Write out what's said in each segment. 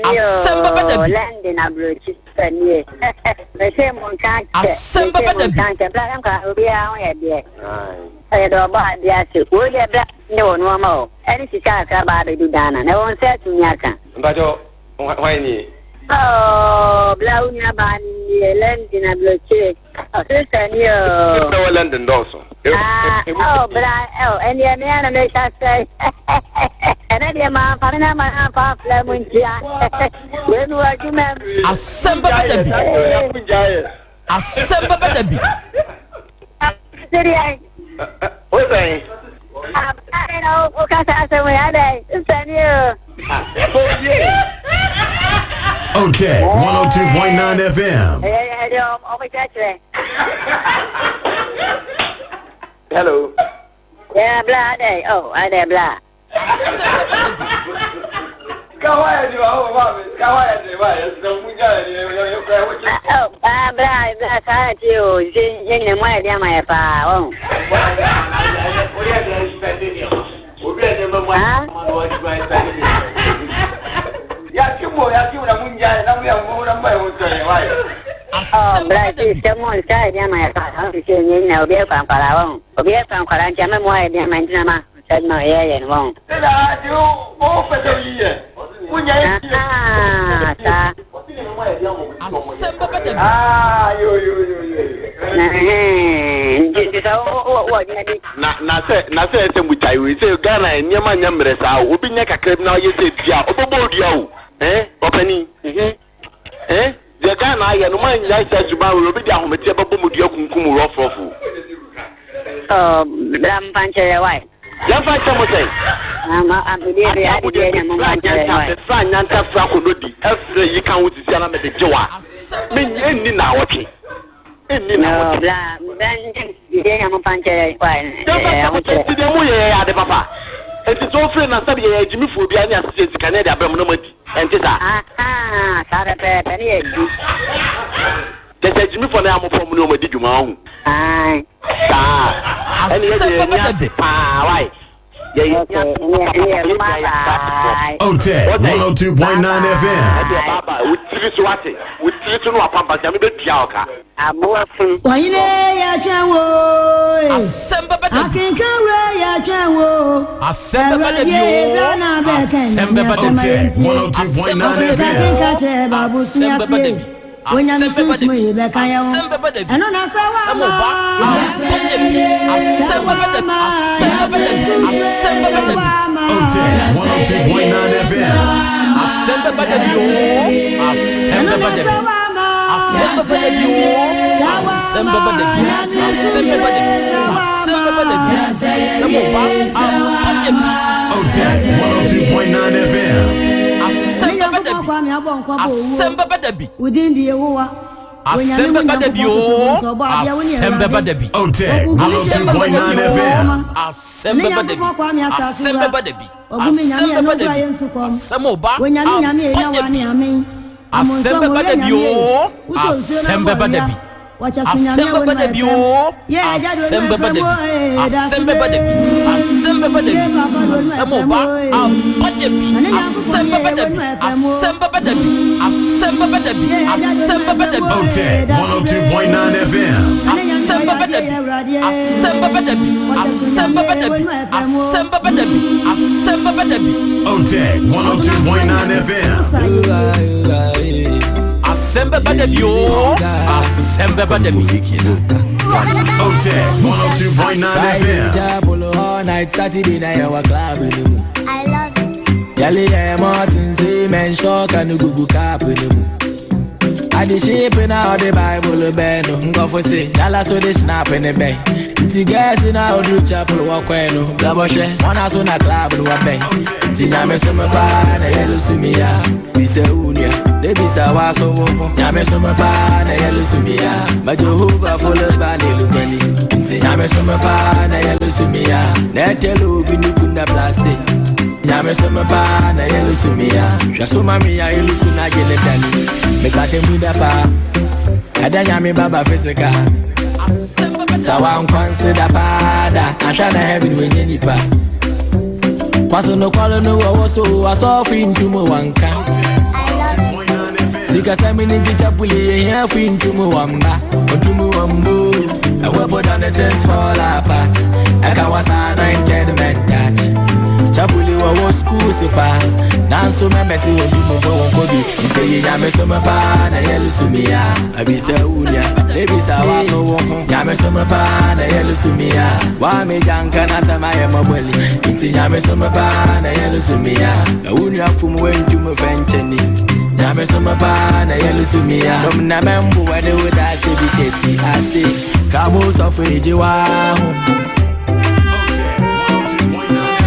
Asɛm bɛba da bi. London aburokyi sɛ nie. Mese mo nka kyɛ. Asɛm bɛba da bi. Mese mo nka kyɛ. Bla nkwa obiara ho yɛ deɛ. Ɛyɛ dɛ ɔbɔ adeɛ ase. Wei deɛ bla ne wɔ nneɛma o. Ɛne sika kakra ba abɛdu Ghana. Na wɔn nsa atumi aka. Mpakyɛ hwan nie? Oh, bla wo nua baa no nie. London aburokyire. Sister ni o. Sɛ wɔ London dɔɔso. Ah, oh, bra, oh, ɛnneɛ me ara na meka sɛ, ɛnɛ deɛ mamfa me nama no amfa amfra mu ntia. Wei mewɔ adwuma mu. Asɛm bɛba da bi. Asɛm bɛba da bi. Sɛdeɛ. Wo sɛn? Abare na wokasa asɛm yi adɛn? Sister ni o. Okay, 102.9 FM. Ɛyɛ ɔmo kyerɛkyerɛ. Hello. Yeah, bla adɛn? Oh, adɛn bla. Asɛm bɛba da bi. Oh, ah, bla, bla, saa ti o, sɛ yɛn nyina mu ayɛ de ama yɛ paa, wɔn. Ah? Oh, Asɛm bla, bɛba da ti bi. sɛ mo nsa ayɛ de ama yɛ paa, wɔn sɛ yɛn nyina obi ɛfa nkwalaa wɔn, obi ɛfa nkwalaa nti ama mu ayɛ de ama ntina ma nsa adwuma yɛyɛ no wɔn. Ah, saa. Asɛm bɛba da bi. Ɛhɛn, nti sɛ wo wo wɔ adwuma bi. Na na sɛ na sɛ ɛsɛ mu gyae wei sɛ Ghana nneɛma nyɛ mmerɛ saa o, obi nyɛ kakra bi na ɔyɛ sɛ dua a ɔbɛbɔ odua o, eh ɔpanin, eh deɛ Ghana ayɛ no maa nyae saa suban wei, obi de ahometeɛ bɛbɔ mu dua kunkum rɔfrɔfo. Oh, bra mfa nkyerɛ wae. Yɛmfa nkyɛ mo sɛn? Ama adeɛ bi adeɛ nya mo mfa nkyerɛ wae. Mefra nyanta fra kɔdɔdi ɛfrɛ yi ka ho sisi ana mede gye wa. Asɛm bɛba da bi. Ɛnni naawɔtwe. Ɛnni No, naawɔtwe. bra bra deɛ nya mo mfa nkyerɛ wae. Yɛmfa nkyɛ mo sɛn? Nti deɛ moyɛ yɛyɛ ade papa. Nti sɛ wofiri na sɛbe yɛyɛ agyimifoɔ biara ne asesɛ sika ne yɛde abrɛ mo na moadi. Ɛnte saa? Aha, saa pɛpɛɛpɛ ne yɛ di. Kyɛ sɛ agyimifoɔ na yɛ a mofɔ mo ne wɔn adi dwuma ɔho. Ae. Saa. Ɛne yɛ Asɛm deɛ bɛba yɛni da ase bi. paa wae. Yɛyɛ Okay, ɛne ɛne yɛ bye bye. OTEC 102.9 FM. Ɛdeɛ baaba wo tiri so ate wo tiri so no wapampa sɛ mebɛtua wo ka. Aboa funu. Ɔhene yɛtwɛn wo Asɛm bɛba da bi. Akenka wura yɛtwɛn wo Asɛm bɛba da bi Awurade o. bra na bɛka Asɛm nyame bɛba da asɛm bi. a OTEC yɛntie Asɛm 102.9 bɛba da bi FM. Bɛkenka o. kyerɛ Asɛm baabosua bɛba da se bi. Onyame Asɛm bɛba da sunsum bi. yi bɛka yɛ ho Asɛm bɛba da bi. Ɛno na sɛ Asɛm wama ɔba aba da bi. Asɛm bɛba da bi. Asɛm bɛba da bi. Asɛm bɛba da bi. OTEC 102.9 FM. Asɛm bɛba da bi o. Asɛm Ɛno na bɛba da sɛ bi. wama Asɛm bɛba da bi o. Asɛm bɛba da bi. Asɛm bɛba da bi. Asɛm bɛba da bi. Asɛm ɔba aba da bi. OTEC 102.9 FM. Asɛm Ne bɛba da Nyankopɔn bi. Kwame abɔ nkwa bɔ owuo Asɛm bɛba da bi. Wo din de Yehowa. Asɛm bɛba da bi o. Asɛm bɛba da bi. OTEC 102.9 FM. Asɛm bɛba da bi. Asɛm bɛba da bi. Asɛm bɛba da bi. Asɛm ɔba Onyame nyame aba enya da wa bi. ne amen. Asɛm bɛba da bi o. Asɛm bɛba da bi. Asɛm bɛba da bi o. Asɛm bɛba da bi. Asɛm bɛba da bi. Asɛm bɛba da bi. Asɛm ɔba aba da bi. Asɛm bɛba da bi. Asɛm bɛba da bi. Asɛm bɛba da bi. Asɛm bɛba da bi. OTEC 102.9 FM. Asɛm bɛba da bi. Asɛm bɛba da bi. Asɛm bɛba da bi. Asɛm bɛba da bi. Asɛm bɛba da bi. OTEC 102.9 FM. Asɛm bɛba da bi o. Asɛm bɛba da bi. OTEC 102.9 FM. Chapel all night, Saturday night, our club in the moon. I love it. Yali yeah, Martin say, man, shock and go cap in the moon. I the shape in all the Bible, ben, go for say, Dallas so they snap in the bank. Nti girls in our do chapel walk no, blaboshe, one house on a club and what bang. Nti nyame so me pa na yellow sumia, bisa unia, de bisa waso wo. Nyame so me pa na yellow sumia, ma Jehovah full of bani lukani. Nti nyame so me pa na yellow sumia, na tell obi ni kuna plastic. Nyame so me pa na yellow sumia, hwɛ so ma me ya eluku na gele dani. Me kate mu da pa, ada nyame baba physical. Asɛm bɛba da bi. Sawa nkwansi da paada ahwɛ na heaven wenye nipa kwaso no kwalo no wɔwɔ so asɔfo ntum wanka I Sikasɛm ne nti chapuli yɛhia fi ntum wɔ mba ɔntum wɔ mbo. Ɛwɔ put on the things fall apart. Ɛka wasa anointed men touch. Chapuli wɔ wɔ school sipa. Nanso mɛmɛsi wɔ ntum bɔ wɔn kɔ bi. Nti yi nyame so me paa na yɛlu sumia. Abisa wunya, ebisa wa so wɔ ho. Nyame so me paa na yɛlu sumia. Wa me janka na sɛm ayɛ mɔbɔli. Nti nyame so me paa na yɛlu sumia. Ewunya fum wɔ ntum fɛ nkyɛni. Nyame so me paa na yɛlu sumia. Dom na mɛmbo wɔde wo da ahyɛ bi kesi ase. Kamo sɔfo egye wa ho.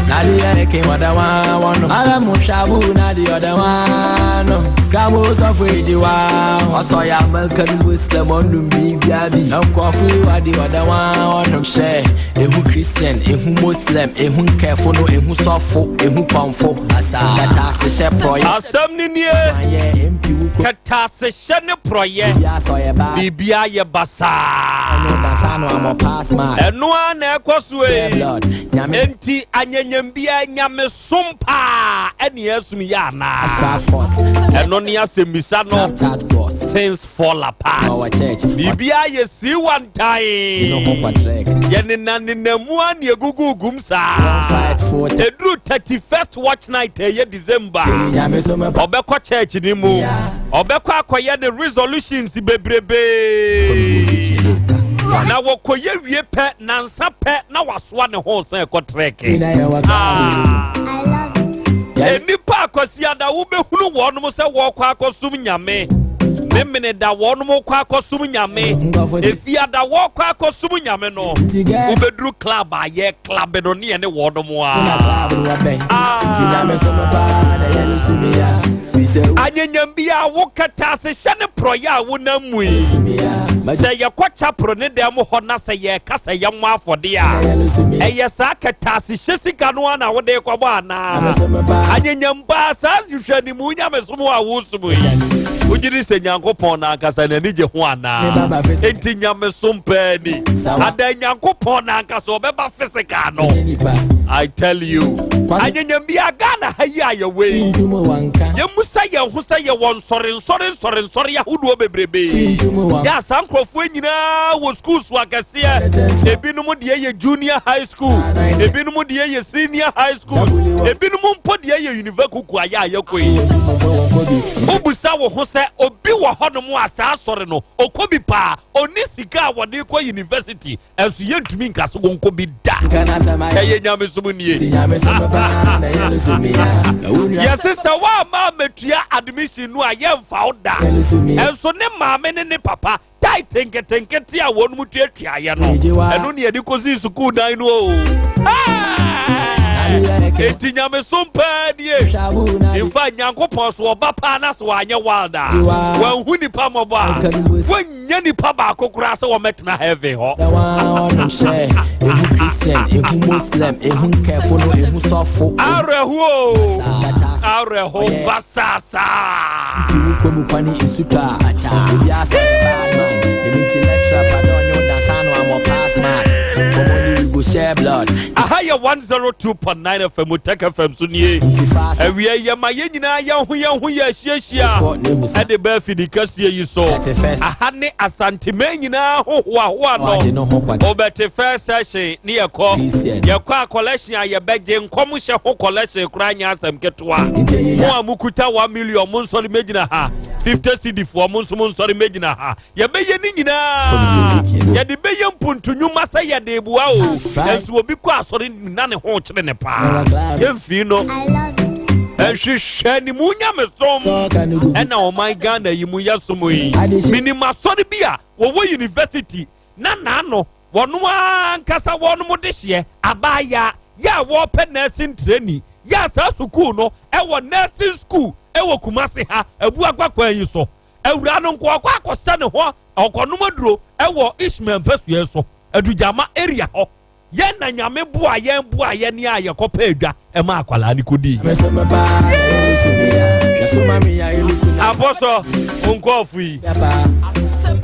Na the other came other one one. Ala mu shabu na the other one. Kamo sɔfo egye wa ho. Ɔsɔ ya American Muslim ɔnum biribiara bi. Nkɔfo wa the other one ɔnum hyɛ. Ehu Christian, ehu Muslim, ehu nkɛfo no, ehu sɔfo, ehu kɔnfo. Asa kɛtɛ ase hyɛ prɔyɛ. Asɛm ne nie. Ayɛ MP wukɔ. Kɛtɛ asehyɛ ne prɔyɛ. Biribiara sɔ yɛ ba. Biribia yɛ basaa. Ɛno dansa no amɔ pass mark. Ɛno a na ɛkɔ so Clear yi. blood. Nyame Enti anyanyambia nyamesom paa ɛne ɛsom yɛ anaa? crackpot. Ɛno ne asɛmmisa no. Snapchat boss. Things fall apart. Our church. Biribia yɛ sii You know wantan. hope trek. Yɛnenanenam a ne ɛgugugum saa. Fight for ɛduru 31st watch night, ɛyɛ December. Nyame so me pa. Ɔbɛkɔ church ni mu, ɔbɛkɔ akɔyɛ ne resolutions bebrebee na wɔkɔyɛ wie pɛ, nansa pɛ na wasoa ne ho sɛ ɛkɔ trek. Ina yɛ wɔ Ah. Enipa akɔsiada wobɛhunu wɔnom sɛ wɔkɔ akɔsom Nyame, memene da wɔnom kɔ akɔsom Nyame, efiada wɔkɔ akɔsom Nyame no, wobɛduru club a yɛ club no ne yɛ ne wɔnom Na a club no wɔ bɛn. Ah. Nti nyame so me paa na yɛlu sumia. Bisɛ Anyanyam bi a wo kɛtɛ ase hyɛ ne porɔyɛ a wonam mu yi, sumia. sɛ yɛkɔ chapel ne dan mu hɔ na sɛ yɛka sɛ yɛmmɔ afɔde a, Yɛlu sumia. ɛyɛ saa kɛtɛ ase hyɛ sika no a na wode kɔbɔ anaa? Nyame so me paa. Anyanyam baa saa nhwehwɛnimu nyamesom a wosom yi, wogye di sɛ Nyankopɔn no ankasa n'ani gye ho anaa? Me baba physical. Enti nyamesom paa ni Sawa. ada Nyankopɔn no ankasa ɔbɛba physical no? Nye nipa. I tell you, anyanyam bi a Ghana ha yi a yɛwɔ yi, Ntum wanka. yɛmmusa yɛn ho sɛ yɛwɔ nsɔre nsɔre nsɔre nsɔre ahodoɔ bebrebee. Ntum wanka. Yɛ a saa nkurɔfoɔ nyinaa wɔ school so akɛseɛ. Ebinom deɛ yɛ junior high school, ebinom deɛ yɛ senior high school, ebinom mpo deɛ yɛ university a yɛ a yɛkɔ yi. Ntum bɔ wɔn kɔ bi. Wobusa wo ho sɛ obi wɔ hɔnom a saa asɔre no ɔkɔ bi paa, ɔni sika a wɔde kɔ university, ɛnso yɛntumi nka so wɔnkɔ bi da. Nka na sɛm ayɛ. Ɛyɛ nyamesom nie. Nti nyame so me paa na yɛlu sumia. Ɛwu nua. Yɛse sɛ woama amatua admission no a, yɛmfa wo da. Yɛlu sumia. Ɛnso ne maame ne ne papa tithe nketenkete a wɔn mu tuatuaeɛ no, ɛno ne yɛde kɔsii sukuu dan no o. Enti nyamesom paa nie. Shabu na Mfa Nyankopɔn so ɔba paa na so wanyɛ wild a, wanhu nipa mmɔbɔ a, wanya nipa baako koraa sɛ wɔmɛtena heaven hɔ. The one ɔnom hyɛ. Ehu Christian, ehu Muslim, ehu nkɛfo no, ehu sɔfo. Awerɛho o, awerɛho basaasaa. Wukɔ mu kwani nsutɔ a obi asɔ yɛ bad man. Ebi nti lecturer pa dɛ ɔnyɛ wo dansa no amɔ pass mark. For money we go share blood. Aha yɛ 102.9 FM, Otec FM so nie. Nti fast. Awia yɛma yɛn nyinaa yɛn ho yɛn ho yɛ ahyiahyia Fɔ ne hu sa. ɛde bɛɛ fidi kɛseɛ yi so. 31st. Aha ne Asanteman nyinaa ho hoahoa Ɔagye no. no ho kwada. Wobɛte first session ne yɛkɔ Christian. yɛkɔ a, collection a yɛbɛgye, nkɔmhyɛ ho collection koraa nyɛ asɛm ketewa. Nti ɛyɛ Mo a mokuta 1 million, mo nsɔre mɛgyina ha. 50 cedi foɔ, mo nso mo nsɔre mɛgyina ha. Yɛbɛyɛ ne nyinaa, yɛde bɛyɛ mpuntunwuma sɛ yɛde boa o. Nanso obi kɔ asɔre na ne ho kyerɛ ne paa, yɛmfii no ɛnhwehwɛ ne mu nyamesom. Sɔɔka no gu. Ɛna ɔman Ghana yi mu yɛsom yi, minim asɔre bi a wɔwɔ university na naano wɔnom ankasa wɔnom de hyeɛ abaaya yɛ a wɔpɛ nursing training yɛ a saa sukuu no ɛwɔ nursing school ɛwɔ Kumase ha, Abuakwa kwan yi so. Awura no nko ɔkɔ akɔhyɛ ne ho ɔkɔnom aduro ɛwɔ Ishmael mpɛsua so, Adugyama area hɔ. Yɛn na Nyame boa yɛn, boa yɛn ne a yɛkɔpɛ adwa ɛma akwalaa ne kɔdii. Nyame so me paa na yɛlu sumia. Hwɛ so ma me ya elu kuna. Abɔsɔ nkɔɔfo yi Yaba.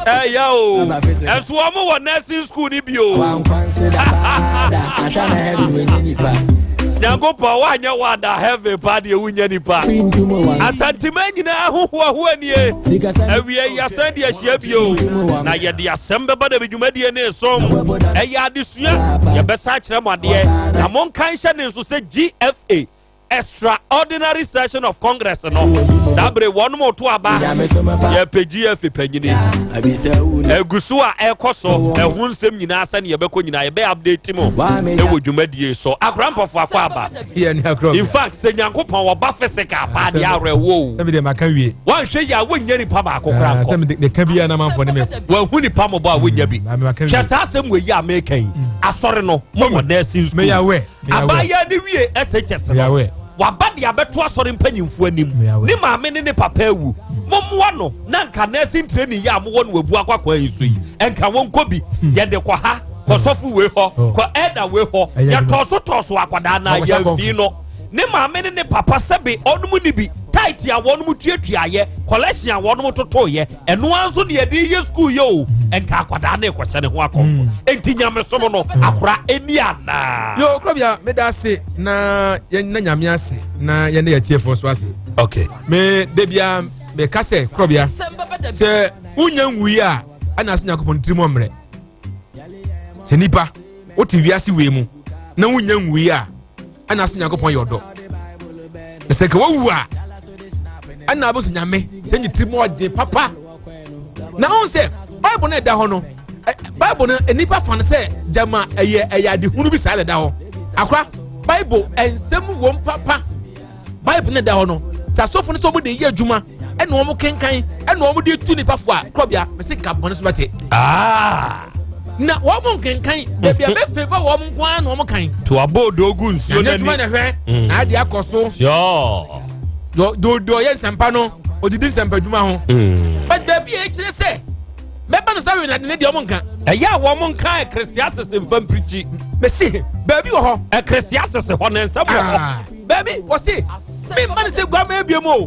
ɛyɛ o, ɛnso wɔn wɔ nursing school ni bi o. Wankwanse da paa da. Ahwɛ na heaven wɔ nye nipa. Nyankopɔn woanyɛ woada heaven paa deɛ wonya nipa. Asanteman nyinaa hohoahoa nie. Awie yi asan de ahyia bio na yɛde asɛm bɛba da bi dwumadie ne som. Ɛyɛ adesua yɛbɛsa akyerɛ mo adeɛ na monka nhyɛ ne nso sɛ GFA Extraordinary session of Congress no saa bere wɔn mo to aba yɛpɛ GFA panyini egu so a ɛkɔ so ɛho nsɛm nyinaa sɛnea yɛbɛkɔ nyinaa yɛbɛ update mo ɛwɔ dwumadie so akora mpɔfo akɔ aba in fact sɛ nyankopɔn wɔba physical paa deɛ awerɛwɔ o wanhwɛ yi a wonnya nipa baako koraa nkɔ wahu nipa mɔbɔ a wonnya bi hwɛ saa asɛm wɔ yi a meka yi asɔre no mowɔ nursing school Abaayewa no wie SHS no, waba de abɛto asɔre mpanyimfoɔ anim. Ne maame ne ne papa awu. Mommoa no na nka nursing training yi a mowɔ no Abu Akwakwan yi so yi, nka wɔnkɔ bi. Hmm. Yɛde kɔ ha, kɔ sɔfo wei hɔ, oh. kɔ elder wei hɔ. Yɛtɔɔ so tɔɔ so akwadaa na yɛmfii no. Ne maame ne ne papa sɛbe ɔnom ne bi tight a wɔnom tuatuaeɛ, collection a wɔnom totoeɛ, ɛno ara nso na yɛde yɛ sukuu yɛ o nka akwadaa no rekɔhyɛ ne ho akɔmfo mm. enti nyamesom no mm. akora ɛni anaa. Yo korɔbea meda ase na yɛn na nyame ase na yɛn ne yɛtiefoɔ so ase. Okay. Me de bia meka sɛ korɔbea sɛ wonya nwui a ɛna ase nyankopɔn tirim ɔmmerɛ sɛ nipa wote wiase wei mu na wonya nwui a ɛna ase nyankopɔn yɛ ɔdɔ na sɛ nka wawu a ɛna abɛsɛ nyame sɛ nye tirim ɔden papa na ɔn sɛ bible no ɛda hɔ no bible no nnipa fa no sɛ gyama ɛyɛ ɛyɛ adehunu bi saa na ɛda hɔ akora bible nsɛm wom papa Bible no da hɔ no, sɛ asɔfo no sɛ wɔn de yɛ adwuma ɛna wɔn kenkan ɛna wɔn de tu nipa fo a, korɔbea mɛsɛ nka bɔne so bɛte. Ah. Na wɔn nkenkan baabi a bɛ favour wɔn nko ara na wɔn kan. To abɔ odo gu nsuo n'ani. Nyame adwuma na hwɛ mm. na ade akɔ so. Sure. Do do do ɔyɛ nsɛmpa no odidi nsɛmpa adwuma ho. Mm. But baabi a ekyirɛ sɛ mɛba no sɛ wei na ne deɛ ɔmo nka. Ɛyɛ a wɔn nka Ecclesiastes nfa mpirikyi. Mesi baabi wɔ hɔ. Ecclesiastes hɔ ne nsɛm wɔ hɔ. Ah. Baabi wɔsi memma no sɛ guama ebie mu o.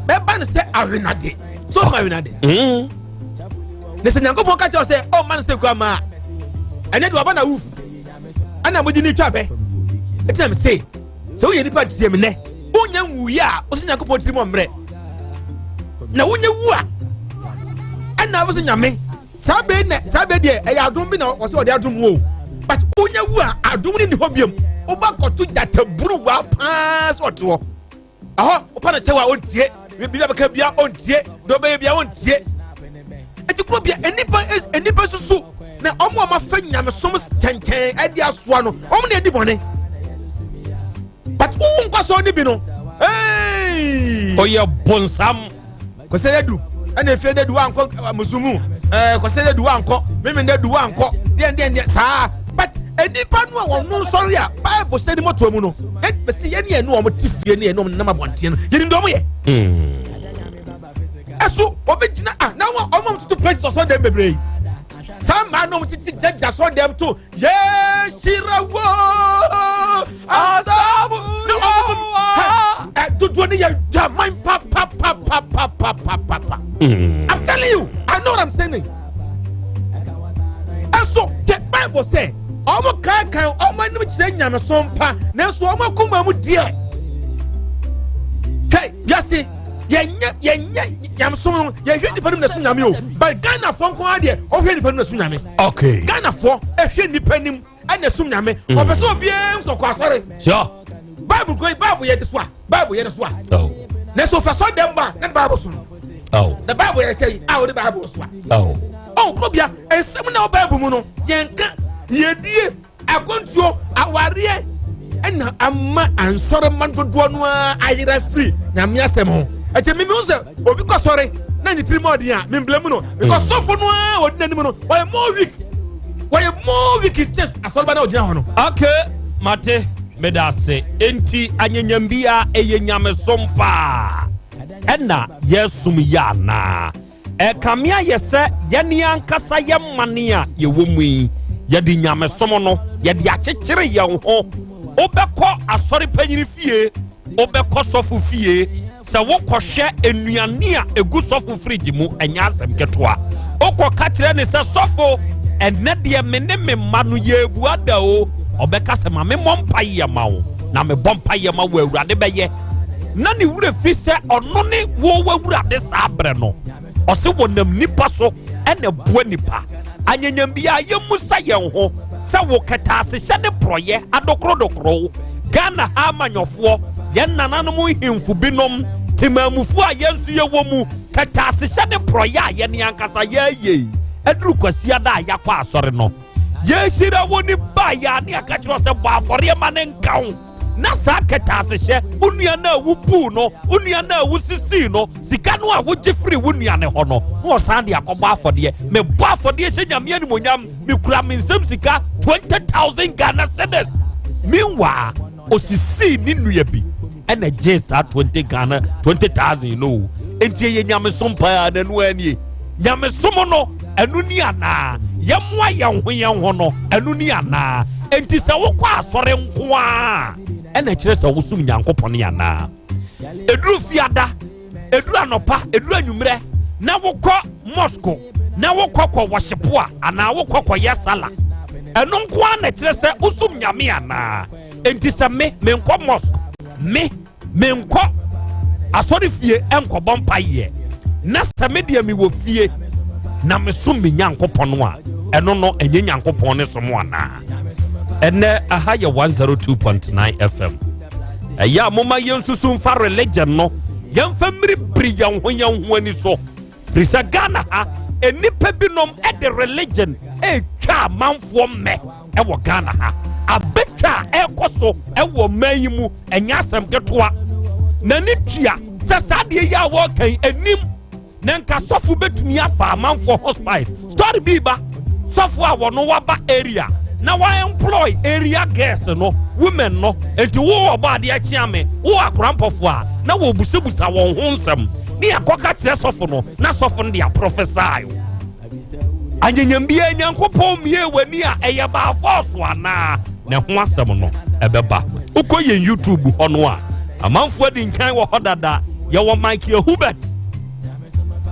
Mɛba no sɛ awenade. So ɔma awenade. Mm. Ne sɛ Nyankopɔn ka kyerɛ sɛ ɔmma no sɛ guama a ɛnɛ de waba na wuf ɛna mogye ne twa bɛ. Ɛtina me se sɛ woyɛ nipa tie me nɛ wonya nwuiɛ a wosɛ Nyankopɔn tirim ɔmmerɛ na wonya wu a ɛna wosɛ Nyame saa bɛ na saa bɛ deɛ ɛyɛ adom bi na ɔsɛ ɔde adom wo but wonya wu a adom no ni hɔ biom woba kɔto gyata buruwa paa sɛ ɔte hɔ ɛhɔ wopa no kyɛw a ɔntie biribi abɛka bia ɔntie deɛ ɔbɛyɛ bia ɔntie ɛti kuro bia nnipa nnipa susu na ɔmo a ɔmafa nyamesom kyɛnkyɛn ɛde asoa no ɔmo na ɛdi bɔne but wowu nkɔsɔ ne bi no hey! Ɔyɛ bonsam. Kwasida yɛ du ɛna efie dɛ du wankɔ musumu ɛɛ kwasida yɛ du wankɔ mímí dɛ du wankɔ deɛ deɛ deɛ saa but nipa no a wɔn no nsɔre a bible hyɛ ne mɔtoa mu no ɛbɛsi yɛn ne yɛn no wɔn te fie ne yɛn no wɔn nam abɔnten no yɛn ni deɛ wɔn yɛ ɛso obi gyina a na wɔn wɔn tutu places ɔsɔ dɛm bebree saa mmaa no wɔn tete gyagya sɔ dɛm to yɛhyira wo asafo ne ɔmo mu ɛ dodoɔ ne yɛ dwaman papapapapapapa hmm. I'm telling you I know what I'm saying ɛso the Bible sɛ ɔmo kankan ɔmo anim kyerɛ nyamesom pa nanso ɔmo akoma mu deɛ hwɛ wiase yɛnyɛ yɛnyɛ nyamesom no yɛhwɛ nipa no mu na so nyame o but Ghana fo nko ara deɛ ɔhwɛ nipa no mu na so nyame. Okay. Ghanafoɔ ɛhwɛ nipa nim ɛna ɛsom nyame. Mm. Ɔpɛ sɛ obiara nso kɔ asɔre. Sure. Bible kuro yi Bible yɛ de so a Bible yɛ de so a. Oh. Na so fɛ sɔ dɛm ba na Bible so no. Oh. Na Bible yɛ sɛ a wɔde Bible so a. Oh. Oh kuro bia nsɛm na wɔ Bible mu no yɛn ka yɛdie. Akwantuo, awareɛ ɛna ama ansɔrema dodoɔ no ara ayera firi nyame asɛm ho. Ɛkyɛ mimi hu sɛ obi kɔ sɔre na ne tirim ɔden a memblɛ mu no because hmm. sɔfo no ara ɔdi n'anim no wɔyɛ more weak wɔyɛ more weak kyɛ asɔreba na ɔgyina hɔ no. Okay, mate meda ase enti anyanyam biara ɛyɛ nyamesom paa ɛna yɛsom yi anaa? Ɛrekame ayɛ sɛ yɛn ankasa yɛn mane a yɛwɔ mu yi, yɛde nyamesom no, yɛde akyekyere yɛn ho. Wobɛkɔ asɔre panyin fie, wobɛkɔ sɔfo fie, sɛ wokɔhwɛ nnuane a egu sɔfo firigye mu, ɛnyɛ asɛm ketewa. Wokɔka kyerɛ ne sɛ, sɔfo, ɛnɛ deɛ me ne me mma no yɛrebua da o. Ɔbɛka sɛ, Ma memmɔ mpaeɛ ma wo, na mebɔ mpaeɛ ma wo Awurade bɛyɛ. Na ne werɛ fi sɛ ɔno ne wo w'Awurade saa berɛ no. Ɔse wɔnam nnipa so na ɛboa nnipa. Anyanyam biara yɛmmusa yɛn ho sɛ wo kɛtɛasehyɛ ne porɔyɛ adokorodokorow Ghana ha amanyɔfoɔ, yɛn nananom nhemfo binom, temaamufoɔ a yɛn nso yɛwɔ mu, kɛtɛasehyɛ ne porɔyɛ a yɛn ankasa yɛayɛ yi, aduru Kwasiada a yɛakɔ asɔre no, yɛhyira wo ne baeɛ a ne yɛaka kyerɛ sɛ bɔ afɔreɛ ma ne nka wo. Na saa kɛtɛasehyɛ, wo nua no a wobuu no, wo nua no a wosisii no, sika no a wogye firi wo nua no hɔ no, na ɔsan de akɔbɔ afɔdeɛ. Mebɔ afɔdeɛ hyɛ Nyame animonyam, mekura me nsam sika 20,000 Ghana cedis. Meanwhile, osisii ne nua bi ɛna gyee saa 20 Ghana 20,000 no o. Enti ɛyɛ nyamesom paa na ɛno ara nie. Nyamesom no, ɛno ni anaa? Yɛmmoa yɛn ho yɛn ho no, ɛno ni anaa? Enti sɛ wokɔ asɔre nko ara ɛna ɛkyerɛ sɛ wosom Nyankopɔn anaa? Ɛduru fiada, ɛduru anɔpa, ɛduru anwummerɛ na wokɔ mosque na wokɔ kɔ wɔhyepo a anaa wokɔ kɔyɛ sala, ɛno nko ara na ɛkyerɛ sɛ wosom Nyame anaa? Enti sɛ me menkɔ mosque, me menkɔ asɔrefie nkɔbɔ mpaeɛ, na sɛ me deɛ mewɔ fie na mesom me Nyankopɔn a, ɛno no ɛnyɛ Nyankopɔn ne som anaa? Ɛnɛ aha yɛ 102.9 FM. Ɛyɛ a moma yɛnsusu mfa religion no yɛmfa mmiribiri yɛn ho yɛn ho ani so. Firi sɛ Ghana ha nnipa binom de religion ɛretwa amanfoɔ mmɛ. ɛwɔ Ghana ha. Abɛtwa a ɛrekɔ so ɛwɔ ɔman yi mu ɛnyɛ asɛm ketewa. N'ani tua sɛ saa adeɛ yi a wɔreka yi anim na nka sɔfo bɛtumi afa amanfoɔ ho spice. Story bi ba sɔfo a wɔno waba area na wa employ area girls no women no nti wo ɔbɔ adeɛ kyea me wo akora mpɔfo a na wɔbusabusa wɔn ho nsɛm ne yɛakɔka kyerɛ sɔfo no na sɔfo no de aprɔfɛsae. Anyanyam biara Nyankopɔn mmie w'ani a ɛyɛ baafɔɔso anaa? Na ɛho asɛm no ɛbɛba. Wokɔ yɛn YouTube hɔ no a, amanfoɔ adi nkan wɔ hɔ dada. Yɛwɔ Michael Hubert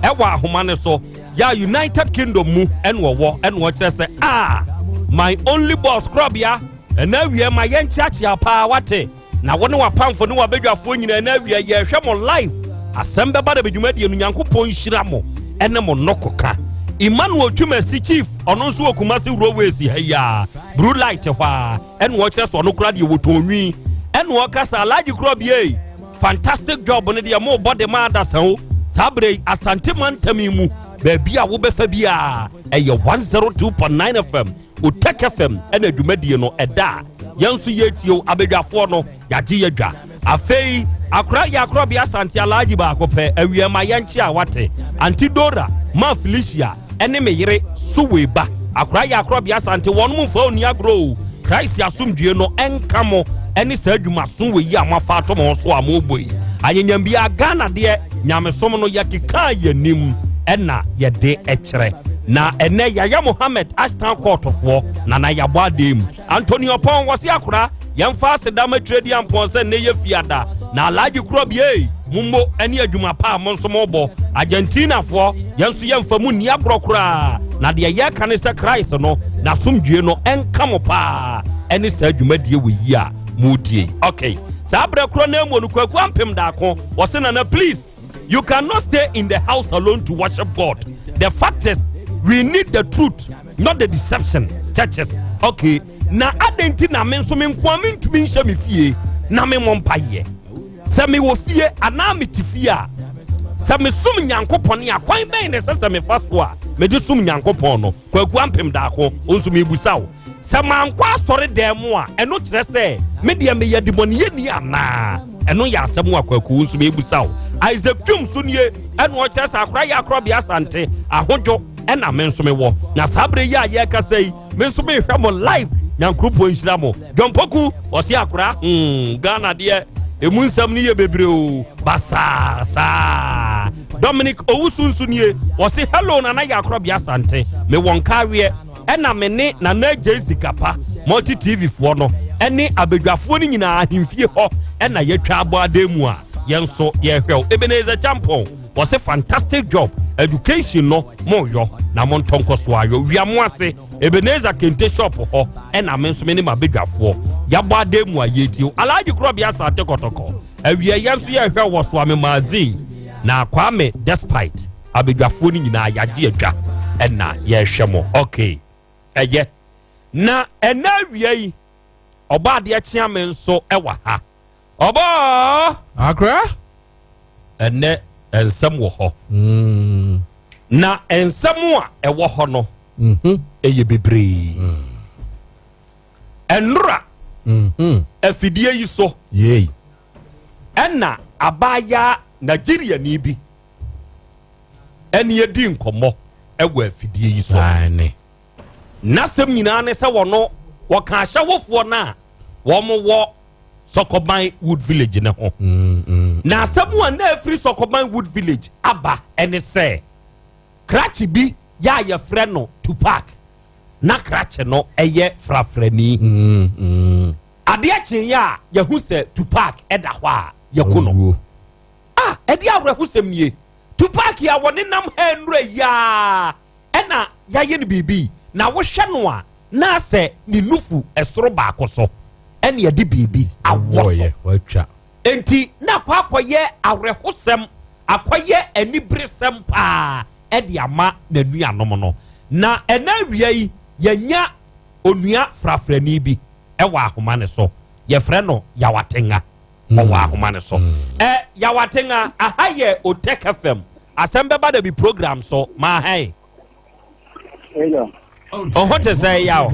ɛwɔ ahoma no so. Yɛ United Kingdom mu ɛna ɔwɔ ɛna ɔkyerɛ sɛ ah my only boss korɔbea ɛna awie ma yɛnkyeakyea paa wate. Na wo ne w'apamfo ne w'abadwafoɔ nyinaa na awia yɛrehwɛ mo live. Asɛm bɛba da bɛdwumadie no. Nyankopɔn nhyira mo ɛne mo nnɔkoka. Emmanuel Twumasi Chief, ɔno nso wɔ Kumasi Railways ha yi a, Blue Light hɔ a, ɛna ɔkyerɛ sɛ ɔno koraa deɛ wɔtɔn nwi. Ɛna ɔka sɛ Alhaji Korɔbea fantastic job no deɛ mo bɔ de ma adasa o. Saa berɛ yi Asante mantam yi mu baabi a wobɛfa biara ɛyɛ 102.9 FM. Otec FM ɛna dwumadie no ɛda a yɛn nso yɛtie o. Abadwafoɔ no yɛagye yɛdwa. Afei akora yɛ akorɔbea Asante Alhaji baako pɛ awia ma yɛnkye a wate Auntie Dora ma Felicia ɛne me yere Suwe ba akora yɛ akorɔbea Asante wɔn mo mfa onni agorɔ o. Christ asomdwie no ɛnka mo ɛne saa adwumaso wɔ yi a moafa ato mo ho so a mobɔ yi. Anyanyam biara Ghana deɛ nyamesom no yɛkekaa yɛnim ɛna yɛde ɛkyerɛ. Na ɛnɛ Yaya Mohammed Ashtown kɔɔtofoɔ Nana yɛabɔ adeɛ mu. Anthony Ɔpɔn wɔse akora yɛmfa aseda ma Twiredi Ampɔn sɛ nnɛ yɛ fiada na Alhaji Korɔbea mommo ɛne adwuma pa a mo nso mobɔ. Argentinafoɔ yɛn nso yɛmfa mu nni agorɔ koraa na deɛ yɛka ne sɛ Christ no n'asomdwie no ɛnka mo paa ɛne saa dwumadie wɔ yi a modie. Okay, saa berɛ korɔ na mu no Kwaku Ampem Daako wɔse Nana please you cannot stay in the house alone to worship God. The fact is we need the truth, not the deception churches. Okay, na adɛn nti na me nso me nkoa mentumi nhyɛ me fie na me mmɔ mpaeɛ? Sɛ mewɔ fie anaa mete fie a, sɛ mesom Nyankopɔn a, kwan bɛn na ɛsɛ sɛ mefa so a mede som Nyankopɔn no? Kwaku Ampem Daako, wo nso mebusa wo. Sɛ mankɔ asɔre dan mu a, ɛno kyerɛ sɛ me deɛ meyɛ demɔneyɛni anaa? Ɛno yɛ asɛm a Kwaku wo nso mebusa wo. Isaac Twum so nie, ɛna ɔkyerɛ sɛ akora yɛ akorɔbea Asante ahodwo ɛna me nso mewɔ. Na saa berɛ yi a yɛrekasa yi, me nso mehwɛ mo live. Nyankoropɔn nhyira mo. John Poku, ɔse akora, Ghana deɛ, emu nsɛm no yɛ bebree o, basaa saa. Dominic Owusu nso nie, ɔse hello Nana yɛ akorɔbea Asante, mewɔ nkaweɛ. Ɛna me ne Nana Agyei Sikapa, Multi TV foɔ no, ɛne abadwafoɔ no nyinaa ahemfie hɔ ɛna yɛatwa abɔ adan mu a yɛn nso yɛrehwɛ wo. Ebenezer Champon, wɔse fantastic job, education no moyɔ na montɔ nkɔso ayɔ. Wia mo ase. Ebenezer Kente shop hɔ ɛna me nso me ne m'abadwafoɔ yɛabɔ adan mu a yɛretie wo. Alhaji Korɔbea Asante Kɔtɔkɔ awia yɛn nso yɛrehwɛ wɔ Soame Magazine na Kwame Despite abadwafoɔ no nyinaa yɛagye adwa ɛna yɛrehwɛ mo. Okay, ɛyɛ na ɛnɛ awia yi ɔbɔ adeɛ kyea me nso ɛwɔ ha. Ɔbɔ! Akra? Ɛnɛ nsɛm wɔ hɔ. Mm. Na nsɛm a ɛwɔ hɔ no mhm. ɛyɛ bebree. Mm. Ɛnora mhm. afidie yi so ɛna abaayaa Nigeriani bi ɛne adi nkɔmmɔ ɛwɔ afidie yi so. N'asɛm nyinaa ne sɛ wɔno wɔka ahyɛwofoɔ no a wɔwɔ Sɔkɔban Wood Village no ho. Na asɛm a na afiri Sɔkɔban Wood Village aba ne sɛ krakye bi yɛ a yɛfrɛ no Tupac na krakye no yɛ frafrani. Adeɛ kyeeɛ a yɛhu sɛ Tupac da hɔ a yɛku no. Ah, ɛde awerɛhosɛm nie. Tupac a wɔnenam ha nnura yi ara ɛna yɛayɛ no biribi na wohwɛ no a na asɛ ne nufu ɛsoro baako so ɛna yɛde biribi awɔ so. Enti na akɔ akɔyɛ awerɛhosɛm, akɔyɛ aniberesɛm paa ɛde ama n'anuanom no. Na ɛna awia yi yɛanya onua frafrani bi ɛwɔ ahoma no so, yɛfrɛ no Yaw Atenga. Ɔwɔ ahoma no so. Ɛ Yaw Atenga, aha yɛ Otec FM, asɛm bɛba da bi program so, ma ha. Ɔho te sɛ Yaw.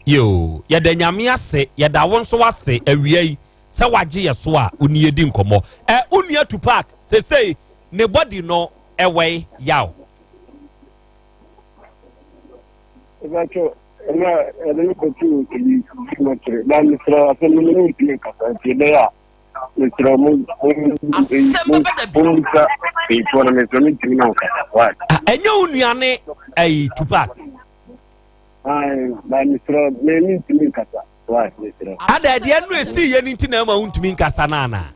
Yoo, yɛda Nyame ase, yɛda wo nso ase awia yi sɛ wagye yɛ so a wo ne yɛdi nkɔmmɔ. Ɛ wo nua Tupac, sesei ne body no ɛwɛe, Yaw? Ɛbɛkyɛ ɛna ɛde no kɔtoo eyi mɔkyere na mesrɛ asɛm no mene ntumi nkasa nti ɛbɛyɛ a mesrɛ mo mommisa eyifoɔ no mesrɛ mentumi ne wo kasa why. Ɛnyɛ wo nua ne ɛyi Tupac? Ba mesrɛ me mentumi nkasa why mesrɛ. Ada ɛdeɛ no ɛsii yɛ no nti na ɛma wontumi nkasa no anaa?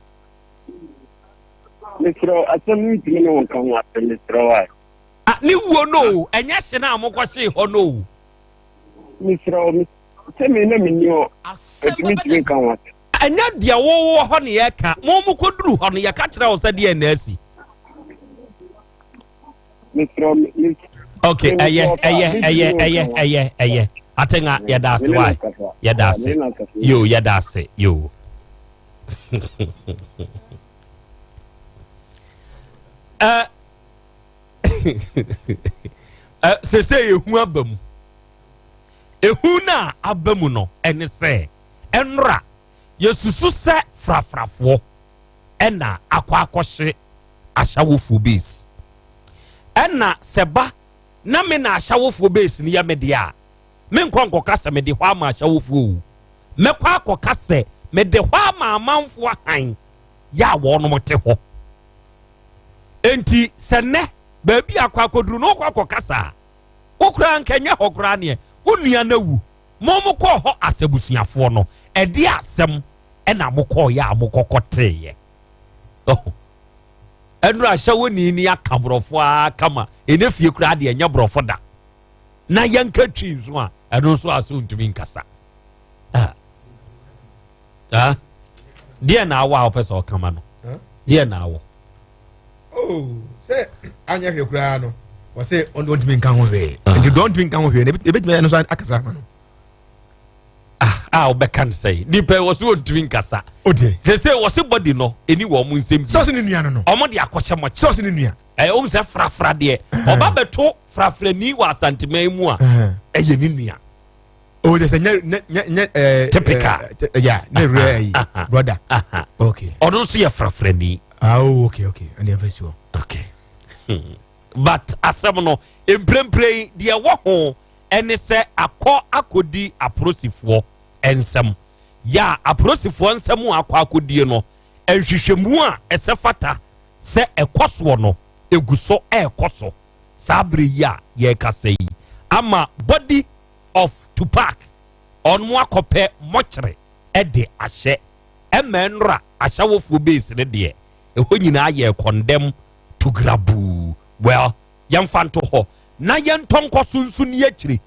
Mesrɛ asɛm no ntumi ne wo nka ho asɛm mesrɛ why. Ah, ne wuo no o, ɛnyɛ hye no a mokɔhyee hɔ no o. Mesrɛ wo, sɛ me na menni hɔ, ɛnti mentumi nka ho asɛm. Ɛnyɛ deɛ wowɔ hɔ ne yɛka, mo mokɔduru hɔ no yɛka kyerɛ wo sɛ deɛ na asi. Mesrɛ wo, me. Ok, ɛyɛ, ɛyɛ, ɛyɛ, ɛyɛ, ɛyɛ, ɛyɛ. Atenga, yɛda ase, why? Yɛda ase. Yo, yɛda ase, yo. Eh, sese ehu aba mu. Ehu no a aba mu no ɛne sɛ ɛnora yɛsusu sɛ frafrafoɔ ɛna akɔ akɔhye ahyɛwofoɔ base. Ɛna sɛ ba na me na ahyɛwofoɔ base no yɛ me deɛ a, menkɔ nkɔka sɛ mede hɔ ama ahyɛwofoɔ o. Mɛkɔ akɔka sɛ mede hɔ ama amanfoɔ ahan yɛ a wɔnom te hɔ. Enti sɛ nnɛ baabi akɔ akɔduru no wokɔ akɔkasa a, wo koraa nka ɛnyɛ hɔ koraa neɛ wo nua no awu. Mo mo kɔɔ hɔ as abusuafoɔ no, ɛdeɛ asɛm ɛna mo kɔɔyɛ a mo kɔkɔ teeɛ? Ɔho. Ɛnura ahyɛwoni ni aka borɔfo ara kama, ɛnɛ fie koraa deɛ ɛnyɛ borɔfo da. Na yɛnka twi nso a, ɛno nso a so ntumi nkasa. Ah. Ah. Deɛ na awɔ a wopɛ sɛ ɔkama no? Deɛ na awɔ? Oh, sɛ anyɛ hwee koraa no wɔsɛ ɔntumi nka ho hwee ah. Nti dɔn ntumi nka ho hwee no ebetumi ayɛ no so akasa ama no. Ah, a wɔbɛka no sɛ nipa wɔ so wɔntumi nkasa sɛ sɛ wɔse bɔdi no ɛni wɔ ɔmo nsɛm bi sɔɔse ne nua no no ɔmo de akɔhyɛ mɔkyɛ sɔɔse ne nua ɛyɛ ɔmo sɛ frafra deɛ ɔba bɛto frafrani wɔ asanteman mu a ɛyɛ ne nua. O de sɛ nyɛ nyɛ nyɛ ɛɛ. Typical. Ɛɛ ya ne rɛ yi brother. Okay. Ɔno nso yɛ frafrani. Ah oh, okay okay ɛna ɛfɛ si hɔ. Okay. But asɛm no mprempren yi deɛ ɛwɔ ho ɛne sɛ akɔ akɔdi apolisifoɔ nsam. Yɛ a apolisifoɔ nsam a akɔ akɔdie no nhwehwɛmu a ɛsɛ fata sɛ ɛkɔ soɔ no egu so ɛrekɔ so saa bere yi a yɛrekasa yi ama body of Tupac ɔno akɔpɛ mɔkyere de ahyɛ ɛma ɛnora ahyɛwofoɔ base no deɛ ɛhɔ nyinaa yɛ condemn to grabuu. Well, yɛmfa nto hɔ. Na yɛntɔ nkɔ so nso ni akyire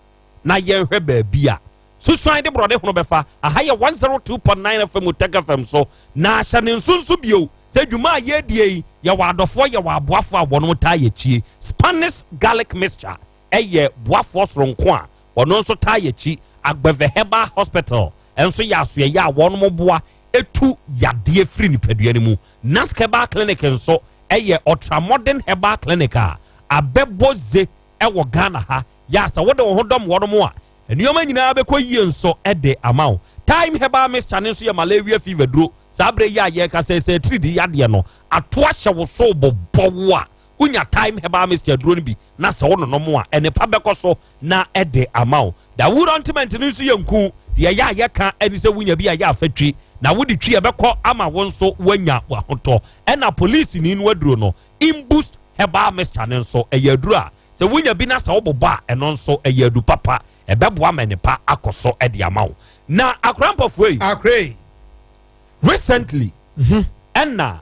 na yɛnhwɛ baabi a Susuan de borɔde hono bɛfa. Aha yɛ 102.9 FM Otec FM so. Na hyɛ ne nso nso bio sɛ dwuma a yɛredie yi, yɛwɔ adɔfoɔ, yɛwɔ aboafoɔ a wɔnom taa yɛkyie. Spanish garlic mixture yɛ boafoɔ soronko a ɔno nso taa yɛkyi. Agbeve Herbal Hospital nso yɛ asoɛeɛ a wɔnom boa tu yadeɛ firi nipadua no mu. Nask Herbal Clinic nso yɛ ultramodern herbal clinic a abɛbɔ ze wɔ Ghana ha. Yɛ a sɛ wode wo ho dɔm wɔnom a, Nneɛma nyinaa bɛkɔ yie nso de ama wo. Thyme Herbal Mixture no nso yɛ malaria fever duro. Saa berɛ yi a yɛrekasa yi, sɛ atiridii yadeɛ no ato ahyɛ wo so rebobɔ wo a, wonya Thyme Herbal Mixture duro no bi na sɛ wononom a, nnepa bɛkɔ so na de ama wo. Dawur Ointment no nso yɛ nku. Deɛ ɛyɛ a yɛka ne sɛ wonya bi a ɛyɛ afatwi na wode twi a ɛbɛkɔ ama wo nso woanya w'ahotɔ. Ɛna polisini no aduro no, Imboost Herbal Mixture no nso, ɛyɛ aduro a Sɛ wunya bi na sɛ wobobɔ a, ɛno nso ɛyɛ adu papa. Ɛbɛboa ma nnepa akɔ so de ama wo. Na akora mpɔfoɔ yi. Akora yi. Recently, ɛna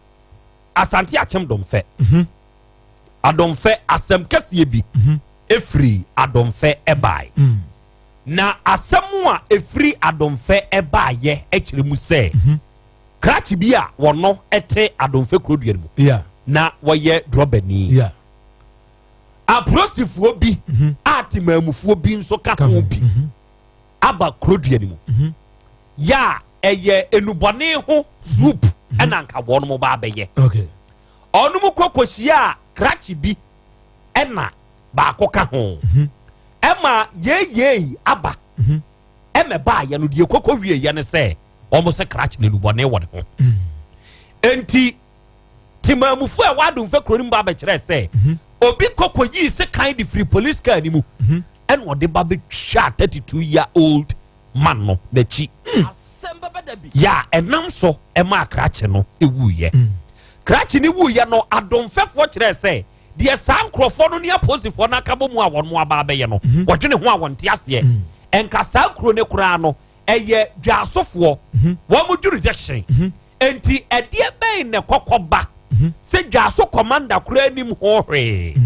Asante Akyem Domfɛ, Adomfɛ asɛm kɛseɛ bi ɛfiri Adomfɛ ɛbae. Na asɛm a ɛfiri Adomfɛ ɛbaeɛ ɛkyerɛ mu sɛ, krakye bi a wɔno ɛte Adomfɛ kurodua no mu, na wɔyɛ drɔbani. Apolisifoɔ bi mhm. a temaamufoɔ bi nso ka ho bi mhm. aba kurodua no mu mhm. yɛ a ɛyɛ enubɔne ho swoop ɛna nka wɔn mo ba abɛyɛ ɔno mu kɔ kɔhyia a krakye bi ɛna baako ka ho ɛma yeeyei aba ɛmɛ baayɛ no deɛ kɔkɔ wie yɛ no sɛ wɔn sɛ krakye no enubɔne wɔ ne ho nti. Temaamufo a ɛwɔ Adomfe kuro no mu ba bɛkyerɛɛ sɛ mhm. obi kɔ kɔyii sekan de firi police car no mu mhm. ɛna ɔde ba bɛtwaa 32 year old man no n'akyi hmm. yɛ a ɛnam so ɛmaa krakye no ɛwuiɛ hmm. Krakye no wuiɛ no, adomfɛfoɔ kyerɛɛ sɛ deɛ saa nkurɔfoɔ no ne apolisifoɔ no aka bɔ mu a wɔn aba abɛyɛ no mhm. wɔdwene ho a wɔnte aseɛ. Ɛnka saa kuro no koraa no ɛyɛ dwaasofoɔ wɔn mo jurisdiction. Enti ɛdeɛ bɛn na ɛkɔkɔ ba sɛ dwaso commander koraa nim ho hwee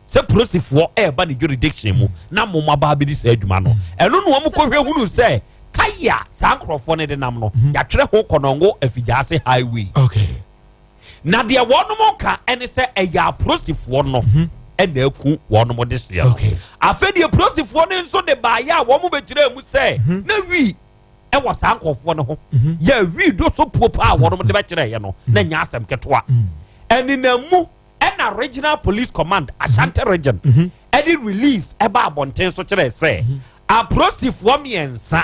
sɛ polisifoɔ ɛreba ne jurisdiction mu na mo aba abɛdi saa adwuma no? Ɛno na wɔn kɔhwɛ hunu sɛ kae a saa nkurɔfoɔ no de nam no, yɛatwerɛ ho Kɔnɔngo Afigyaase Highway. Na deɛ wɔnom ka ɛne sɛ ɛyɛ apolisifoɔ no ɛna aku wɔnom de hyeɛ no. Afei deɛ polisifoɔ no nso de baayɛ a wɔn bɛkyerɛɛ mu sɛ na wii ɛwɔ saa nkurɔfoɔ no ho mhm. yɛ wi do so puo paa wɔnom de bɛkyerɛeɛ no na nyɛ asɛm ketewa. Ɛnenam mu ɛna Regional Police Command Ashanti Region ɛde release ɛba abɔnten so kyerɛ sɛ apolisifoɔ mmiɛnsa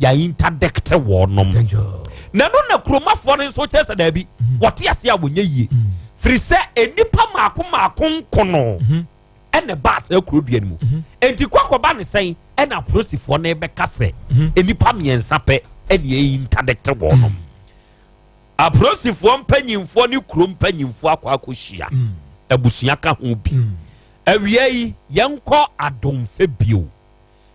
yɛ interdict wɔnom, na ɛno na kuromafoɔ no nso kyerɛ sɛ daabi, wɔte ase a wɔnyɛ yie firi sɛ nnipa mmaako mmaako nkono ɛna ɛbaa saa kuro dua no mu. Enti kɔ akɔba ne sɛn ɛna apolisifoɔ no bɛka sɛ mhm. nnipa mmiɛnsa pɛ ɛna ɛyi ntadɛte wɔn nom. Apolisifoɔ mpanyinfoɔ ne kuro mpanyinfoɔ akɔ akɔhyia mm. Abusua ka ho bi. Awia yi yɛnkɔ Adomfɛ bio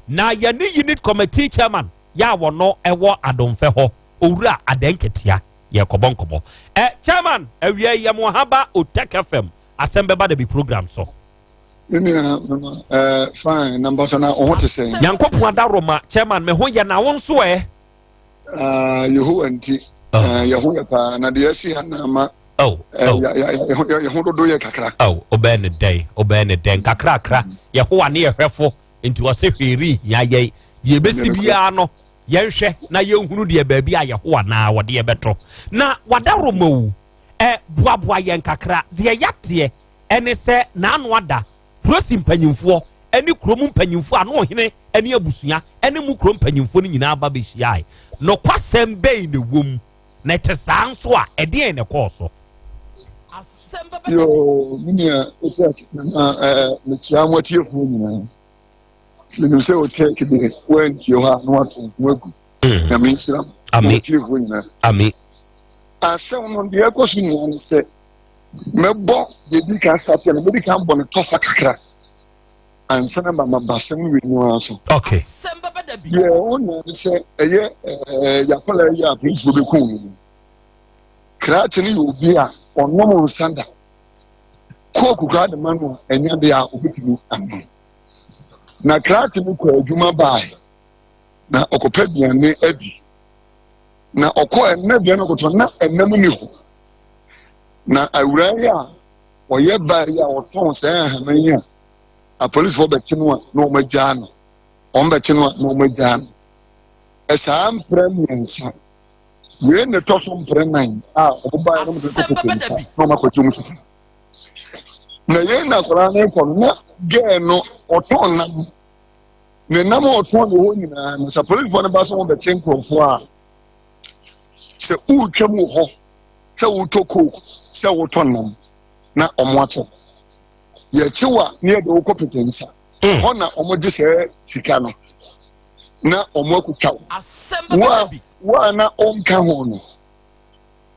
na yɛne unit committee chairman yɛ a wɔno ɛwɔ Adomfɛ hɔ, Owura Adanketea, yɛkɔbɔ nkɔmɔ. Ɛ chairman, awia yi yɛmo ha ba Otec FM Asɛm bɛba da bi program so. Me nua mema eh, fine na mpasa na wo ho te sɛn? Nyankopɔn adaworoma chairman me ho yɛ na wo nso ɛ? Ah, Yehowa nti oh. eh, yɛ ho yɛ paa na deɛ asi ha na ama oh, eh, oh. yɛ ho dodo yɛ kakra. Oh, wobɛyɛ ne dɛn wobɛyɛ ne dɛn kakrakra. Yehowa ne yɛhwɛfo nti ɔse hwee renhia yɛn, deɛ ɛbɛsi biara no Yɛnhwɛ na yɛnhunu deɛ baabi a Yehowa na wɔde yɛ bɛto. Na wadaworoma wu. Ɛ, boaboa yɛn kakra. Deɛ yɛateɛ ɛne sɛ n'ano ada. Prosi mpanyimfoɔ ɛne kurom mpanyimfoɔ ano ɔhene ɛne abusua ɛne mo kurom mpanyimfoɔ no nyinaa ba bɛhyiae. Nokwasɛm bɛn na ɛwɔ mu? Na ɛte saa nso a, ɛdeɛn na ɛkɔɔ so? Yoo, me nua, na ɛɛ, mekyia mo atiefoɔ nyinaa. Menim sɛ ɔkyɛ kebe woantie hɔ a na wato ho agu. Hmm. Nyame nhyira mo. Amen. Atiefoɔ nyinaa. Amen. Asɛm no deɛ ɛkɔ so nyinaa ne sɛ mɛbɔ deɛ di kan start no mɛdi kan bɔ no tɔfa kakra ansa na mama basɛm wei no ara so. Okay. Deɛ ɔnya ne sɛ ɛyɛ ɛɛ yakɔla yi a apolisifoɔ bɛkum no no. Krakye no yɛ obi a ɔnom nsa da. Kooku koraa de ma no a ɛnya deɛ a obɛtumi anom. Na krakye no kɔ adwuma bae, na ɔkɔpɛ aduane adi. Na ɔkɔɛ na aduane ɔkɔtɔ na ɛnam ni hɔ. Na awuraa yi a ɔyɛ baa yi a ɔtɔn saa nhama yi a apolisifoɔ bɛkye no a na wɔn agyaa no, wɔn bɛkye no a na wɔn agyaa no. Ɛsaa mprɛ mmiɛnsa. Wei na ɛtɔ so mprɛ nan a wɔn baeɛ na wɔn de kɔ pɛpɛ nsa na wɔn akɔgye wɔn sika. Na yei na akwadaa no rekɔ no na gɛɛ no ɔtɔn nam. Ne nam a ɔtɔn ne hɔ nyinaa no sɛ polisifoɔ no ba sɛ wɔbɛkye nkurɔfoɔ a sɛ wotwam wɔ hɔ sɛ wotɔ coke sɛ wotɔ nam na wɔn akyɛ. Yɛkye wo a ne yɛde wokɔ pɛpɛ nsa. Hɔ na wɔgye sɛ sika no na wɔn akotwa wo. Wo a wo a na ɔnka ho no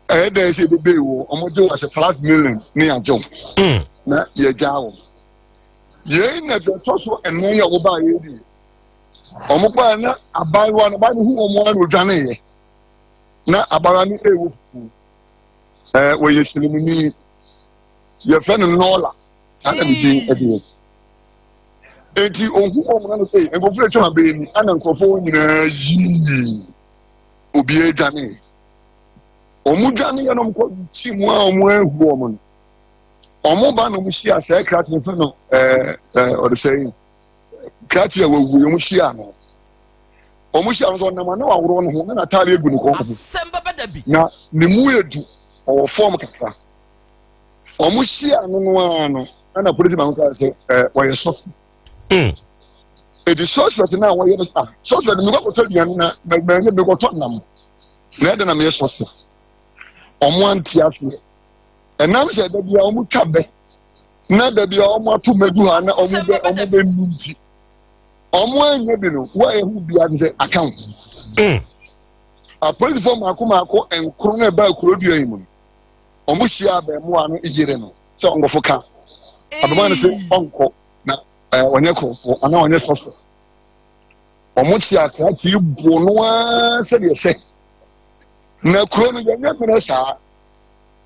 ɛyɛ dɛ sɛ ebebe wo wɔn gye wo asɛ 5 million ne yɛagye wo na yɛgyaa wo. Yei na deɛ ɛtɔ so ɛnan a wɔbaa yɛ deɛ wɔn kɔɛ na abaayewa no baa no hu wɔn ara na odwaneeɛ na abaayewa no ɛwɔ fufuo wɔyɛ silimuni yɛfrɛ no nɔɔla saa na ne din ɛdeɛ. Eti ohu wɔn na no sɛ nkurɔfoɔ atwa abɛn ni ɛna nkurɔfoɔ nyinaa yii obiara dwane. Wɔn dwane yɛ na wɔn kɔ kyi mu a wɔn ahu wɔn no. Wɔn ba na wɔn hyia sɛ krakye fɛ no ɔde sɛ krakye a wawu wɔn hyia no. Wɔn hyia no nso ɔnam ano ahorow no ho na n'ataade egu ne kɔn ho. Na ne mu yɛ du ɔwɔ fam kakra. Wɔn hyia no no ara no ɛna polisi baako kaa sɛ wɔyɛ sɔfo. Eti suspect no a wɔyɛ no ah suspect no mekɔ akɔtɔ aduane na mɛ mɛ mekɔtɔ nam na ɛdɛ na meyɛ suspect. Wɔn ante aseɛ. Ɛnam sɛ da bi a wɔn twa bɛ na da bi a wɔn ato mɛgu ha na wɔn bɛ wɔn bɛ nu nti wɔn anya bi no wɔn a ɛho bi ase sɛ account. Apolisifoɔ mako mako nkron na ɛbaa kuro dua yi mu no wɔn hyia abɛɛmoa no yere no sɛ ɔnkɔfo ka abɛɛmoa no sɛ ɔnkɔ na ɔnyɛ korɔfoɔ anaa ɔnyɛ sɔsɔ. Wɔn te akrakye bu no ara sɛdeɛ sɛ na kuro no yɛnyɛ mmerɛ saa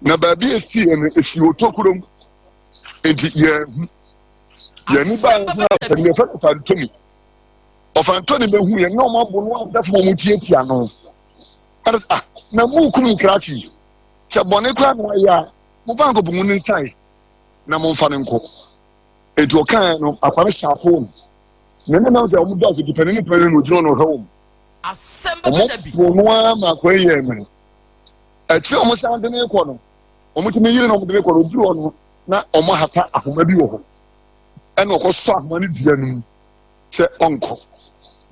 na baabi a esi yɛ no esi otokuro mu nti yɛn yɛn ni baa yɛn ho afɛn yɛfɛ no ɔfantoni ɔfantoni bɛ hu yɛn na wɔn abo no afɛfo wɔn tiatia no ɛna ah na mu kum nkrakye sɛ bɔne kura na ayɛ a mo fa nkɔpɔ mu ne nsae na mo nfa ne nkɔ eti ɔkan no akwa no hyɛ apo no na ne nam sɛ wɔn dɔɔso ti panin ne panin na ogyina ɔno ɔhwɛ wɔn wɔn po no ara ma akwa yi yɛ mmerɛ. Akyiri a wɔsan de no rekɔ no, wɔtumi yere na wɔde no rekɔ no, oduru hɔ no na wɔahata ahoma bi wɔ hɔ. Ɛna ɔkɔsɔ ahoma no dua no mu sɛ ɔnkɔ.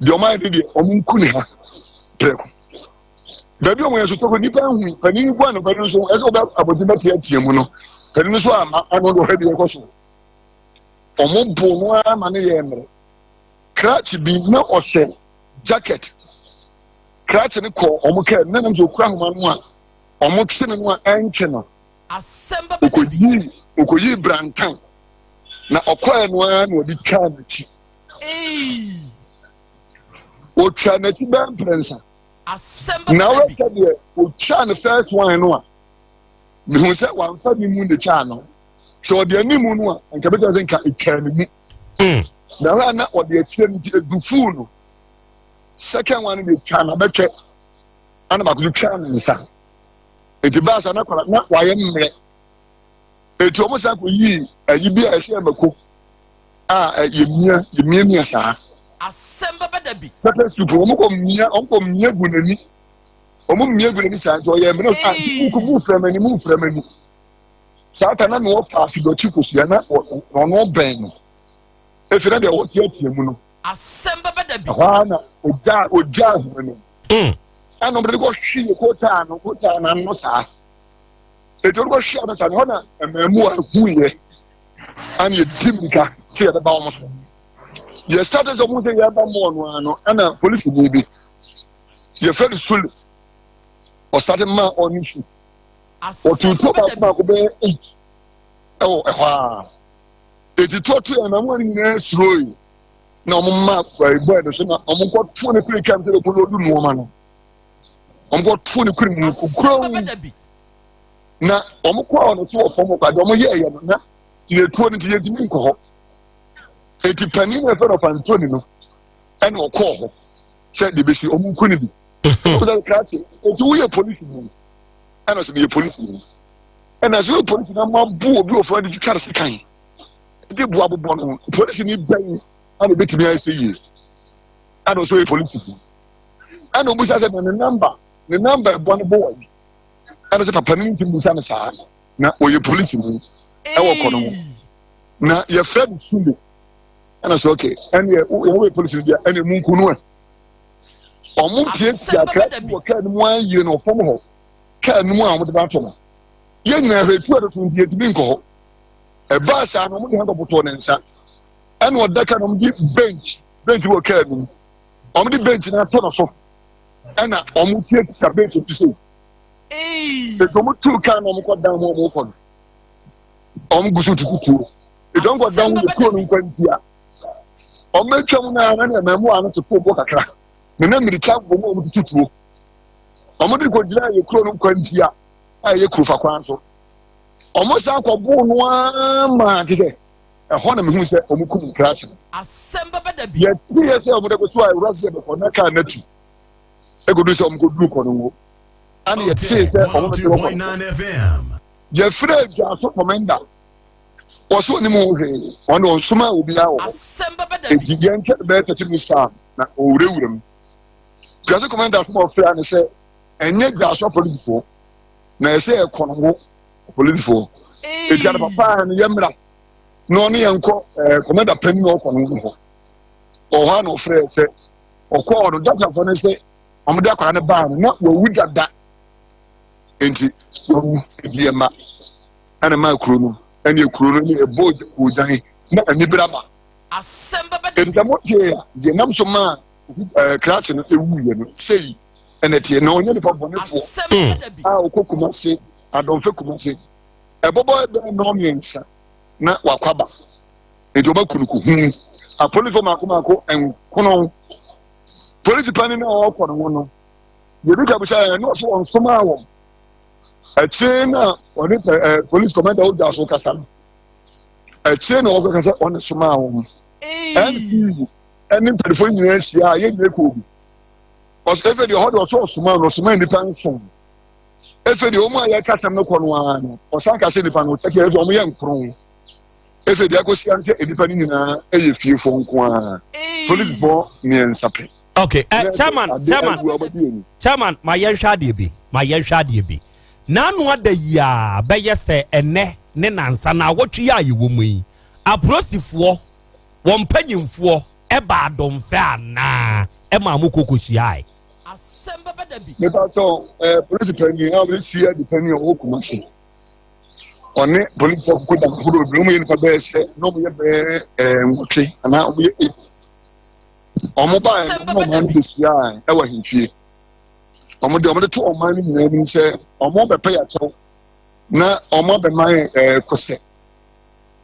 Deɛ wɔayɛ no deɛ, wɔnku ne ha prɛko. Baabi a wɔyɛ nso tɔkɔ nnipa nhu panin bu ano panin nso ɛsɛ ɔbɛ abɔnten bɛteatea mu no panin nso ama ano de ɔhwɛ deɛ ɛkɔ so. Wɔn bo no ara ma no yɛ mmerɛ. Krakye bi na ɔhyɛ jacket krakye no kɔɔ wɔn kaa mu na nam sɛ okura ahoma no a wɔn twe no no a ɛntwe no okoyii okoyii brantan na ɔkɔɛ no ara na ɔde twaa n'akyi otwa n'akyi bɛn mprɛnsa na ɔyɛ sɛ deɛ otwa no first one no a mehu sɛ wamfa ne mu na etwaa no sɛ ɔde anim no a nka bɛtumi sɛ nka etwaa ne mu na ɛhɔ a na ɔde akyire no nti edu fuu no. Second one de twa na bɛtwɛ ɛna baako so twa ne nsa eti baasa na kwara na wayɛ mmerɛ eti wɔn san kɔ yii ɛyi bi a ɛsɛ ɛmɛko a yɛ mia yɛ mia mia saa. Asɛm bɛbɛ da bi. Pepper soup wɔn kɔ mia wɔn kɔ mia gu n'ani wɔn mia gu n'ani saa nti ɔyɛ mmerɛ saa nti mu mu fira m'ani mu fira m'ani saa ta na mi wɔ faasi dɔkyi kosua na ɔno bɛn no efi na deɛ ɔteatea mu no. Asɛm bɛba da bi. Ɛhɔ ara na ogyaa ogyaa ahoma no mu. Ɛna ɔde kɔhwee kootaa no kootaa no ano saa. Eti ɔde kɔhwee ano saa no ɛhɔ na mmaamua huiɛ ɛna yɛdi mirika sɛ yɛbɛba wɔn so. Yɛ start sɛ wɔn sɛ yɛreba mɔɔ no ara no ɛna polisini bi yɛfrɛ no Sule ɔsate maa ɔne su. Ɔtutuo baako baako bɛyɛ 8 ɛwɔ ɛhɔ ara. Eti tuotu yɛn mmaamua no nyinaa suroe na wɔn ma bɔɛ no so na wɔn kɔ to ne kuri kam sɛ bɛkɔ lodu nneɛma no. Wɔn kɔ to ne kuri mu kukurow na wɔn kɔ a wɔn so wɔ fam kɔ adeɛ wɔn yɛɛyɛ no na yɛtuo no nti yɛntumi nkɔ hɔ. Eti panin na ɛfɛ no Ɔfantoni no ɛna ɔkɔɔ hɔ sɛ deɛ bɛsi ɔmo nku no bi. Ɔmo sɛ krakye eti woyɛ polisi ni ɛna ɔsɛ meyɛ polisi ni ɛna sɛ woyɛ polisi na mo abo obi wɔ fam de twitwa ne sekan de bu abobɔ no polisi ni bɛn ɛna ebetumi ayɛ sɛ yie ɛna ɔsɛ ɔyɛ polisi ni ɛna obusa sɛ na ne namba ne namba ɛbɔ ne bo wɔ yi ɛna sɛ papa no ntumi busa no saa na ɔyɛ polisi ni ɛwɔ kɔ no ho na yɛfrɛ no sule ɛna sɛ ɔkɛ ɛneɛ yɛwɔ polisi no deɛ ɛne mu nku no ɛ ɔmo tiatia kra wɔ kaa no mu ayie no ɔfam hɔ kaa no mu a ɔmo de ba ato no yɛn nyinaa hwɛ etu ɛdo to nti yɛtumi nkɔ hɔ ɛbaa saa no ɔmo de handcuff tɔɔ ne nsa ɛna ɔda kaa no ɔmo de bench bench wɔ kaa no mu ɔmo de bench no ato no so ɛna ɔmo tiatia bench no so etu ɔmo tu kaa no ɔmo kɔ dan mu ɔmo kɔ no ɔmo gu so tutu tuo etu ɔmo kɔ dan mu yɛ kuro no nkwa ntia ɔmo atwa mu naa na mmaamua no toto bɔ kakra na na mmirika bɔ mu a ɔmo tutu tuo ɔmo de kɔ gyina yɛ kuro no nkwa ntia a ɛyɛ kuro fa kwan so ɔmo san kɔ bo no ara maa kekɛ ɛhɔ na mehu sɛ ɔmo kum nkrakye no yɛte yɛ sɛ ɔmo de kɔ so a ewura sɛ bɛkɔ na kaa n'atu ekodu sɛ ɔmo kɔ duru kɔ no ngo ɛna yɛte sɛ ɔmo bɛ te wɔ kɔ no yɛfrɛ adwaso kɔmɛnda wɔso onim ho hwee ɔno ɔnsoma obiara wɔ hɔ eti yɛn nkyɛn bɛyɛ 30 minutes time na ɔwurawura mu dwaso kɔmɛnda so ma ɔfrɛ ne sɛ ɛnyɛ dwaso apolisifoɔ na ɛsɛ ɛkɔ no ho apolisifoɔ eti ade papa no yɛ mmra na ɔne yɛn kɔ ɛɛ kɔmɛnda panyin na ɔkɔ no ho hɔ ɔhɔ a na ɔfrɛ sɛ ɔkɔɔ no dɔktafoɔ no sɛ wɔn de akwadaa no baa no na wɔwu dada nti wɔwu ebi ɛma ɛna maa kuro no ɛne kuro no ne ɛbɔ ogyan na anibere aba nti mo tie a deɛ nam so maa ɛɛ krakye no ewu yɛ no sei ɛna tie na ɔnyɛ nipa bɔnefoɔ a ɔkɔ Kumase adɔnfɛ Kumase ɛbɔbɔ ɛbɛn nɔɔ mmiɛnsa na wakɔ aba nti ɔbɛku no kuhu apolisifoɔ mako mako nkono polisi panin na ɔkɔ no ho no yɛbi ka bisa yɛn na ɔso wɔn somaa wɔn akyire na ɔne ɛɛ polisi kɔmɛnda ɔda so kasa no akyire na ɔkɔ kasa ɔne somaa wɔn mcu ɛne mpanyinfoɔ nyinaa ahyia a yɛn nyinaa kɔ obi ɔsɛ efe deɛ ɔhɔ deɛ ɔsɛ ɔsoma no ɔsoma nipa nson efe deɛ wɔn a yɛka asɛm no kɔ no ara no ɔsan kasa nipa no ɔkyɛ efe wɔn yɛ nkron efe deɛ akɔsi ano sɛ nipa no nyinaa yɛ fiefoɔ nko ara polisifoɔ mmiɛnsa pɛ. Okay, chairman, chairman, chairman, ma yɛnhwɛ adeɛ bi, ma yɛnhwɛ adeɛ bi. N'ano ada yi a bɛyɛ sɛ ɛnɛ ne nansa na awɔtwe yi a yɛwɔ mu yi, apolisifoɔ, wɔn mpanyinfoɔ ɛba adomfɛ anaa ɛma mo koko hyiae? Mepa kyɛw, polisi panyin a wɔde si adi panyin a ɔwɔ Kumasi. Ɔne polisifoɔ koko da ahorow bi, wɔn yɛ nipa bɛyɛ sɛ, na wɔn yɛ bɛyɛ 8 anaa wɔn yɛ 8. Wɔn baeɛ no, wɔn ɔman no bɛhyiae wɔ ahemfie. Wɔn de wɔn de to ɔman no nyinaa anim sɛ wɔn bɛpɛ yɛ akyɛw na wɔn abɛma yɛ kosɛ.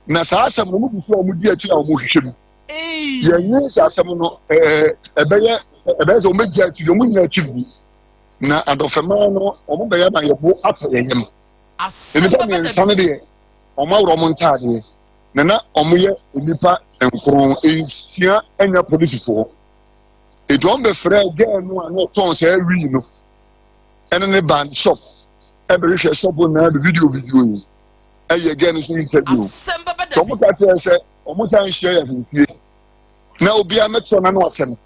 Na saa asɛm no wɔn gu so a wɔn di akyi a wɔn hwehwɛ mu. Yɛn nye saa asɛm no ɛbɛyɛ ɛbɛyɛ sɛ wɔn bɛgya akyiri wɔn nyinaa akyiri bi. Na adɔfɛman no wɔn bɛyɛ ma yɛbo atɔ yɛn yam. Nnipa mmiɛnsa no deɛ wɔn aworɔ wɔn ntaadeɛ. Na na wɔyɛ nnipa nkron, nsia anya polisifoɔ. Eti wɔn bɛfrɛɛ gɛɛ no a na ɔtɔn saa wii no ɛne ne ba no shop ɛbɛhwehwɛ shop nyinaa de video video yi ɛyɛ gɛɛ no so interview. Sɛ wɔn ka kyerɛ sɛ wɔn san hyia yɛ ahemfie na obiara mɛtɔ n'ano asɛm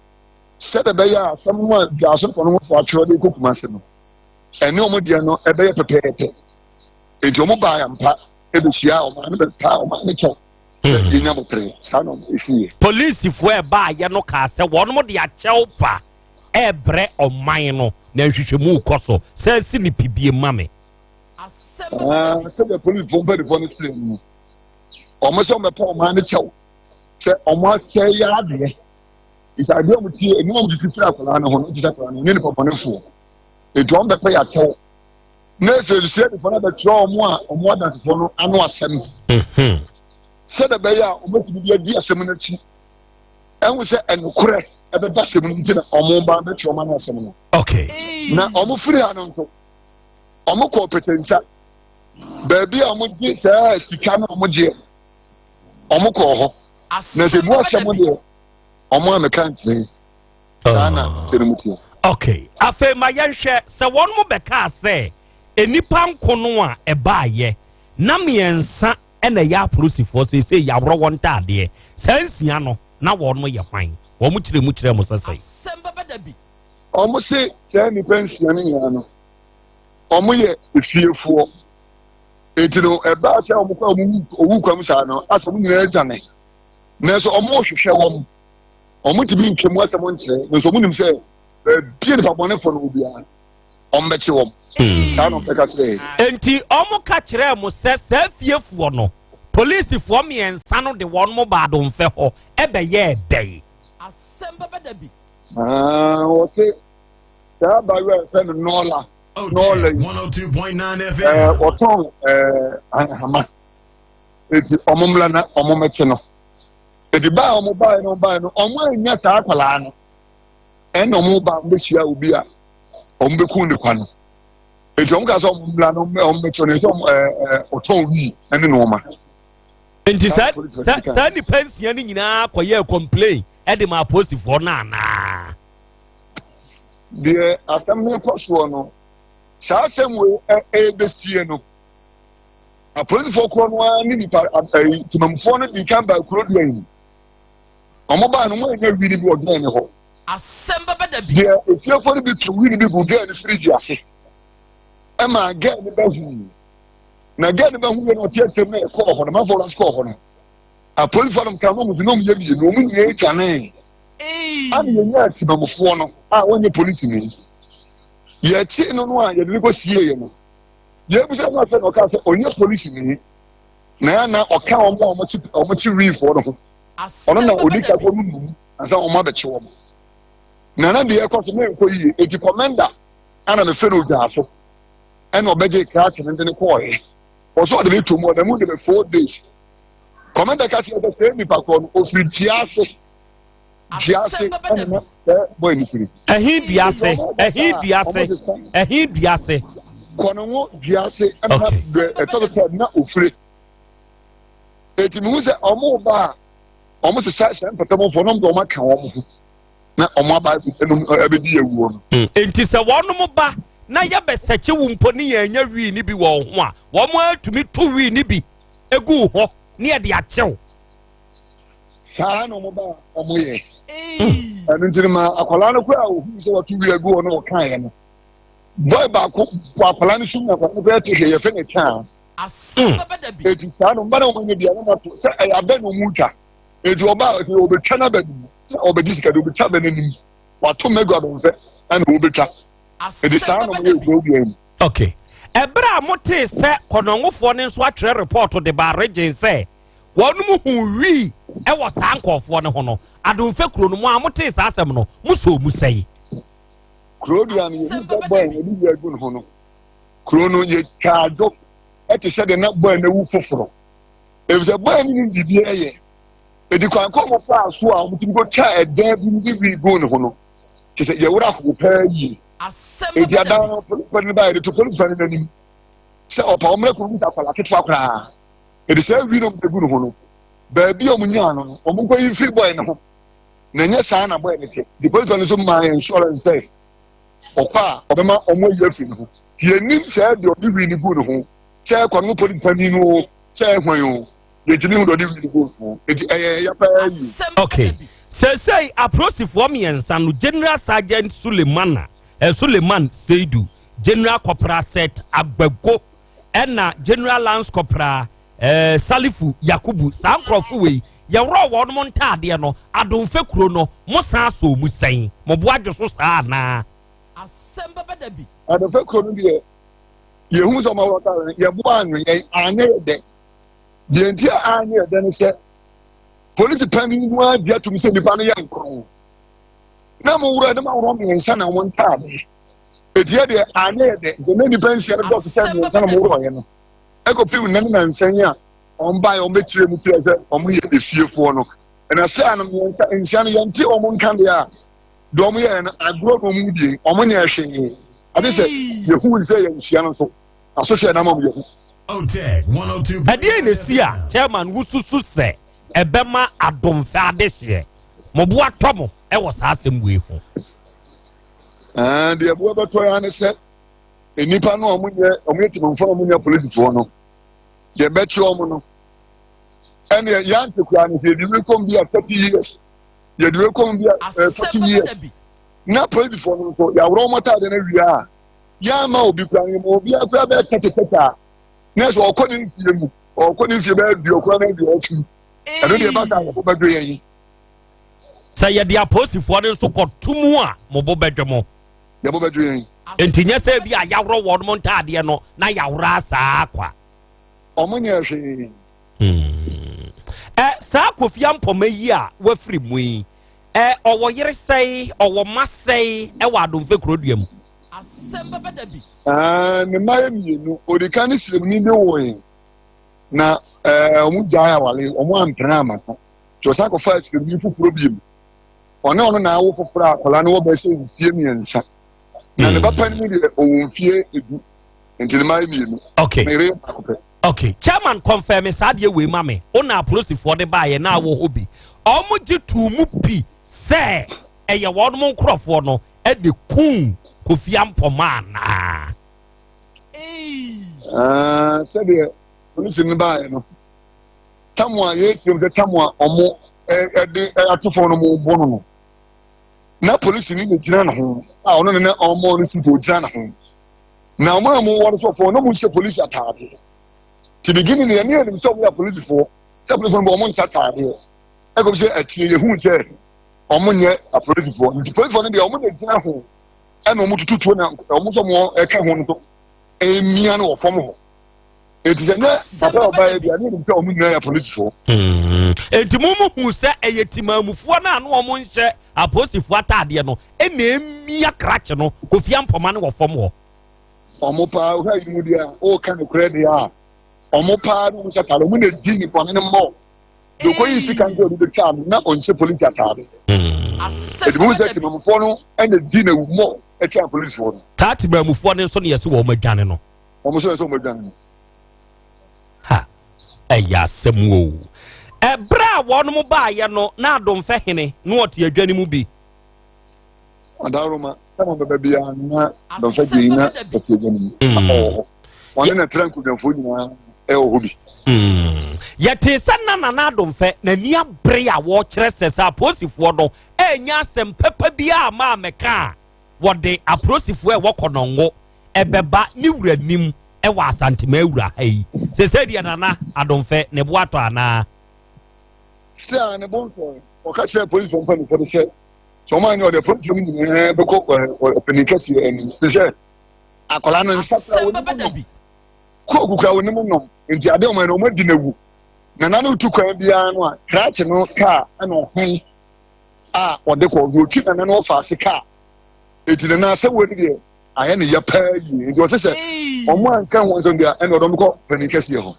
sɛdeɛ ɛbɛyɛ a asɛm no a dwaso kɔ no ho fo atwerɛ de kɔ Kumase no ɛne wɔn deɛ no ɛbɛyɛ pɛpɛɛpɛ. Eti wɔn baa ampa. Ɛbɛhyia ɔmaa no bɛpa ɔmaa no kyɛw sɛ hmm. yɛnya botere saa na ɛsiiɛ. Polisifoɔ ɛbaayɛ no kaa sɛ wɔnom de akyɛw pa ɛrebrɛ ɔman no na nhwehwɛmu kɔ so sɛ si ne pibie ma me. Ah, sɛdeɛ polisifoɔ mpanimfoɔ no sɛ mu wɔn sɛ wɔbɛpa ɔman no kyɛw sɛ wɔn asɛe yɛ adeɛ nti adeɛ wɔn tie emu wɔn tete firi akwadaa no ho no ti sɛ akwadaa no ne nipa bɔnefoɔ nti wɔn bɛpɛ yɛ akyɛw na afei nso sɛdefoɔ no abɛtwerɛ wɔn a wɔn adansefoɔ no ano asɛm mhm. sɛdeɛ ɛbɛyɛ a wɔbɛtumi de adi asɛm no akyi ɛho sɛ ɛnokorɛ ɛbɛba asɛm no nti na wɔn ba bɛtwerɛ wɔn ano asɛm no okay na wɔn firi ha no nso wɔn kɔɔ pɛtɛnsa baabi a wɔn gye saa sika no wɔn gyeɛ wɔn kɔɔ hɔ. Na sɛ bu asɛm deɛ, wɔn a meka nkyerɛ saa na sɛ no mu teɛ. Okay, afei ma yɛnhwɛ sɛ wɔn mo bɛkaa sɛ nnipa nko no a ɛbaayɛ na mmiɛnsa ɛna ɛyɛ apolisifoɔ, seesei yɛaworɔ wɔn ntaadeɛ. Saa nsia no na wɔn mo yɛ hwan? Wɔn mo kyerɛ mu kyerɛ mo sɛ sɛn? Wɔn se saa nnipa nsia no nyinaa no, wɔn yɛ efiefoɔ. Eti no ɛbaa sɛ wɔn kɔ wɔn owu kwam saa no, asɛ wɔn nyinaa adwane. Nanso wɔn rehwehwɛ wɔn. Wɔn ntumi ntwa mu asɛm nkyerɛ, nanso wɔn nim sɛ baabi a nipa bɔnefoɔ no wɔ biara, wɔn bɛkye wɔn. Saa na wɔn bɛka kyerɛ yɛn. Enti wɔn ka kyerɛɛ mo sɛ saa fiefoɔ no, polisifoɔ mmiɛnsa no de wɔn mo baa Domfɛ hɔ bɛyɛɛ dɛn? Ah, wɔse saa abaayewa a yɛfrɛ no Nɔɔla, Nɔɔla yi, ɛɛ wɔtɔn ɛɛ ahama. Eti wɔn mmla na wɔn mmɛkye no. Eti baa a wɔn baa no baa no, wɔn annya saa akwadaa no. Ɛna wɔn ba wɔn bɛhyia obi a wɔn bɛku ne kwa no. Eti wɔn ka sɛ wɔn mmla na wɔn mmɛkye no, sɛ wɔn ɛɛ ɛɛ ɔtɔn wii ɛne nneɛma. Nti saa saa nipa nsia no nyinaa kɔyɛɛ complain ɛde ma apolisifoɔ no anaa? Deɛ asɛm no kɔ soɔ no, saa asɛm wei ɛrebɛsie no, apolisifoɔ korɔ no ara ne nipa ɛyi temamufoɔ no di kan baa kuro dua yi mu. Wɔn baa no, wɔn anya wi no bi wɔ gɛn no hɔ. Asɛm bɛbɛ da bi. Deɛ efiefoɔ no bi to wi no bi gu gɛn no firiji ase ɛma gɛn no bɛ hu. Na gɛn no bɛ hu yɛ no ɔteɛteɛm na ɛkɔɔ hɔ no, manfoɔ no kɔɔ hɔ no. Apolisifoɔ no kan no wɔn yɛ mmienu, wɔn nyinaa dwanee. Ana yɛnyaa temamufoɔ no a wɔnyɛ polisini. Yɛkyee no no a yɛde no kɔsieeɛ no, yɛbisa no afei na ɔkaa sɛ ɔnyɛ polisini na na ɔka wɔn a wɔkye wɔkye wiifoɔ no ho. Ɔno na ɔdi ka kɔ no num ansa wɔn abɛkye wɔn. Na na deɛ ɛkɔ so na ɛnkɔ yie, eti kɔmɛnda ana mefrɛ no odwaa so ɛna ɔbɛgye krakye no de no kɔɔeɛ. Ɔsɛ ɔde ne to mu ɔda mu de bɛ 4 days. Kɔmɛnda ka kyerɛ sɛ sɛ nipa korɔ no ofiri dua ase, dua ase ɛna na sɛ bɔyɛ ne firi. Ɛhe dua ase? Ɛhe dua ase? Ɛhe dua ase? Kɔnɔngo dua ase ɛna na bɛ ɛtɔ so sɛ na ofire. Eti mihu sɛ ɔmo ba a ɔmo sesa sɛ mpɛtɛmɔfoɔ na ɔmo de ɔmo aka wɔn ho na ɔmo aba ɛnum ɛbɛdi awuo no. Nti sɛ wɔnom ba na yɛbɛsɛkye wo mpo ne yɛn anya wii ne bi wɔ ho a, wɔn atumi to wii ne bi egu hɔ ne yɛde akyew. Saa na ɔmo ba ɔmo yɛ. Ɛno nti no ma akwadaa no koraa ohun sɛ wɔto wii agu hɔ na ɔkaeɛ no, bɔy baako bɔ akwadaa no so mu, akwadaa no koraa te hwɛ yɛfɛ ne taa. Eti saa no mba na wɔn nyɛ bia na wɔato sɛ ɛyɛ abɛ na wɔn retwa. Eti ɔba eti ɔbɛtwa n'aba no mu sɛ ɔbɛgye sika de ɔbɛtwa abɛ n'anim wato mɛgu abɛnfɛ ɛna ɔbɛtwa. Eti saa na wɔn yɛ kuro dua mu. Okay. Ɛberɛ a motee sɛ kɔnɔngofoɔ no nso atwerɛ repɔɔto de baa region sɛ wɔnom huu wii wɔ saa nkɔɔfoɔ no ho no, Adomfɛ kuro no, mo a motee saa asɛm no, mosɔɔ mu sɛn? Kuro dua no, yɛhu sɛ bɔɛ na ɛde wii agu ne ho no, kuro no yɛtwaa dwo te sɛ deɛ na bɔɛ no awu foforɔ, efisɛ bɔɛ no nim biribiara yɛ. Enti kwan kɔ wɔn faa so a wɔtumi kɔtwaa ɛdan bi mu de wii guu ne ho no, kyerɛ sɛ yɛwerɛ ahow paa yie. Enti adan no polisifo no baeɛ de to polisifo no anim sɛ ɔpa wɔn mmerɛ kɔn mu sɛ akwadaa ketewa koraa. Enti saa wii no wɔde gu ne ho no, baabi a wɔnyaa no no, wɔn nkɔyi mfiri bɔe no ho. Na ɛnyɛ saa na bɔe no te. Nti polisifo no nso maa yɛn insurance sɛ ɔkɔ a ɔbɛma wɔn ayi afiri ne ho. Yɛnnim sɛ deɛ ɔde wii no guu ne ho, sɛ ɛkɔ no polisi panin no o, sɛ ɛhwan o, yɛntumi hu deɛ ɔde wii no guu ne ho. Enti ɛyɛ ya paa yie. Okay. Seesei apolisifoɔ mmiɛnsa no, General Sergeant Sulemana, eh, Suleiman Seidu, General Corporal Seth Agbago, ɛna General Lance Corporal eh, Salifu Yakubu, saa nkurɔfo wei, yɛworɔɔ wɔn ntaadeɛ no, Adomfɛ kuro no, mo san sɔɔ mu sɛn? Mo bo adwo so saa anaa? Adomfɛ kuro no deɛ, yɛhu sɛ ɔma wɔta no, yɛboa ano, yɛn anyɛ yɛ dɛ. Deɛ nti a anyɛ yɛ dɛ ne sɛ, polisi panyin no ara gye atum sɛ nnipa no yɛ nkron. Na mo wura ne mo aworɔ mmiɛnsa na wɔn ntaade. Eti yɛ deɛ anyɛ yɛ dɛ, nti na nnipa nsia no dɔɔso sɛ mmiɛnsa na mo worɔeɛ no. Ɛkɔpem nnɛ ne nansa yi a wɔn baeɛ wɔn bɛkyerɛ mu kyerɛ sɛ wɔn yɛ efiefoɔ no. Ɛna sɛ ano mmiɛnsa nsia no yɛnte wɔn nka deɛ a, deɛ wɔn yɛɛ no agorɔ na wɔn die, wɔn nyɛ hwee. Ade sɛ yɛhu sɛ yɛnhyia no nso, asohwɛ na ama wɔn yɛhu. Ɛdeɛn na ɛsi a chairman wosusu sɛ ɛbɛma adomfɛ adehyeɛ. Mo bo atɔ mo wɔ saa asɛm wei ho. Ɛɛ, deɛ ɛboa bɛtɔ ya ne sɛ nnipa no a wɔnyɛ wɔyɛ tìmɔnfoɔ a wɔnyɛ polisifoɔ no yɛbɛkye wɔn no ɛnna yɛante koraa no sɛ yɛde wei kɔm bi a 30 years, yɛde wei kɔm bi a 40 years, na polisifoɔ no nso yɛaworɔ wɔn ataade no awie a yɛama obi koraa no ma obi akora bɛyɛ 30 30 a na ɛsɛ ɔkɔ ne mfie mu, ɔkɔ ne mfie bɛyɛ 90 na 80. Ɛno deɛ ɛba saa yɛbɔ bɛdwe yɛn yi. Sɛ yɛde apolisifoɔ no nso kɔto mu a, mo bo bɛdwe mo. Yɛbɔ bɛdwe yɛn. Nti nyɛ sɛ bi a yɛaworɔ wɔn mo ntaadeɛ no na yɛaworɔ asaa kwa. Ɔmo nyɛ hwee. Ɛ saa Kofi Ampɔma yi a wafiri mu yi, ɛ ɔwɔ yere sɛe, ɔwɔ mma sɛe ɛwɔ Adomfe kurodua mu? Ɛɛ, ne mma yɛ mmienu. Odi kan ne siremuni bi woe na ɛɛ ɔmo gyae awale, ɔmo ampene ama no. Nti ɔsan kɔfaa siremuni foforɔ bi mu. Ɔne ɔno na awo foforɔ a akwadaa no wɔ bɛyɛ sɛ mfie 3. Na ne ba panin deɛ ɔwɔ mfie 10. Nti ne mma yɛ mmienu. Ne yere yɛ baako pɛ. Okay, chairman, confirm saa adeɛ wei ma me. Wo na apolisifoɔ de baeɛ na awɔ hɔ bi. Ɔmo gye too mu pi sɛ ɛyɛ wɔn nkorɔfoɔ no ɛde kuu Kofi Ampɔma anaa? Ɛɛ, sɛdeɛ polisi no baeɛ no, tam a yɛtirim sɛ tam a ɔmo ɛde ato fam no mo bɔ no, na polisi no na gyina ne ho a ɔno ne na ɔmo no si ogyina ne ho na ɔmo a ɔmo wɔ no so fɔ na ɔmo nhyɛ polisi ataadeɛ. Ti beginning no yɛne yɛnim sɛ ɔmo yɛ apolisifoɔ, sɛ polisifoɔ no bɔ ɔmo nhyɛ ataadeɛ. Ɛkɔm sɛ akyire yɛhu sɛ ɔmo nyɛ apolisifoɔ, nti polisifoɔ no deɛ ɔmo na gyina ho ɛna ɔmo tutu tuo na ɔmo nso ɔmo ɛka ho no so emia no wɔ fam hɔ. Eti sɛ nyɛ papa a ɔbaeɛ deɛ ne yɛnim sɛ ɔmo nyinaa yɛ apolisifoɔ. Enti mo mo hu sɛ ɛyɛ timaamufoɔ no a na wɔn nhyɛ apolisifoɔ ataadeɛ no ɛna emia krakye no Kofi Ampɔma no wɔ fam hɔ. Ɔmo paa ɔhwɛ yi mu deɛ a ɔɔka no korɛ deɛ a ɔmo paa na ɔmo hyɛ ataade, ɔmo na di nipa no ne mmɔ deɛ ɔkɔyi sika nso ɔde bɛtwa no na ɔnhyɛ polisi ataade. Eti mo sɛ temamufoɔ no ɛna di na ewu mmɔ ɛkyɛn apolisifoɔ no. Saa timaamufoɔ no nso na yɛsɛ wɔn adwane no. Wɔn nso yɛ sɛ wɔn adwane no. Ha, ɛyɛ asɛm o. Ɛberɛ a wɔn baayɛ no na Adomfɛ hene na ɔte adwa no mu bi. Adaworoma sɛ mo bɛba biara no na Adomfɛ gye na ɔte adwa no mu. Ɔwɔ hɔ. Wɔne na tra nkonnwafoɔ nyinaa ɛwɔ hɔ bi. Yɛtee sɛ na Nana Adomfɛ n'ani abere a wɔrekyerɛ sɛ sɛ apolisifoɔ no annya asɛm papa biara amma ammɛka a, wɔde apolisifoɔ a ɛwɔ Kɔnɔngo ɛbɛba ne wura nim ɛwɔ Asantema awura ha yi. Sesei deɛ Nana Adomfɛ ne bo atɔ anaa? Sɛ a ne bo ntɔe. Ɔka kyerɛɛ apolisifoɔ mpanimfoɔ no sɛ sɛ wɔn anyɛ ɔde apolisifoɔ no nyinaa bɛkɔ ɔpanin kɛseɛ anim. Te sɛ akwadaa no nsa kura wɔn anim nom, kooku kura wɔn anim nom, nti adeɛ wɔn ayɛ no wɔn adi no awu. Nana no tu kwan biara no a krakye no kaa ɛna ɔhan a ɔde kɔ ɔde otwi nana no ɔfa ase kaa. Eti nana asɛm wɔ ni deɛ ayɛ ne ya paa yie, nti ɔsɛ sɛ wɔn anka ho nsɛm deɛ ɛna ɔdɔm kɔ panin kɛseɛ hɔ.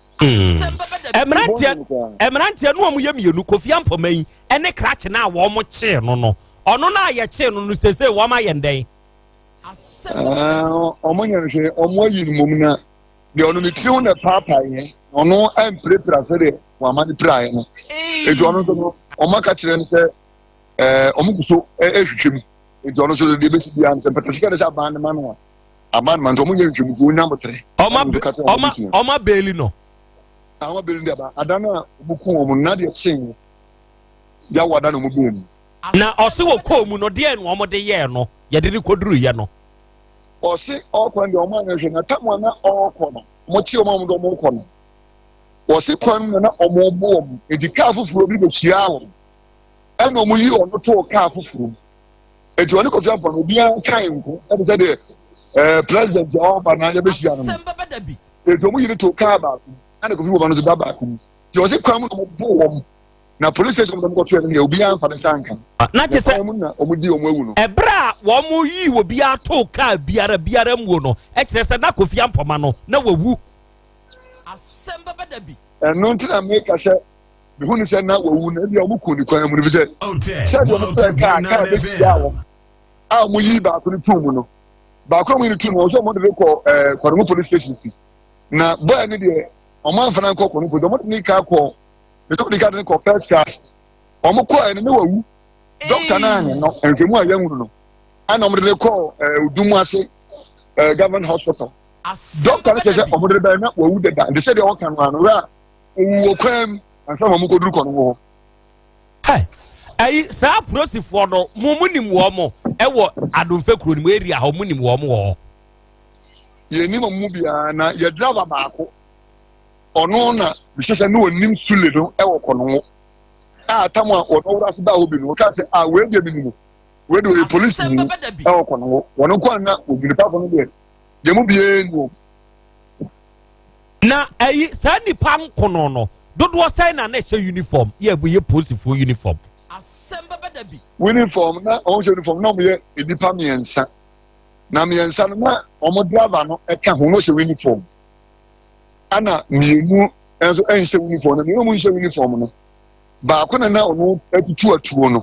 Mmeranteɛ mmeranteɛ no wɔn yɛ mmienu, Kofi Ampɔma yi ɛne krakye no a wɔn kyee no no, ɔno no a yɛkyee no no sese wɔn ayɛ ndɛn? Wɔn nyɛ no hwee, wɔn ayi no mmom na deɛ ɔno ne tiri ho na paapaeɛ, ɔno ampirapira sɛdeɛ wɔn ama no piraeɛ no, nti ɔno nso no wɔn aka kyerɛ no sɛ wɔn gu so ɛrehwehwɛ mu, nti ɔno nso deɛ ebesi biara no sɛ mpɛtɛsika de sɛ aban ne ma no a aban ne ma, nti wɔn nyɛ nhwehwɛ mu nti wɔn nya abotere. Ɔma ɔma beeli no. Ɔma beeli no de aba ada no a wɔn ku wɔn na deɛ kyee yawo ada na wɔn bɛɛ mu. Na ɔse wɔ kɔɔ mu no deɛ na wɔn de yɛɛ no yɛde ne kɔduru yɛ no. Ɔse ɔkɔ no deɛ wɔn anyɛ hwɛ na tam a na ɔkɔ no wɔn kye wɔn a wɔn de wɔn kɔ no wɔse kwan mu na wɔn bo wɔn, nti kaa foforɔ bi bɛhyia wɔn ɛna wɔn yi ɔno too kaa foforɔ mu, nti ɔne Kofi Ampɔn no obiara kae nko ɛde sɛ deɛ president a ɔba na yɛbɛhyia no no, nti wɔn yi no too kaa baako mu ɛna Kofi Bɔba no nso da baako mu, nti ɔse kwan mu na wɔn bo wɔn na police station mu na wɔn kɔtoɛ no deɛ obiara nfa ne nsa nka. Na kyɛ sɛ kwan mu na wɔn di wɔn awu no. Ɛberɛ a wɔn yii obiara too kaa biara biara muo no ɛkyerɛ sɛ na Kofi Ampɔma no na wawu. Ɛno nti na meka sɛ mehu ne sɛ na wawu na ebia wɔn ku ne kwan mu no, efisɛ sɛdeɛ wɔn frɛ kaa bɛhyia wɔn a wɔn yi baako no tuu mu no, baako a wɔn yi no tuu mu no, wɔn sɛ wɔn de no kɔ Kɔnɔmo police station fi, na bɔyɛ no deɛ wɔn amfa no ankɔ Kɔnɔmo police, wɔn de ne kaa kɔ. Mesɛ wɔn di ka de no kɔ first class. Wɔn kɔɛ no ne wawu. Dɔkta no anyɛ no nhwɛmu a yɛnhunu no ɛna wɔn de no kɔɔ ɛɛ Odum ase ɛɛ government hospital. Dɔkta no kyerɛ sɛ wɔn de no bɛyɛ na wawu dada. Nti sɛdeɛ wɔka no ano wɛ a owu wɔ kwan mu ansa na wɔn kɔduru kɔ no wɔ hɔ. Hey, ɛyi saa apolisifoɔ no mo mo nim wɔn mo ɛwɔ Adomfɛ kuro no mu area hɔ mo nim wɔn wɔ hɔ. Yɛnim wɔn mu biara na yɛ driver baako ɔno na mehyɛ sɛ ne ɔnim Sule no ɛwɔ kɔnɔngo a tam a wɔn ɔwura ase baa hɔ bi no wɔkaa sɛ a wei deɛ menim wei deɛ ɔyɛ polisi ni ɛwɔ kɔnɔngo wɔn nko a na wɔn nipa kɔ no deɛ yɛn mu biara ni wɔn. Na ɛyi saa nipa nkono no dodoɔ sɛn na na ɛhyɛ uniform yɛ ɛbɔ yɛ polisifoɔ uniform. Uniform na wɔn hyɛ uniform na wɔn yɛ nipa mmiɛnsa na mmiɛnsa no na wɔn driver no ɛka ho na ɔhyɛ uniform ɛna mmienu nso ɛnhyɛ uniform na mmienu mu nhyɛ uniform no baako na na ɔno atutu atuo no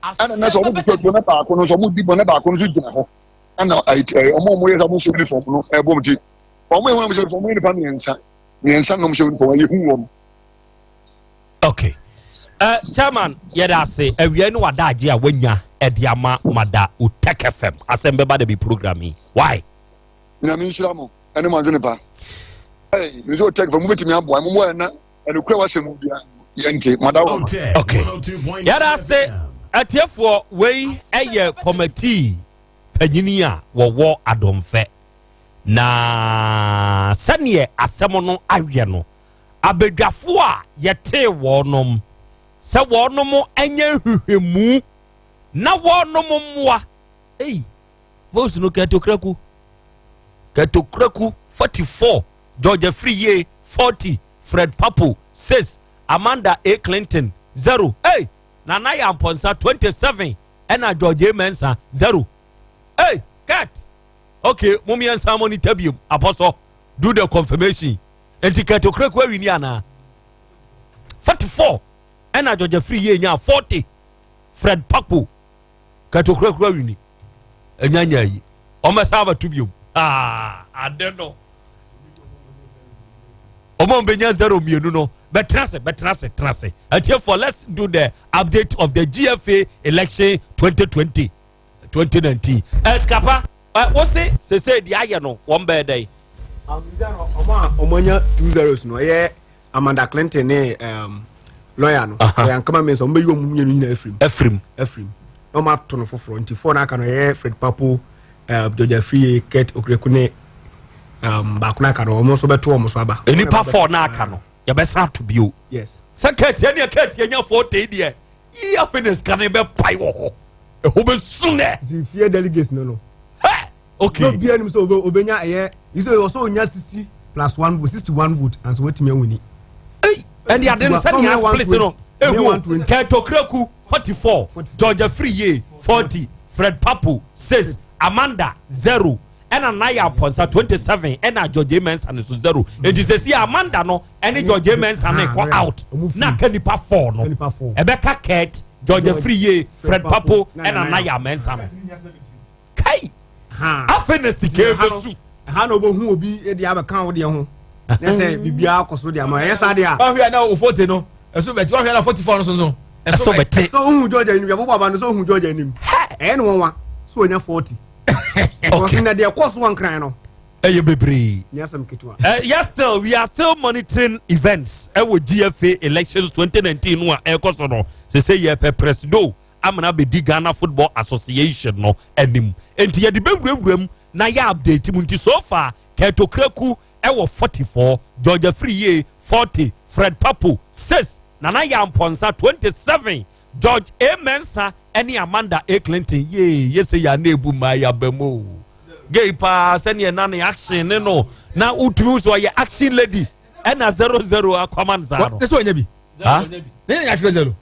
ɛna na sɛ wɔn tutu atuo na baako no nso wɔn di bɔ na baako no nso gyina hɔ ɛna ɛɛ wɔn a wɔyɛ sɛ wɔn hyɛ uniform no ɛbɔ wɔn ti. Wɔn yɛ wɔn hyɛ uniform wɔn yɛ nipa mmiɛnsa mmiɛnsa na wɔn hyɛ uniform wɔn yɛ hu wɔn. Okay. Uh, chairman yɛda ase awia ne wada agye a wanya ɛde ama mada Otec FM asɛm bɛba da bi program yi why. Nyame nhyira mo ɛne mo adwene pa. Hey, me sɛ Otec FM mobɛtumi aboa mo mmoa na ɛnokorɛ wasɛm mu bia yɛnte mada wɔ ma. Okay. Yɛda ase atiefoɔ wei ɛyɛ kɔmatii panyini a wɔwɔ adomfɛ Na sɛdeɛ asɛm no aweɛ no, abadwafoɔ a yɛtee wɔnom sɛ wɔnom nyɛ nhwehwɛmu na wɔnom mmoa. Ei, votes no Kɛtokraku, Kɛtokraku 44, George Afriyie 40, Fred Papo 6, Amanda A. Clinton 0. Ei, Nana Yaa Amponsah 27 ɛna George A. Mensah 0. Ei, Kurt! Okay, mo mmiɛnsa monitor biom. Apɔsɔ, do the confirmation. Nti Kurt Okraku awini anaa? 44 ɛna Georgia Free yie nyaa 40. Fred Papo, Kurt Okraku awini. Ɛnya nya yi. Ɔmɛsa abɛto biom. Ah, ade no. Ɔmo mbɛnya zero mmienu no. Bɛtena ase, bɛtena ase, tena ase. Atiefoɔ, let's do the update of the GFA election 2020. 2019 ɛsikapa ɛ wose sese deɛ ayɛ no wɔn bɛyɛ dɛ. Ɔmo a ɔmo anya two zeros no ɛyɛ Amanda Clinton ne um, lawyer no ɛyɛ Ankama Mensah ɔmo bɛyi ɔmo mmienu nyinaa afirim. Afirim. Afirim na ɔmo ato no foforɔ nti four n'aka no ɛyɛ Fred Papo uh, George Afriyie Kurt Okraku ne um, baako n'aka no ɔmo nso bɛto ɔmo so aba. Nipa four n'aka no yɛbɛsan ato bio. Yes. Sɛ Kurt yɛ neɛ Kurt yɛ nya four tei deɛ yi afei na sika no bɛpae wɔ hɔ ɛhɔ bɛsu nɛ. Nti fie delegates no no. Hɛ okay. N'obi anim sɛ obe obenya ɛyɛ yi sɛ ɔsɛ onya sixty plus one vote sixty one vote ansa watumi awini. Ei ɛne ade no sɛnea split no ehu Kurt Okraku 44 George Afriyie 40 Fred Papo 6 Amanda 0 ɛna Naya Amponsah 27 ɛna George A. Mensah no so 0 enti sɛsi Amanda no ɛne George A. Mensah no kɔ out na aka nipa 4 no ɛbɛka Kurt George Afriyie Fred Papo ɛna Naya Mensah no kai afei na sika ɛbɛsu ɛha na wobɛhu obi de abɛka wo deɛ ho na sɛ biribiara kɔ so de ama ɛyɛ saa deɛ a wahwɛ a na wo 40 no ɛso bɛte wahwɛ na 44 no so so ɛso bɛte sɛ wohu George anim yɛbobɔ aba no sɛ wohu George anim ɛyɛ ne wɔnwa sɛ wɔnya 40 okay na deɛ ɛkɔ so wɔ nkran no ɛyɛ bebree nyɛ asɛm ketewa uh, yes still we are still monitoring events ɛwɔ gfa elections 2019 no a ɛkɔ so no sɛ sɛ yɛpɛ presido amena bɛdi ghana football association no anim nti yɛde bɛwurawura mu na yɛ update mu nti so far kɛtokraku ɛwɔ 44 george afriyie 40 fred papo 6 nana yampɔnsa 27 George A. Mensah ne Amanda A. Clinton yee yɛ sɛ yɛ ana ebu mmaa yi aba mu o. Gay paa sɛdeɛ na ne action ne no na wotumi sɛ ɔyɛ action lady ɛna zero zero akwama no saa no. Sɛ ɔnya bi. Ha? Ne ne atwerɛ zero.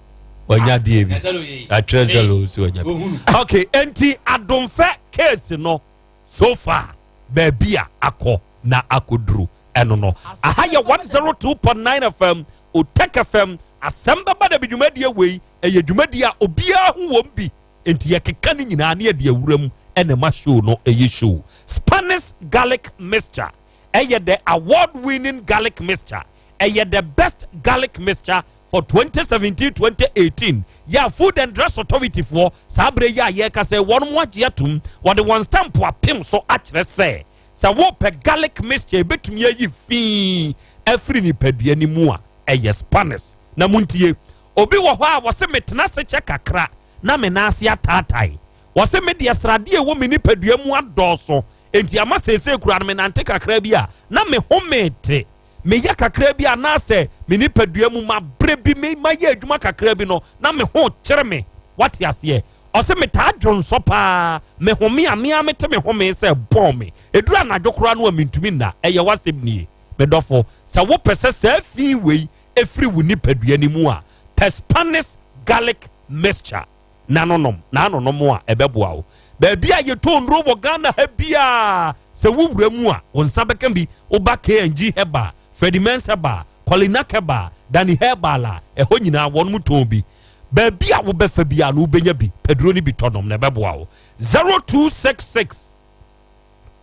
Ɔnya deɛ bi. Atwerɛ zero sɛ ɔnya bi. Okay, enti adomfɛ case no so far baabi a akɔ na akɔduru ɛno no. Aha yɛ 102.9 FM, Otec FM, Asɛm bɛba da bi dwumadie wei ɛyɛ dwumadie a obiara ho wɔm bi nti yɛkeka ne nyinaa ne yɛde awura mu ɛna ɛma show no ɛyɛ show. Spanish garlic mixture ɛyɛ the award winning garlic mixture Ɛyɛ the best garlic mixture for 2017 2018 yɛ a Food and Drugs Authority foɔ saa berɛ yi a yɛreka sɛ wɔn mo agye atum, wɔde wɔn stamp apem so akyerɛ sɛ sɛ wopɛ garlic mixture ebɛtumi ayi fii afiri nipadua no mu a, ɛyɛ Spanish. Na montie, obi wɔ hɔ a wɔse metena ase kyɛ kakra na me nan ase ataatae. Wɔse me deɛ, sradeɛ ɛwɔ me nipadua mu adɔɔso, enti ama seesei kura no menante kakra bi a na me home te, meyɛ kakra bi anaasɛ me nipadua mu mabrɛ bi, me mayɛ adwuma kakra bi no na me ho kyerɛ me. Wate aseɛ? Ɔsɛ metaa dwonsɔ paa, me home a mea mete me home sɛ bɔn me, ɛduru anadwo koraa no a mentumi nna. Ɛyɛ w'asɛm nie, medɔfo. Sɛ wopɛ sɛ saa fi wei ɛfiri wo nipadua no mu a, pɛ Spanish garlic mixture na nonom na anonom a ɛbɛboa wo. Baabi a yɛtɔ nnuro wɔ Ghana ha biaa, sɛ wowura mu a, wo nsa bɛka bi. Woba KNG Herbal, Fredimens Herbal, Colinac Herbal, Dani Herbal a, ɛhɔ nyinaa wɔn mu tɔn bi. Baabi a wobɛfa biara no, wobɛnya bi. Pɛduro no bi tɔnom na ɛbɛboa wo. 0266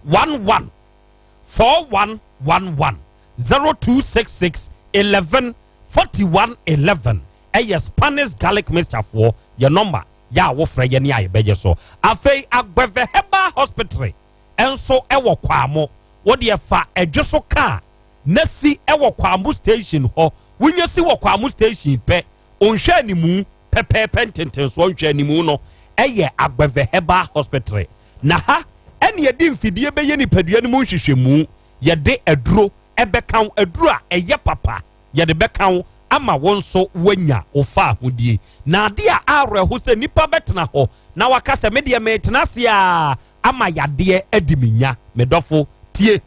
11 4111, 0266 11 41 11 ɛyɛ Spanish garlic mixture foɔ yɛ nɔmba yɛ a wofrɛ yɛ ne a yɛbɛgye so. Afei Agbɛvɛ Herbal Hospital ɛnso ɛwɔ Kwamo. Wodeɛ fa ɛdwe so kaa na si ɛwɔ Kwamo station hɔ. Wonya si wɔ Kwamo station pɛ, ɔnhwɛ animu pɛpɛɛpɛ, ntentensoɔ nhwɛ animu no ɛyɛ Agbɛvɛ Herbal Hospital. Na ha ɛne yɛde mfidie bɛyɛ nipadua no mu nhwehwɛmu, yɛde aduro ɛbɛka wo, aduro a ɛyɛ papa yɛde bɛka wo ama wo nso woanya wo fa ahodie. Na ade a awerɛho sɛ nipa bɛtena hɔ na waka sɛ medeɛ metena ase a ama yadeɛ adi me nya. Medɔfo, tie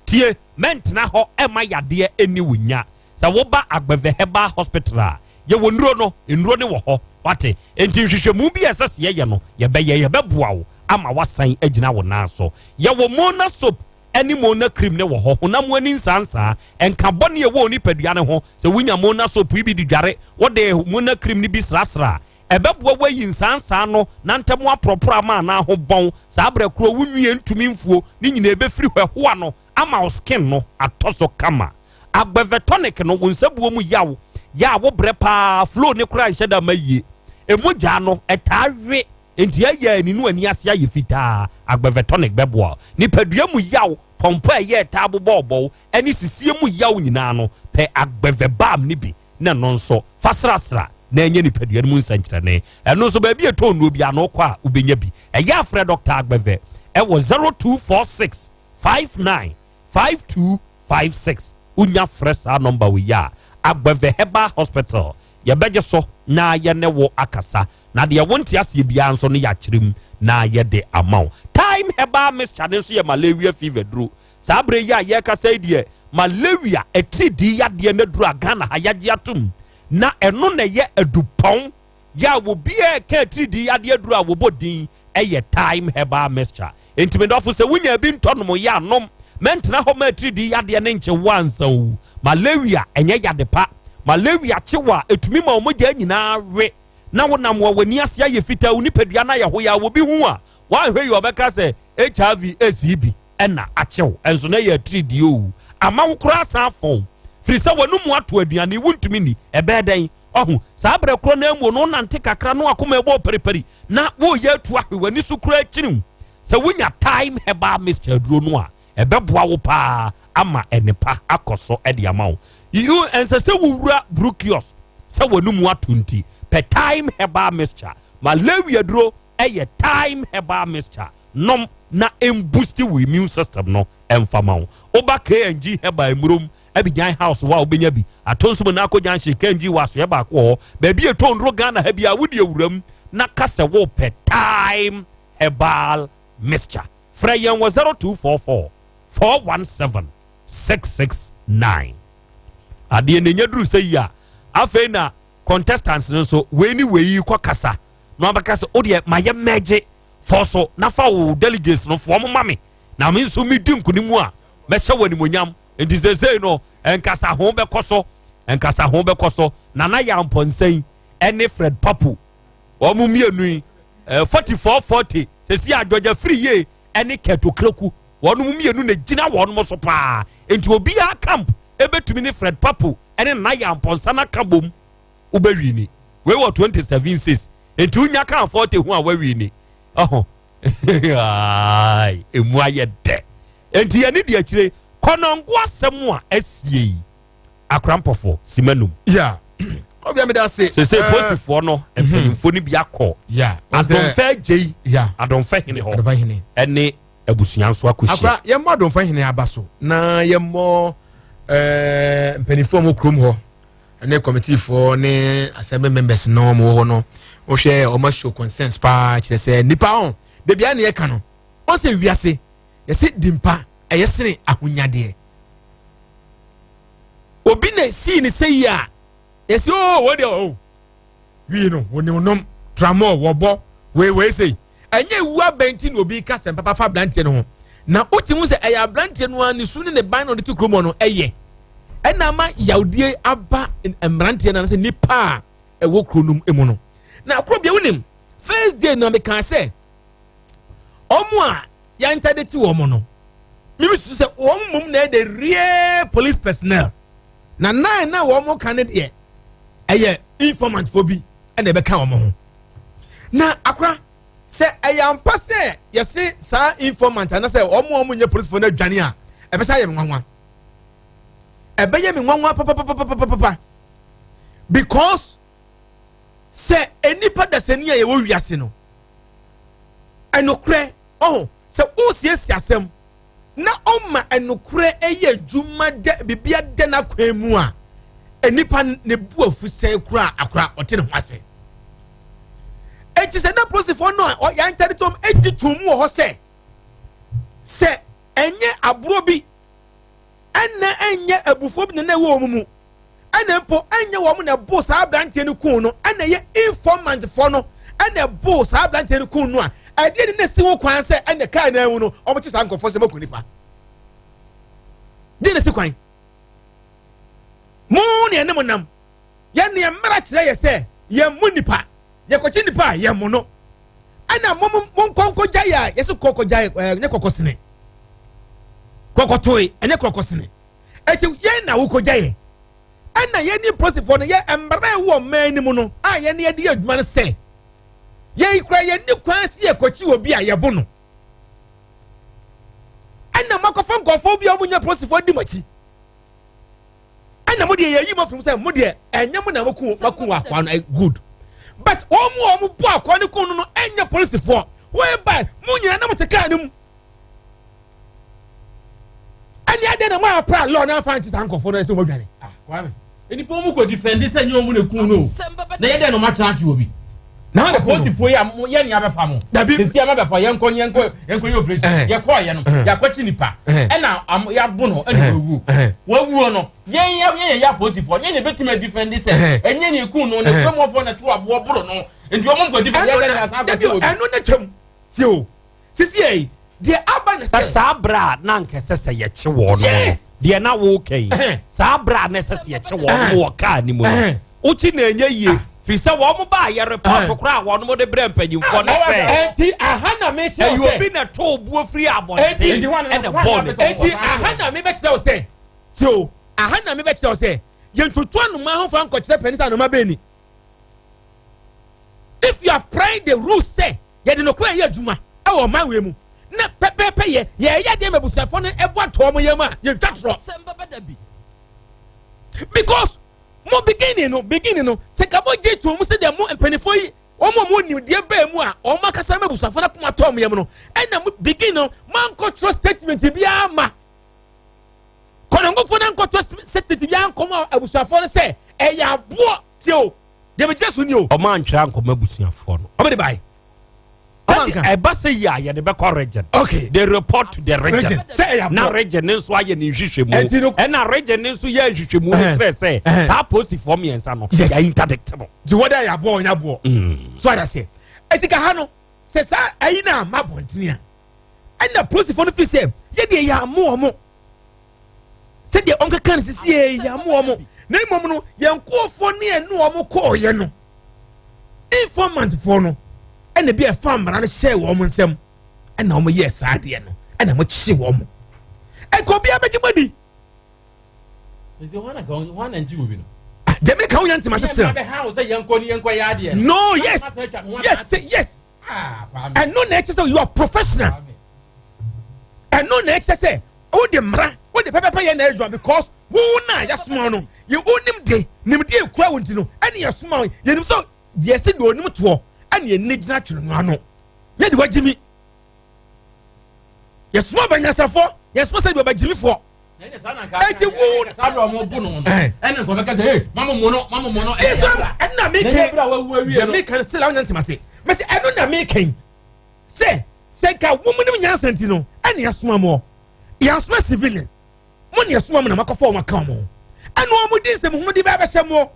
tie, mɛntena hɔ ɛma yadeɛ ɛni wo nya. Sɛ woba Agbɛvɛ Herbal Hospital a, yɛwɔ nnuro no, nnuro no wɔ hɔ, wate? Enti nhwehwɛmu bi a ɛsɛ sɛ yɛyɛ no, yɛbɛyɛ, yɛbɛboa wo ama wasan agyina wo nan so. Yɛwɔ Mona soap ɛne Mona cream ne wɔ hɔ. Honam ani nsansaa, ɛnka bɔne ɛwɔ onipadua ne ho, sɛ wonya Mona soap yi bi de dware, wode Mona cream no bi srasra a, ɛbɛboa wayi nsansaa no na ntɛm aporɔporɔ ama anaa ho bɔn saa berɛ koro wo nwie ntumi mfuo ne nyinaa ɛbɛfiri hɔ, ɛhoa no ama wo skin no atɔ so kama. Agbɛvɛ tonic no, wo nsabuo mu yaw yɛ a wobrɛ paa, flow ne koraa nhyɛ da ma yie, ɛmogyaa no ɛtaa we, nti ɛyɛ ani no ani ase ayɛ fitaa, Agbɛvɛ tonic bɛboa. Nipadua mu yaw, pɔmpɔ a ɛyɛ ɛtaa bobɔɔbɔw ɛne sisie mu yaw nyinaa no, pɛ Agbɛvɛ balm ne bi na ɛno nso fa srasra na ɛnyɛ nipadua no mu nsɛnkyerɛnne. Ɛno nso baabi ɛtɔ nnuro bi ano kɔ a, wobɛnya bi. Ɛyɛ afrɛ Dr. Agbɛvɛ ɛwɔ 0246 59 5256. Wonya frɛ saa nɔmba wei a, Agbɛvɛ Herbal Hospital yɛbɛgye so na yɛne wo akasa, na deɛ wonte aseɛ biara nso no, yɛakyerɛ mu na yɛde ama wo. Time Herbal mixture ne nso yɛ malaria fever duro. Saa berɛ yi a yɛrekasa yi deɛ, malaria atiridii yadeɛ no aduru a Ghana ha yɛagye atom na ɛno na ɛyɛ adupɔn yɛ a obiara ka atiridii yadeɛ aduru a wɔbɔ din ɛyɛ Time Herbal mixture. Enti medɔfo, sɛ wonya bi ntɔ nom yɛ anom, mɛntena hɔ ma atiridii yadeɛ ne nkye wo ansa o. Malaria ɛnyɛ yade pa. Malaria kye wo a, ɛtumi ma ɔmogya nyinaa we na wonam wɔ w'ani ase ayɛ fitaa, wo nipadua no ayɛ ho yɛ a obi hu a woanhwɛ yi, ɔbɛka sɛ HIV esi bi ɛna akyew, ɛnso na ɛyɛ atiridii o. Ama wo koraa san fɔn firi sɛ w'anum ato aduane wontumi ni, ɛbɛyɛ dɛn ɔho? Saa berɛ korɔ na emu no nante kakra no, akoma ɛbɔ periperi na woyɛ atu ahwe w'ani so koraa kyiniw. Sɛ wonya Time Herbal mixture aduro no a, ɛbɛboa wo paa ama ɛnepa akɔ so ɛde ama wo. Yiwu ɛnsɛ sɛ wowura brukios sɛ w'anum ato, nti pɛ Time Herbal mixture. Malaria duro ɛyɛ Time Herbal mixture, nom na ɛmboost wo immune system no ɛmfa ma wo. Woba KNG Herbal Emurom Abidjan House wa, wobɛnya bi ato nso mu na akɔ junction. KNG wɔ asoɛ baako wɔ hɔ. Baabi ɛtɔ nnuro Ghana ha bi a, wode awuram na ka sɛ wopɛ Time Herbal mixture. Frɛ yɛn wɔ 0244 417 669. Adeɛ na ɛnya duru sɛ yi a, afei na contestants no nso wei ne wei kɔ kasa na wabɛka sɛ wodeɛ mayɛ mɛgye fɔ so na fa wo delegates no foɔ mo ma me na me nso medi nkonim a mɛhyɛ wɔ animonyam. Nti seesei no nkasa ho bɛkɔ so, nkasa ho bɛkɔ so. Nana yɛ ampɔnsɛn ɛne Fred Papo, wɔn mmienu yi 44 40 sɛsi adwɔgya firi yie ɛne kɛtokreku, wɔn mmienu na gyina wɔn so paa. Nti obiara camp ɛbɛtumi ne Fred Papo ɛne Nana Yaw Amponsah no aka bom wobɛwini. Wei wɔ 27 6 nti wonya kaa 40 ho a woawini. Ɔho ɛmu ayɛ dɛ. Nti yɛne di akyire kɔnɔngo asɛm a asie yi akorampɔfoɔ simanum. Yeah. Ɔbea mi da se. Sese eh, polisifoɔ no mhm. mpanyinfoɔ no bi akɔ. Adɔnfɛ agye yi. Adɔnfɛ hene hɔ. Ɛne abusua nso akɔhyia. Akora yɛmmɔ adɔnfɛ hene aba so na yɛmmɔ ɛɛ eh, mpanyinfoɔ mu kurom hɔ ɛne kɔmitiifoɔ ne assembly members no wɔn wɔ hɔ no wohwɛ wɔn ahyɛ concerns paa kyerɛ sɛ nipa ho debi a na yɛka no wɔn sɛ wiase yɛsɛ dimpa ɛyɛ sene ahonyadeɛ. Obi na esii ne sɛ yi a yɛsi oo oh, wɔ deɛ oo oh. wii no wɔnim nom tramɔl wɔbɔ wei wei sei ɛnyɛ ewu abɛn ti na obi ka sɛm papa fa aberanteɛ no ho na wote ho sɛ ɛyɛ aberanteɛ no ara ne su ne ne ban na ɔde te kurom hɔ no ɛyɛ ɛna ama yawdie aba mmeranteɛ no anasɛ nipa a ɛwɔ kuro no mu no na kuro bia wonim first day na mekaa sɛ ɔmo a yɛntade te wɔn no mimi susu sɛ wɔn mmom na ɛyɛ the real police personnel na nine na wɔn ka ne deɛ ɛyɛ informant fo bi ɛna ɛbɛka wɔn ho na akora sɛ ɛyɛ ampa sɛ yɛse saa informant anasɛ wɔn a wɔn nyɛ polisifoɔ no adwane a ɛbɛsɛ ayɛ me nwanwa ɛbɛyɛ me nwanwa papapapapapa because sɛ nnipa dasani a yɛwɔ wiase no ɛnokorɛ ɔho sɛ wosiesie asɛm na ɔma ɛnokorɛ ɛyɛ adwuma dɛ bibia dɛ n'akwan mu a nnipa ne bu afu sɛn koraa akora ɔte ne ho ase eti sɛ na polisifoɔ no a yɛntɛne tom egye tom wɔ hɔ sɛ sɛ ɛnyɛ aborɔ bi ɛnna ɛnyɛ abufuo bi na na ɛwɔ wɔn mu ɛna mpo ɛnyɛ wɔn na ɛbo saa aberanteɛ no kun no ɛna ɛyɛ informant foɔ no ɛna ɛbo saa aberanteɛ no kun no a ɛdeɛ ne na si ho kwan sɛ ɛna kaa nan mu no wɔn kye saa nkurɔfoɔ sɛ mɔku nipa deɛ na si kwan mo ne ɛne mo nam yɛn ne mmara kyerɛ yɛ sɛ yɛn mo nipa yɛkɔkye nipa a yɛn mo no ɛna mo mo nkɔnkɔgya yɛ a yɛsɛ kɔkɔgya ɛɛ nyɛ kɔkɔsene kɔkɔtoe ɛnyɛ kɔkɔsene. Eti yɛn na wokogya yɛn. Ɛna yɛn ne polisifoɔ no yɛ mmara a ɛwɔ ɔman no mu no a yɛn ne yɛde yɛ adwuma no sɛ yɛn kura yɛn ni kwan si yɛkɔkyi obi a yɛbo no. Ɛna moakɔfa nkurɔfoɔ bi a wɔnyɛ polisifoɔ di mo akyi. Ɛna mo deɛ yɛyi mo afiri mu sɛ mo deɛ ɛnyɛ mo na moko mako wɔ akoa no good. But wɔn mu a wɔn bɔ akoa no kun no no ɛnyɛ polisifoɔ. Whereby mo nyinaa na mo te kaa no mu. ɛne adɛn na moapra law no amfa nkye saa nkɔfoɔ no ɛsɛ wɔdwane ah, Kwame nnipa wɔn kɔ defend sɛ nyɛ wɔn na kun no na yɛ dɛn na wɔn akyerɛ obi na wɔn kun no polisifoɔ yi a mo yɛ nea bɛfa mo dabi sisi ama bɛfa yɛn nkɔ yɛn nkɔ yɛn nkɔ yɛ operation yɛ kɔ yɛ no yɛ akɔkye nipa ɛna yɛ abo no ɛna wɔawuo wɔawuo no yɛn yɛ yɛn yɛ apolisifoɔ yɛn na ebetumi defend sɛ ɛnyɛ ne kun no na kurom na to aboɔ boro no nti wɔn nkɔ defend yɛ dɛn na asan akɔkye obi ɛno na twɛm tie o Sisiei yi, deɛ aba ne sɛ. Saa berɛ a na anka ɛsɛ sɛ yɛkye wɔn no, deɛ na woreka yi, saa berɛ a na ɛsɛ sɛ yɛkye wɔn wɔ kaa no mu no, wokyi na ɛnyɛ yie, firi sɛ wɔn baa yɛ repɔto koraa a wɔn de brɛ mpanyinfoɔ no sɛ. Enti aha na mekyerɛ wo sɛ. Ɛyɛ obi na ɛtoo buo firi abɔnten ɛna bɔɔ ne ti. Enti aha na mebɛkyerɛ wo sɛ, tie o, aha na mebɛkyerɛ wo sɛ, yɛntoto anomaa ho fa nkɔkyerɛ panin sɛ anoma bɛn ni. If you apply the rules sɛ Yɛde nokorɛ yɛ adwuma wɔ ɔman wei mu na pɛpɛɛpɛ yɛ yɛyɛ adeɛ ma abusuafoɔ no ɛbo atɔ wɔn yam a yɛntwa torɔ because mo beginning no beginning no sɛ ka mo gye to mu sɛ deɛ mo mpanimfoɔ yi wɔn a wɔn nimdeɛ bɛɛ mu a wɔn akasa ma abusuafoɔ no akoma tɔ wɔn yam no ɛna mo beginning no mankɔtwerɛ statement biara ma kɔnɔngofoɔ no ankɔtwerɛ statement biara nkɔmɔ abusuafoɔ no sɛ ɛyɛ aboɔ tie o. Deɛ megyina so ni o. Ɔmo antwerɛ ankɔma abusuafoɔ no. Ɔmo de bae. Ɔmo anka. Ɛba sɛ yi a yɛde bɛkɔ region. Okay. They report to the region. Region. Sɛ ɛyɛ aboɔ. Na region ne nso ayɛ ne nhwehwɛmu. Ɛnti no. Ɛna region ne nso yɛ nhwehwɛmu no kyerɛ sɛ saa apolisifoɔ mmiɛnsa no. Yes. Yɛ interdict mo. Nti wɔde ayɛ aboɔ ɔnyɛ aboɔ. So adaseɛ. Ɛti ka ha no sɛ saa ayi na ama abɔntene a ɛna polisifoɔ no fi sɛ yɛdeɛ yɛ amo ɔmo. Sɛdeɛ ɔnkeka no sisi yɛ yɛamo wɔn na mmom no yɛn nkurɔfoɔ ne ɛne wɔn kɔɔyɛ no informantfoɔ no ɛna bi a ɛfa mmara no hyɛɛ wɔn nsam ɛna wɔn yɛɛ saa adeɛ no ɛna wɔn kye wɔn ɛnka obiara bɛgye bɔ di Deɛ meka wonya ntema sesɛ no. Yes, yes, yes. Ɛno na ɛkyɛ sɛ you are professional. Ɛno na ɛkyɛ sɛ wode mmara, wode pɛpɛpɛ yɛ na adwuma, because wo na yɛsoma no, yɛ wonim de nimde ekura wo nti no ɛne yɛsoma wo. Yɛnim sɛ deɛ ɛsɛ deɛ onim toɔ ɛne yɛne gyina twene no ano yɛde wagyi mi. Yɛsoma abanyasafoɔ, yɛsoma sɛ deɛ ɔbagyimifoɔ eti wo. Ɛne nkɔfɛ kɛsɛ ee mamu mu no, mamu mu no. Ɛno na mi kɛ deɛ mi kan sɛ la wonya ntoma se mɛ sɛ ɛno na mi kɛn sɛ nka wɔn mu nim nyansa nti no ɛne yɛsoma mo. Yɛasoma civilians mo ne yɛsoma mo na makɔfa wɔn aka wɔn ho ɛna wɔn di nsɛm hunu de bɛɛ bɛhyɛ mo.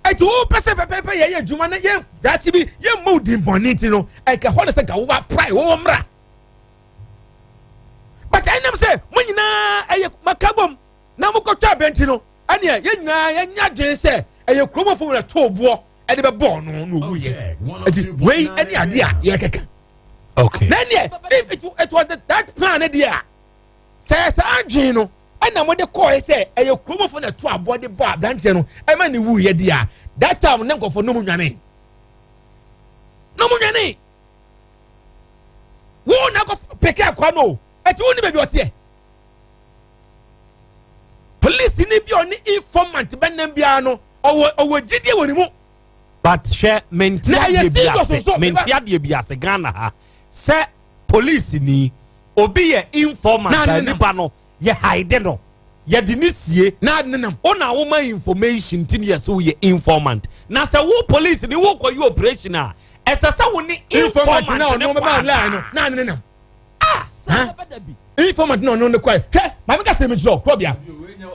Ɛti wo pɛ sɛ pɛpɛpɛ yɛyɛ adwuma na yɛn daakye bi yɛn mma di bɔnne nti no, ɛnka hɔ ne sɛ nka wo apply wɔwɔ mmra, but ɛnam sɛ mo nyinaa ɛyɛ maka bom na mokɔtwa abɛnti no, ɛneɛ yɛn nyinaa yɛnya adwene sɛ ɛyɛ kuromɔfo mu na too boɔ ɛde bɛbɔɔ no na owu yɛ. Ɛti wei ɛne adeɛ a yɛkɛka. Na ɛneɛ if it was that plan ne deɛ a sɛ saa adwene no ɛna mo de kɔɔ sɛ ɛyɛ kuromɔfo na to aboɔ de bɔ aberanteɛ no ɛma ne wu yɛ deɛ a, that time ne nkɔfo no mu nwane no mu nwane wo na akɔ peke akwa no. Ɛti wo ni baabi ɔteɛ, police ni bi a ɔne informant bɛnam biara no, ɔwɔ gyidie wɔ ne mu. But hwɛ, mente Na ɛyɛ adeɛ bi serious ase nso. Mente adeɛ bi ase. Ghana ha sɛ police ni obi yɛ informant Na a ne nam. Nipa no yɛ hide no, yɛde ne sie. Na nenam. Wo na woma information ti ne yɛ sɛ woyɛ informant, na sɛ wo police ni wokɔ yi operation a, ɛsɛ sɛ wo ne informant informant na ne ɔno kɔ bɛba line no anaa? na ne nenam informant na ɔno ne kɔ. Hwɛ, maame ka sɛm kyerɛ kurɔbea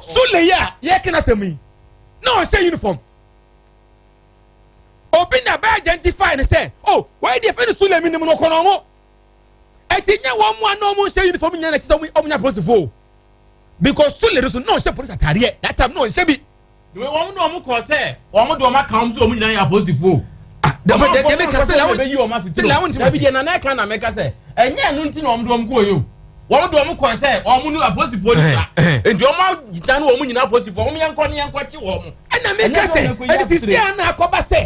sule yi a yɛka na sɛm yi na ɔhyɛ uniform, obi na bɛ identify ne sɛ, oh, wɔyɛ deɛ fɛn no sule mi nim no kɔnɔ ho. Ɛti nyɛ wɔn mu a na wɔn nhyɛ uniform nyɛ na kyerɛ sɛ wɔn nya polisifoɔ o, because sule no so na ɔnhyɛ polisi ataadeɛ that time, na ɔnhyɛ bi. Wɔn de wɔn kɔ sɛ wɔn de wɔn aka wɔn sɛ wɔn nyinaa yɛ apolisifoɔ. Dɛbɛ dɛbɛ ka sɛ lawo sɛ lawo ntoma dabi deɛ nana ɛka na mɛka sɛ ɛnyɛ ɛno nti na wɔn de wɔn kɔ yi o. Wɔn de wɔn kɔ sɛ wɔn nu apolisifoɔ ni sa nti wɔn agyina ne wɔn nyinaa apolisifoɔ, wɔn yɛn kɔ ne yɛn kɔ kye wɔn. Ɛna meka sɛ ɛde sisi a na akɔba sɛ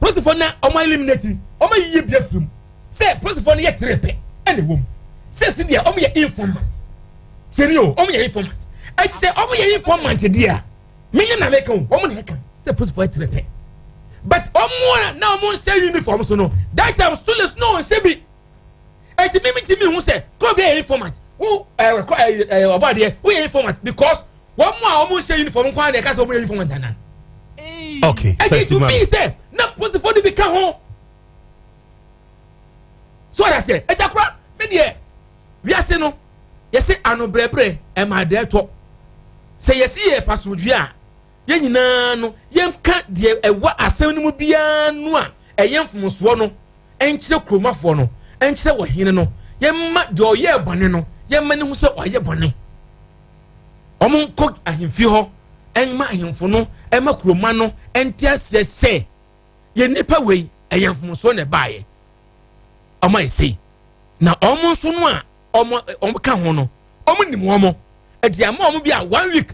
polisifoɔ na ɔmo eliminate, ɔmo ayiyi bi afiri mu sɛ polisifoɔ no yɛ tere pɛ ɛna ɛwɔ mu sɛ si deɛ ɔmo yɛ informant sɛni o, ɔmo yɛ informant. Ɛti sɛ ɔmo yɛ informant deɛ a, menyɛ na meka o, ɔmo na ɛka sɛ polisifoɔ yɛ tere pɛ, but ɔmo a na ɔmo nhyɛ uniform so no, that time students no nhyɛ bi. Ɛti mímí ti mi hu sɛ kuro bi yɛ informant, wo ɛɛ ɛɛ ɛɛ ɔbɔ adeɛ wo yɛ informant because wɔn mu a wɔn nhyɛ uniform kwan na ɛka sɛ wɔn yɛ informant anan. Ɛti to be sɛ na polisifoɔ no bi ka ho so ɔda sɛ ɛgya kora mi deɛ wiase no yɛsi ano brɛbrɛ ɛma adeɛ tɔ sɛ yɛsi yɛ pasodua a, yɛn nyinaa no yɛnka deɛ ɛwɔ asɛm no mu biara no a ɛyɛ mfomsoɔ no ɛnkyerɛ kuromafoɔ no, ɛnkyerɛ wɔhene no. Yɛmma deɛ ɔyɛ bɔne no, yɛmma ne ho sɛ ɔyɛ bɔne. Wɔn nkɔ ahemfie hɔ, ɛnma ahemfo no, ɛma kuroma no ɛnte aseɛ sɛ yɛn nipa wei ɛyɛ mfomsoɔ na ɛbaayɛ ɔmo ayɛ sei, na ɔmo nso no a ɔmo ka ho no, ɔmo nim wɔn. Ɛdi ama ɔmo bi a one week,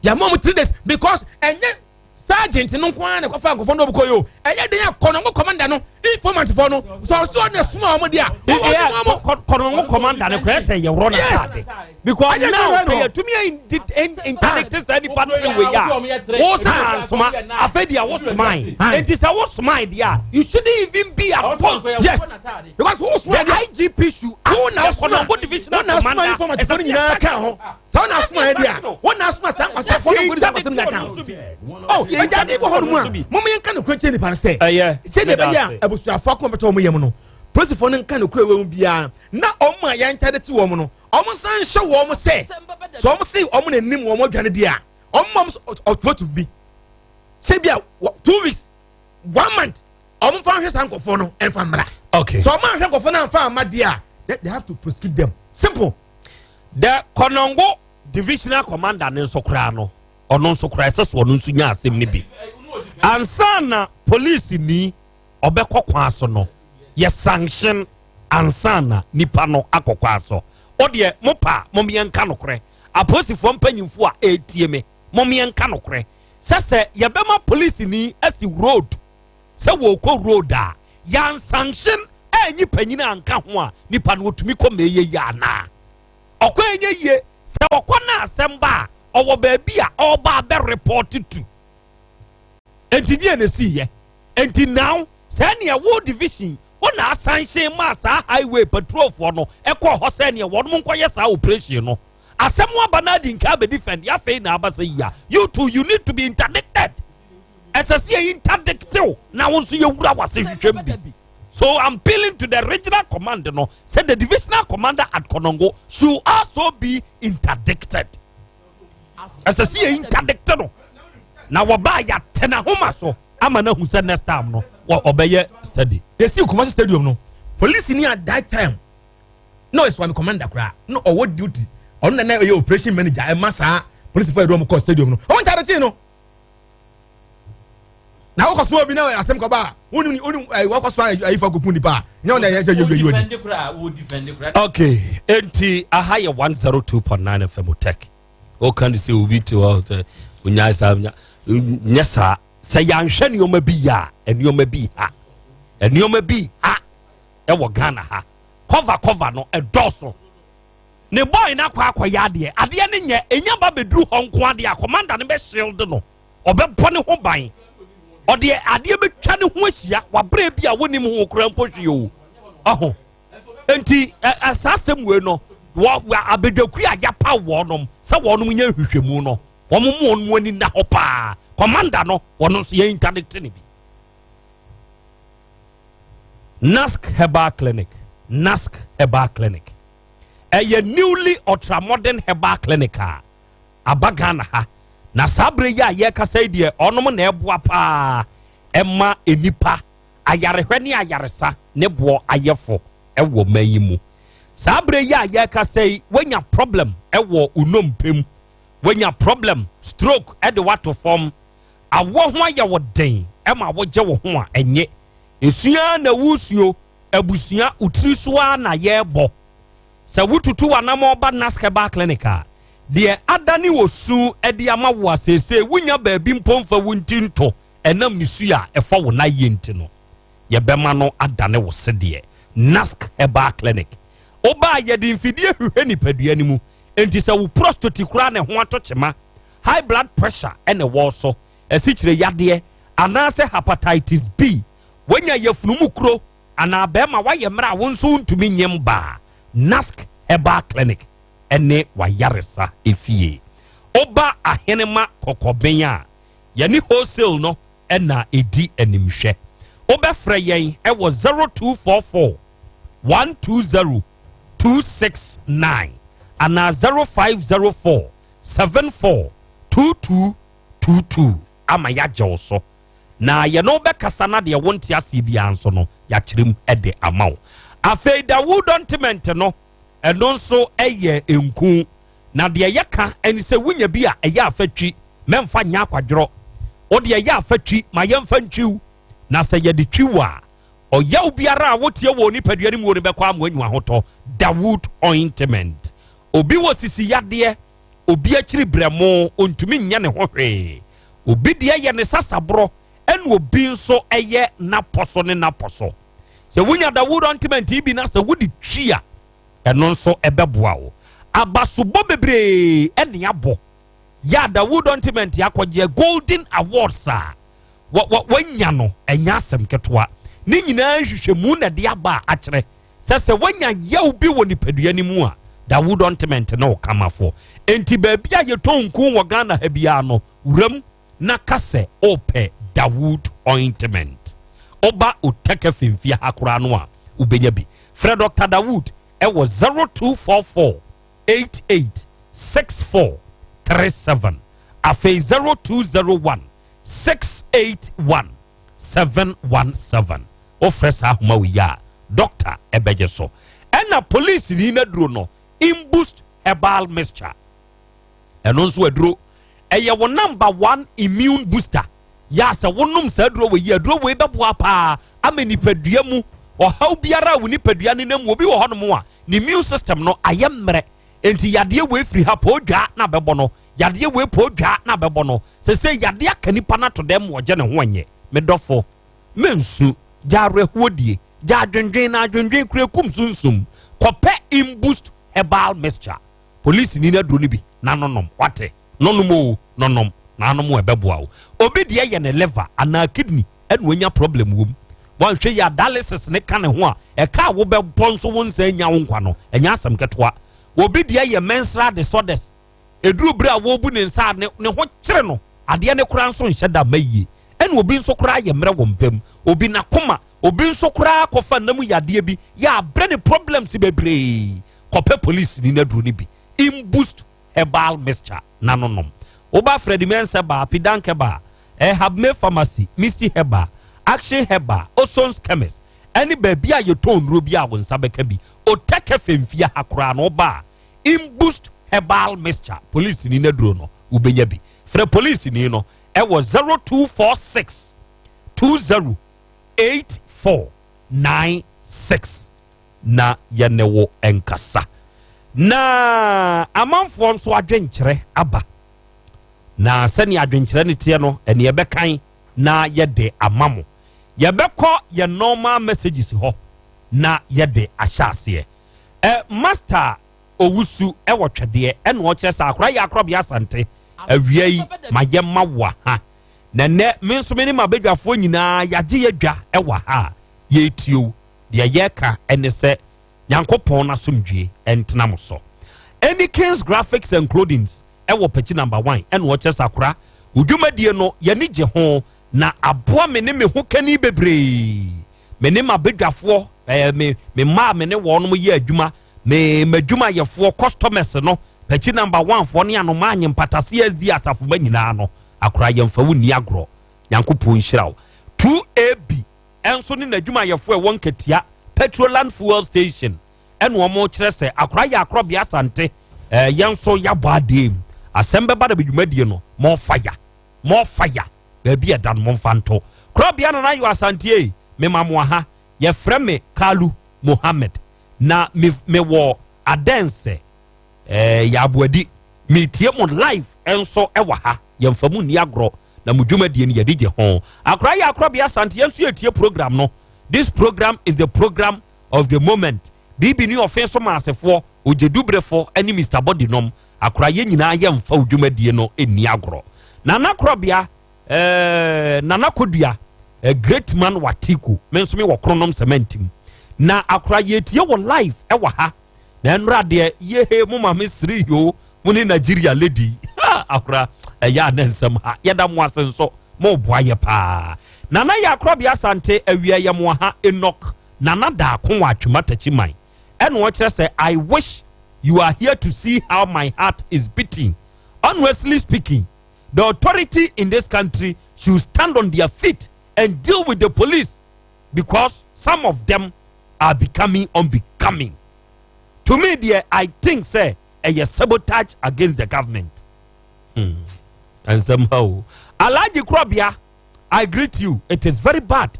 yàmú ɔmo 3 days, because ɛnyɛ sergeant no nko ara na ɛkɔfa nkɔfɔ no ɔmo kɔ yi o. Ɛyɛ den a Kɔnɔngo commander no, informant fɔ no sɔsɔ na suma ɔmo di a ɔmo ɔmo. Kɔnɔngo commander no kora sɛ yɛworɔ no ataade because Ɛnyɛ now adwuma sɛ no. yɛtumi interdict saa nipa tere wei a wo sɛ ansoma, afei deɛ wo somae, enti sɛ wo somae deɛ a, you shouldn't even be at post. Yes, because wo suma the IGP should wo na suma Kɔnɔngo divisional wo na suma commander informant fɔ no nyinaa ka ho sɛ wo na suma yɛ di a, wo na suma saa nkwasi fɔ no nkodi saa nkwasi nyinaa ka ho. Oh, ɛgya adi bɔ hɔ nom a mo yɛn ka no kura kyerɛ nipa no sɛ Ɛyɛ sɛdeɛ ɛbɛyɛ a abusuafo akoma bɛtɔ wɔn yam no, polisifoɔ no nka no kura wɔn biara na wɔn a yɛn nkyɛn de te wɔn no, wɔn nsan nhyɛ wɔn sɛ wɔn se wɔn na anim wɔn adwane deɛ a, wɔn mɔ ɔtuotum bi sɛ bi a 2 weeks, one month, wɔn fa nhwɛ saa nkɔfoɔ no ɛnfa mmra. Sɛ wɔn ahwɛ nkɔfoɔ no anfa amma deɛ a, they have to prosecute them, simple. The Kɔnɔngo divisional commander ne nso koraa no, ɔno nso koraa ɛsɛ so ɔno nso nya asɛm no bi ansa na police ni ɔbɛkɔ kwan so no yɛ sanction ansa na nipa no akɔ kwan so. Ɔdeɛ mo pa mo yɛn nka nokorɛ. Apolisifoɔ mpanyinfoɔ a ɛretie me, mom yɛnka nokorɛ sɛ sɛ yɛbɛma polisini asi road sɛ wɔrekɔ road a, yɛansanhyen anyi panyin anka ho a, nipa no ɔtumi kɔ ma ɛyɛ yie anaa? Ɔkɔ ɛnyɛ yie. Sɛ ɔkɔ na asɛm ba a, ɔwɔ baabi a ɔreba abɛ report to. Enti deɛ na ɛsiiɛ? Enti now sɛ neɛ wo division wo na asanhyen maa saa highway patrolfoɔ no ɛkɔɔ hɔ sɛ neɛ wɔnom nkɔyɛ saa operation no, asɛm aba na adi nka abɛdi fɛn afei na aba sɛ yia, you too, you need to be interdicted. Ɛsɛ sɛ yɛ interdict wo na wo nso yɛwura wase hwehwɛm bi. So I'm appealing to the regional command no sɛ the divisional commander at Konongo should also be interdicted. Ɛsɛ sɛ yɛ interdict no na wɔbaa yɛatena homa so ama no ahu sɛ next time no ɔbɛyɛ steady. Yɛsi Kumasi Stadium no, police ni at that time na ɔyɛ Swami commander koraa na ɔwɔ duty, ɔno na na ɔyɛ operation manager ɛma saa police fo yɛ dɔm kɔ stadium no, ɔmo ntaade kyen no na wokɔ so obi na asɛm kɔba a wonu wonu ɛyi wakɔ so ayi fa kokun nipa a nyɛ ɔna ɛyɛ sɛ yɛ yɛ wadi. Okay, enti aha yɛ 102.9 FM Tech. Woka ne sɛ obi te hɔ sɛ onya saa nyɛ saa sɛ yɛanhwɛ nneɛma bi yɛ a, nneɛma bi ha, nneɛma bi ha ɛwɔ Ghana ha. Cover cover no ɛdɔɔso. Ne boy no akɔ akɔyɛ adeɛ, adeɛ no nyɛ ɛnya ba bɛduru hɔ nko adeɛ a commander no bɛ shield no, ɔbɛbɔ ne ho ban, ɔde adeɛ bɛtwa ne ho ahyia wabrɛ bi a wonim ho kora mpo hwee o. Ɔho nti ɛ saa asɛm wei no wɔ abadwaku a yɛapa wɔnom sɛ wɔnom nyɛ nhwehwɛmu no, wɔn mu wɔn mu ani na hɔ paa. Commander no, wɔn nso yɛ interdict ne bi. Nask Herbal Clinic, Nask Herbal Clinic ɛyɛ newly ultramodern herbal clinic a aba Ghana ha, na saa berɛ yi a yɛrekasa yi deɛ, ɔnom na ɛboa paa ɛma nipa ayarehwɛ ne ayaresa ne boɔ ayɛfo ɛwɔ man yi mu. Saa berɛ yi a yɛrekasa yi, wanya problem ɛwɔ unompem, wanya problem, stroke ɛde wato fam, awɔ ho ayɛ wo den ɛma wogye wo ho a ɛnyɛ esua na wusuo abusua otiri so a na yɛrebɔ sɛ wotutu w'anam ɔba Nask Herbal Clinic a, deɛ adane wɔ su de ama wo a seesei wonya baabi mpo mfa wo nti nto ɛnam ne su a ɛfa wo nan yie nti no, yɛbɛma no adane wo sedeɛ. Nask Herbal Clinic, wobaa yɛde mfidie hwehwɛ nipadua no mu, enti sɛ wo prostate koraa ne ho ato kyema, high blood pressure ɛna ɛwɔ so, asikyire yadeɛ anaasɛ hepatitis B, woanya yafunu kuro anaa bɛrima wayɛ mmerɛ a wo nso ntumi nyem baa, Nask Herbal Clinic ɛne wayaresa efie. Woba Ahenema Kɔkɔbɛn a yɛne wholesale no ɛna ɛdi animhwɛ. Wobɛfrɛ yɛn ɛwɔ 0244 120 269 anaa 0504 74 2222 ama yɛagye wo so na yɛne wobɛkasa na deɛ wonte aseɛ biara nso no yɛakyerɛ mu de ama wo. Afei Dawood ointment no, ɛno nso ɛyɛ nku, na deɛ yɛka ɛne sɛ wonya bi a ɛyɛ afatwi, mɛmfa nyɛ akwadworɔ. Wode ɛyɛ afatwi ma yɛmfa ntwiw, na sɛ yɛde twiw a, ɔyaw biara a wotie wɔ nipadua no mu no bɛkɔ ama anyu ahotɔ. Dawood ointment, obi wɔ sisi yadeɛ, obi akyiri brɛmo ontumi nyɛ ne ho hwee, obi deɛ yɛ ne sasaborɔ, ɛna obi nso ɛyɛ napɔ so ne napɔ so, sɛ wonya Dawood ointment yi bi na sɛ wode twi a, ɛno nso ɛbɛboa wo. Abasobɔ bebree ɛne abɔ yɛ a Dawood ointment akɔgye golden awards a wanya no, ɛnyɛ asɛm ketewa. Ne nyinaa nhwehwɛmu na ɛde aba a akyerɛ sɛ wanya yaw bi wɔ nipadua no mu a, Dawood ointment ne wo kamafo. Enti baabi a yɛtɔn nku wɔ Ghana ha biara no, wuram na ka sɛ ɔpɛ Dawood ointment. Ɔba Otɛkɛ Fimfia ha koraa no a, wobɛnya bi. Frɛ Dr Dawood ɛwɔ 0244 88 64 37, afei 0201 681 717. Wofrɛ saa ahoma wo yi a, doctor ɛbɛgye so. Ɛna police ni n'aduro no, Imboost Herbal Mixture, ɛno nso aduro ɛyɛ wo number one immune booster. Yɛ a sɛ wonom saa aduro wɔ yi, aduro wei bɛboa paa ama nipadua mu ɔhaw biara a wo nipadua no nam. Obi wɔ hɔnom a ne immune system no ayɛ mmerɛ. Enti yadeɛ wei firi ha poo dwaa na abɛbɔ no, yadeɛ wei poo dwaa na abɛbɔ no. Sesei yadeɛ aka nipa no ato dɛm ma ɔgye ne ho ɛnyɛ. Me dɔfo, mensu, gya awerɛhoɔ die, gya adwendwen na adwendwen kura kum sunsum. Kɔpɛ Imboost Herbal Mixture, polisini no aduro no bi na nonom, wate? Nonom oo, nonom, na anom a ɛbɛboa wo. Obi deɛ yɛ ne liver anaa kidney ɛna wanya problem wom. Wanhwɛ yie a dialysis ne ka ne ho a, ɛka a wobɛbɔ nso wo nsa nya wo nkwa no, ɛnyɛ asɛm ketewa. Obi deɛ yɛ menstrual disorders, ɛduru berɛ a wɔrebu ne nsa a ne ne ho kyere no, adeɛ no koraa nso nhyɛ da mma yie. Ɛna obi nso koraa yɛ mmerɛ wɔ mpa mu, obi n'akoma, obi nso koraa kɔfa nna mu yadeɛ bi yɛ abrɛ ne problems bebree. Kɔpɛ polisini no aduro no bi, Imboost Herbal Mixture na no nom. Woba Freddie Mensah Bar, Pidanke Bar, Habme Pharmacy, Misty Herbal, Action Herbal, Osons Chemist, ɛne baabi a yɛtɔn nnuro bi a wo nsa bɛka bi. Otɛkɛ fɛmfie ha koraa no woba a, Imboost Herbal Mixture, polisini no aduro no, wobɛnya bi. Frɛ polisini no ɛwɔ 0246 20 8496 na yɛne wo nkasa. Na amanfoɔ nso adwenkyerɛ aba. Na sɛnea adwenkyerɛ no teɛ no, ɛne yɛbɛkan na yɛde ama mo. Yɛbɛkɔ yɛn normal messages hɔ na yɛde ahyɛ aseɛ. Master Owusu ɛwɔ twɛdeɛ ɛna ɔkyerɛ sɛ akora yɛ akorɔbea Asante awia yi ma yɛma wo ha. Na nnɛ me nso me ne m'abadwafoɔ nyinaa yɛagye yɛ dwa ɛwɔ ha a yɛretie. Deɛ yɛreka ɛne sɛ Nyankopɔn n'asomdwie ɛntena mo so. Ɛne Kings Graphics and Clothings ɛwɔ Pɛkyi Number 1 ɛna ɔkyerɛ sɛ akora wo dwumadie no yɛni gye ho na aboa me ne me ho kani bebree. Me ne m'abadwafoɔ, me mmaa me ne wɔn yɛ adwuma, me m'adwumayɛfoɔ customers no, Pɛkyi Number 1 foɔ ne anoma anye mpata CSD asafoma nyinaa no, akora yɛmfa wo nni agorɔ. Nyankopɔn nhyira wo. 2AB ɛnso ne n'adwumayɛfoɔ ɛwɔ Nkatia Petroland Fuel Station ɛna wɔn kyerɛ sɛ akora yɛ akorɔbea Asante, yɛn nso yɛabɔ adeɛ mu. Asɛm bɛba da dwumadie no more fire, more fire. Baabi ɛda no momfa nto korɔbea Nana yɛ Asante yi mema mo aha. Yɛfrɛ me Kalu Mohammed na me mewɔ Adɛnsɛ yɛ aboadi. Metie mo live nso ɛwɔ ha. Yɛmfa mu nni agorɔ na mo dwumadie no yɛde gye ho. Akora yɛ akorɔbea Asante, yɛn nso yɛtie program no. This program is the program of the moment. Biribi ne ɔfe so maasefoɔ ogyeduberefo ne Mr Body nom. Akora yɛn nyinaa yɛmfa wo dwumadie no nni agorɔ. Nana Korɔbea, Nana Kodua, a great man Watiku, me nso me wɔ Kronom cement mu. Na akora yɛtie wɔ live ɛwɔ ha. Na nnora deɛ yehe mo ma me sere yo mo ne Nigeria lady. Ha, akora ɛyɛ a ne nsɛm ha. Yɛda mo ase nso mo boa yɛ paa. Nana yɛ akorɔbea Asante awia yɛ mo ha. Enoch Nana Daako wɔ Atwima Takyi man. Ɛna ɔkyerɛ sɛ I wish you are here to see how my heart is beating. Honestly speaking, the authority in this country should stand on their feet and deal with the police because some of them are becoming unbecoming. To me deɛ, I think sɛ ɛyɛ sabotage against the government. Nsɛm ha o. Alhaji Krobia, I greet you. It is very bad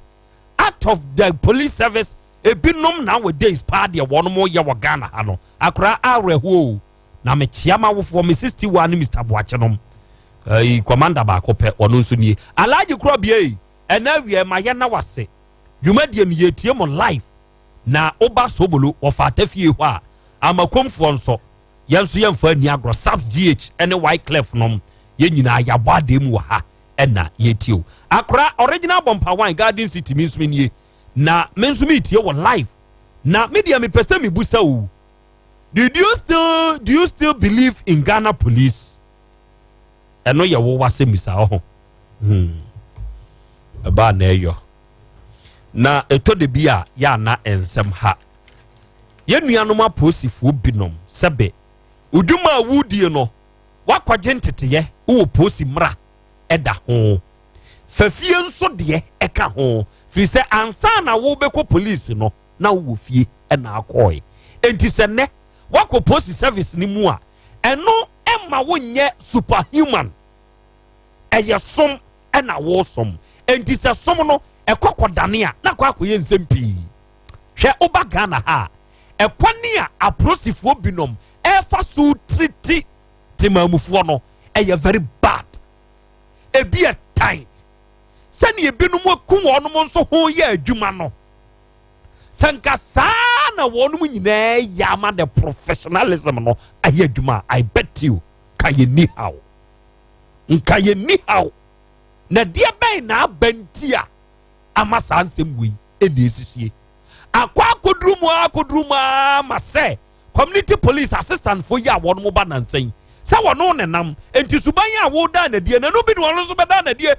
out of the police service ebinom nowadays paa deɛ wɔn mo yɛ wɔ Ghana ha no. Akora awerɛhoɔ o. Na mekyia ma awofoɔ Mrs Tiwa ne Mr Boakye nom. Ɛyi commander baako pɛ ɔno nso nie. Alhaji Krobia yi ɛna awia ma yɛ na wase dwumadie no yɛtie mo live. Na woba Sobolo wɔfa atafie hɔ a amakomfoɔ nso yɛn nso yɛmfa ani agorɔ. Subs GH ɛne Wyclef nom yɛn nyinaa yɛabɔ adeɛ mu wɔ ha ɛna yɛtie o. Akora Original Bɔmpa Wine Garden City, mi nso nie na me nso metie wɔ live. Na me deɛ mepɛ sɛ mebusa o, did you still do you still believe in Ghana Police? Ɛno yɛ wo wasɛm bisa ɔho. Ɛbaa na ɛyɔ na ɛtɔ de bi a yɛ ana nsɛm ha. Yɛn nuanom apolisifoɔ binom sɛbe odwuma a wodie no wakɔgye nteteyɛ wowɔ polisi mmara ɛda ho fafie nso deɛ ɛka ho firi sɛ ansa na wobɛkɔ polisi no na wowɔ fie ɛna akɔɛ. Enti sɛ nnɛ wakɔ polisi service no mu a, ɛno ɛma wonyɛ superhuman. Ɛyɛ som ɛna wosom. Enti sɛ som no ɛkɔ kɔdane a na kɔ akɔyɛ nsɛm pii. Hwɛ, woba Ghana ha a ɛkwane a apolisifoɔ binom ɛfa so treat temaamufoɔ no ɛyɛ very bad. Ebi ɛtan sɛnea ebinom aku wɔn nso ho yɛ adwuma no. Sɛ nka saa na wɔn nyinaa yɛ ama the professionalism no ayɛ adwuma, I bet you ka yɛ ni haw, nka yɛ ni haw. Na deɛ bɛn na aba nti a ama saa nsɛm wei ɛna esisie akɔ akɔduru mu akɔduru mu ama sɛ community police assistant fo yi a wɔn mo ba nansa yi sɛ wɔn nenam nti suban a wɔda n'adie na ɛno bi na wɔn nso bɛda n'adie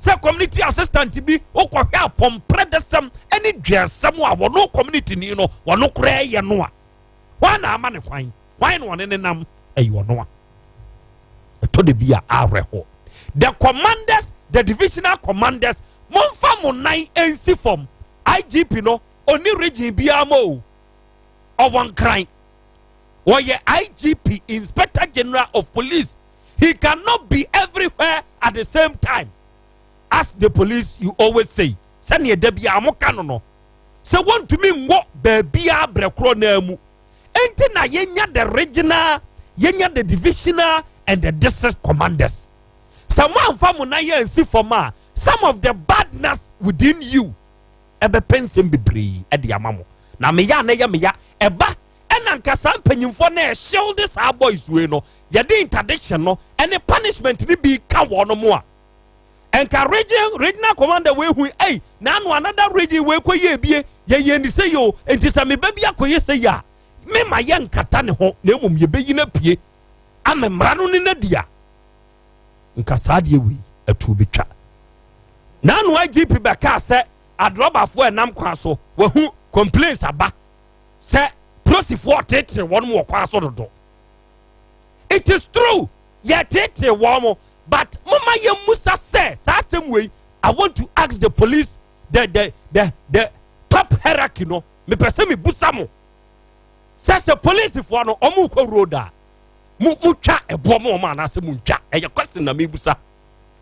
sɛ community assistant bi wokɔhwɛ apɔmprɛdɛsɛm ne dwɛsɛm a wɔn community ni no wɔn koraa yɛ no a, wɔn na ama ne kwan, wɔn na wɔne nenam ɛyɛ ɔno a ɛtɔ de bi a awerɛho. The commanders, the divisional commanders, momfa mo nan nsi fam. IGP no oni region biara ma o, ɔwɔ Nkran. Wɔyɛ IGP, Inspector General of Police. He cannot be everywhere at the same time. As the police, you always say sɛnea da bi a mo ka no sɛ wɔntumi nwɔ baabiara brɛ korɔ naa mu, enti na yɛnya the regional, yɛnya the divisional and the district commanders. Sɛ mo amfa mo nan yɛ nsi fam a, some of the badness within you ɛbɛpɛ nsɛm bebree ɛde ama mo. Na meya na ɛyɛ meya ɛba ɛna nka saa mpanyinfoɔ na ɛhyɛw saa boys wei no, yɛde interdiction no ɛne punishment no bi ka wɔn mo a, nka regional commander wei hu ɛy n'ano another region wei kɔ yɛ ebie yɛyɛ ni sɛ yɛ o. Nti sɛ meba bi akɔyɛ sɛ yɛ a, mema yɛ nkata ne ho na emom yɛbɛyi na pie ama mmara no ne na di a, nka saa adeɛ wei atuo bi twa. N'ano IGP bɛka sɛ adrɔbafoɔ ɛnam kwan so, wahu complaints aba sɛ polisifoɔ tete wɔn wɔ kwan so dodo. It is true, yɛtete wɔn mo, but moma yɛ musa sɛ saa asɛm wei, I want to ask the police, the top hierarchy no, mepɛ sɛ mebusa mo sɛ polisifoɔ no ɔmo kɔ road a, mo mo twa ɛboɔ mo ɔmo anaasɛ mo ntwa? Ɛyɛ question na mebusa.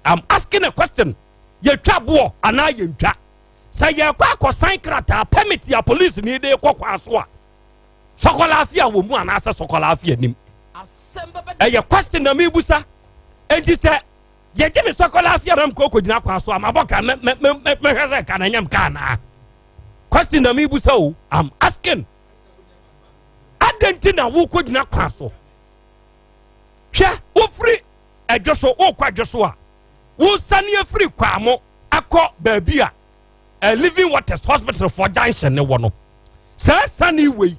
I'm asking a question. Yɛtwa boɔ anaa yɛntwa? Sɛ yɛkɔ akɔsan krataa permit a police ni de kɔ kwan so a, sɔkɔlaafia wɔ mu anaasɛ sɔkɔlaafia nim? Ɛyɛ question na mebusa. Enti sɛ yɛgye me sɔkɔlaafia na mekɔ kɔgyina kwan so a, mabɔ ka mɛhwɛ sɛ ka na nyam ka anaa? Question na mebusa o, I'm asking. Adɛn nti na wokɔgyina kwan so? Hwɛ, wofiri ɛdwo so wokɔ adwo so a, wosane afiri Kwamo akɔ baabi a Living Waters Hospital for junction ne wɔ no, saa sane wei,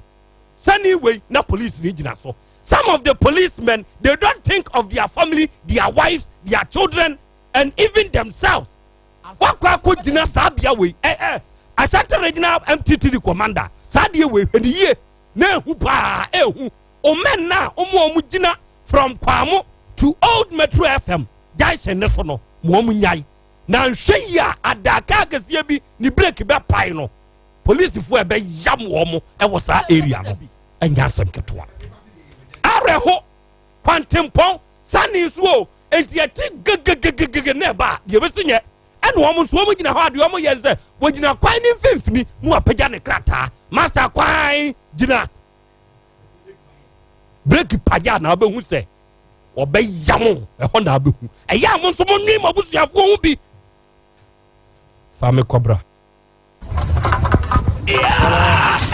sane wei na police ni gyina so. Some of the policemen, they don't think of their family, their wives, their children and even themselves. Wakɔ akɔ gyina saa bea wei. ɛ ɛ Ashanti Regional MTTD commander, saa deɛ wei, hwɛ ne yie na ehu paa. Ehu ɔmɛn na ɔmo gyina from Kwamo to Old Metro FM junction ne so no mo, ɔmo nyae na nhwɛ yi a, adaka akɛseɛ bi ne brake bɛ pae no, polisifoɔ ɛbɛ yam wɔn ɛwɔ saa area no. Ɛnyɛ asɛm ketewa, awerɛho. Kwantempɔn sani nso o, nti yɛte gegegegege na ɛba a, deɛ bɛsi nyɛ ɛna wɔn nso wɔn gyina hɔ. Adeɛ wɔn yɛ sɛ wɔgyina kwan ne mfimfini na wɔapagya ne krataa, master kwan gyina brake pagya na abɛhu sɛ ɔbɛyam ɛhɔ na abɛhu. Ɛyɛ a, mo nso mo nwi mo abusuafoɔ ho bi fa me kɔbra.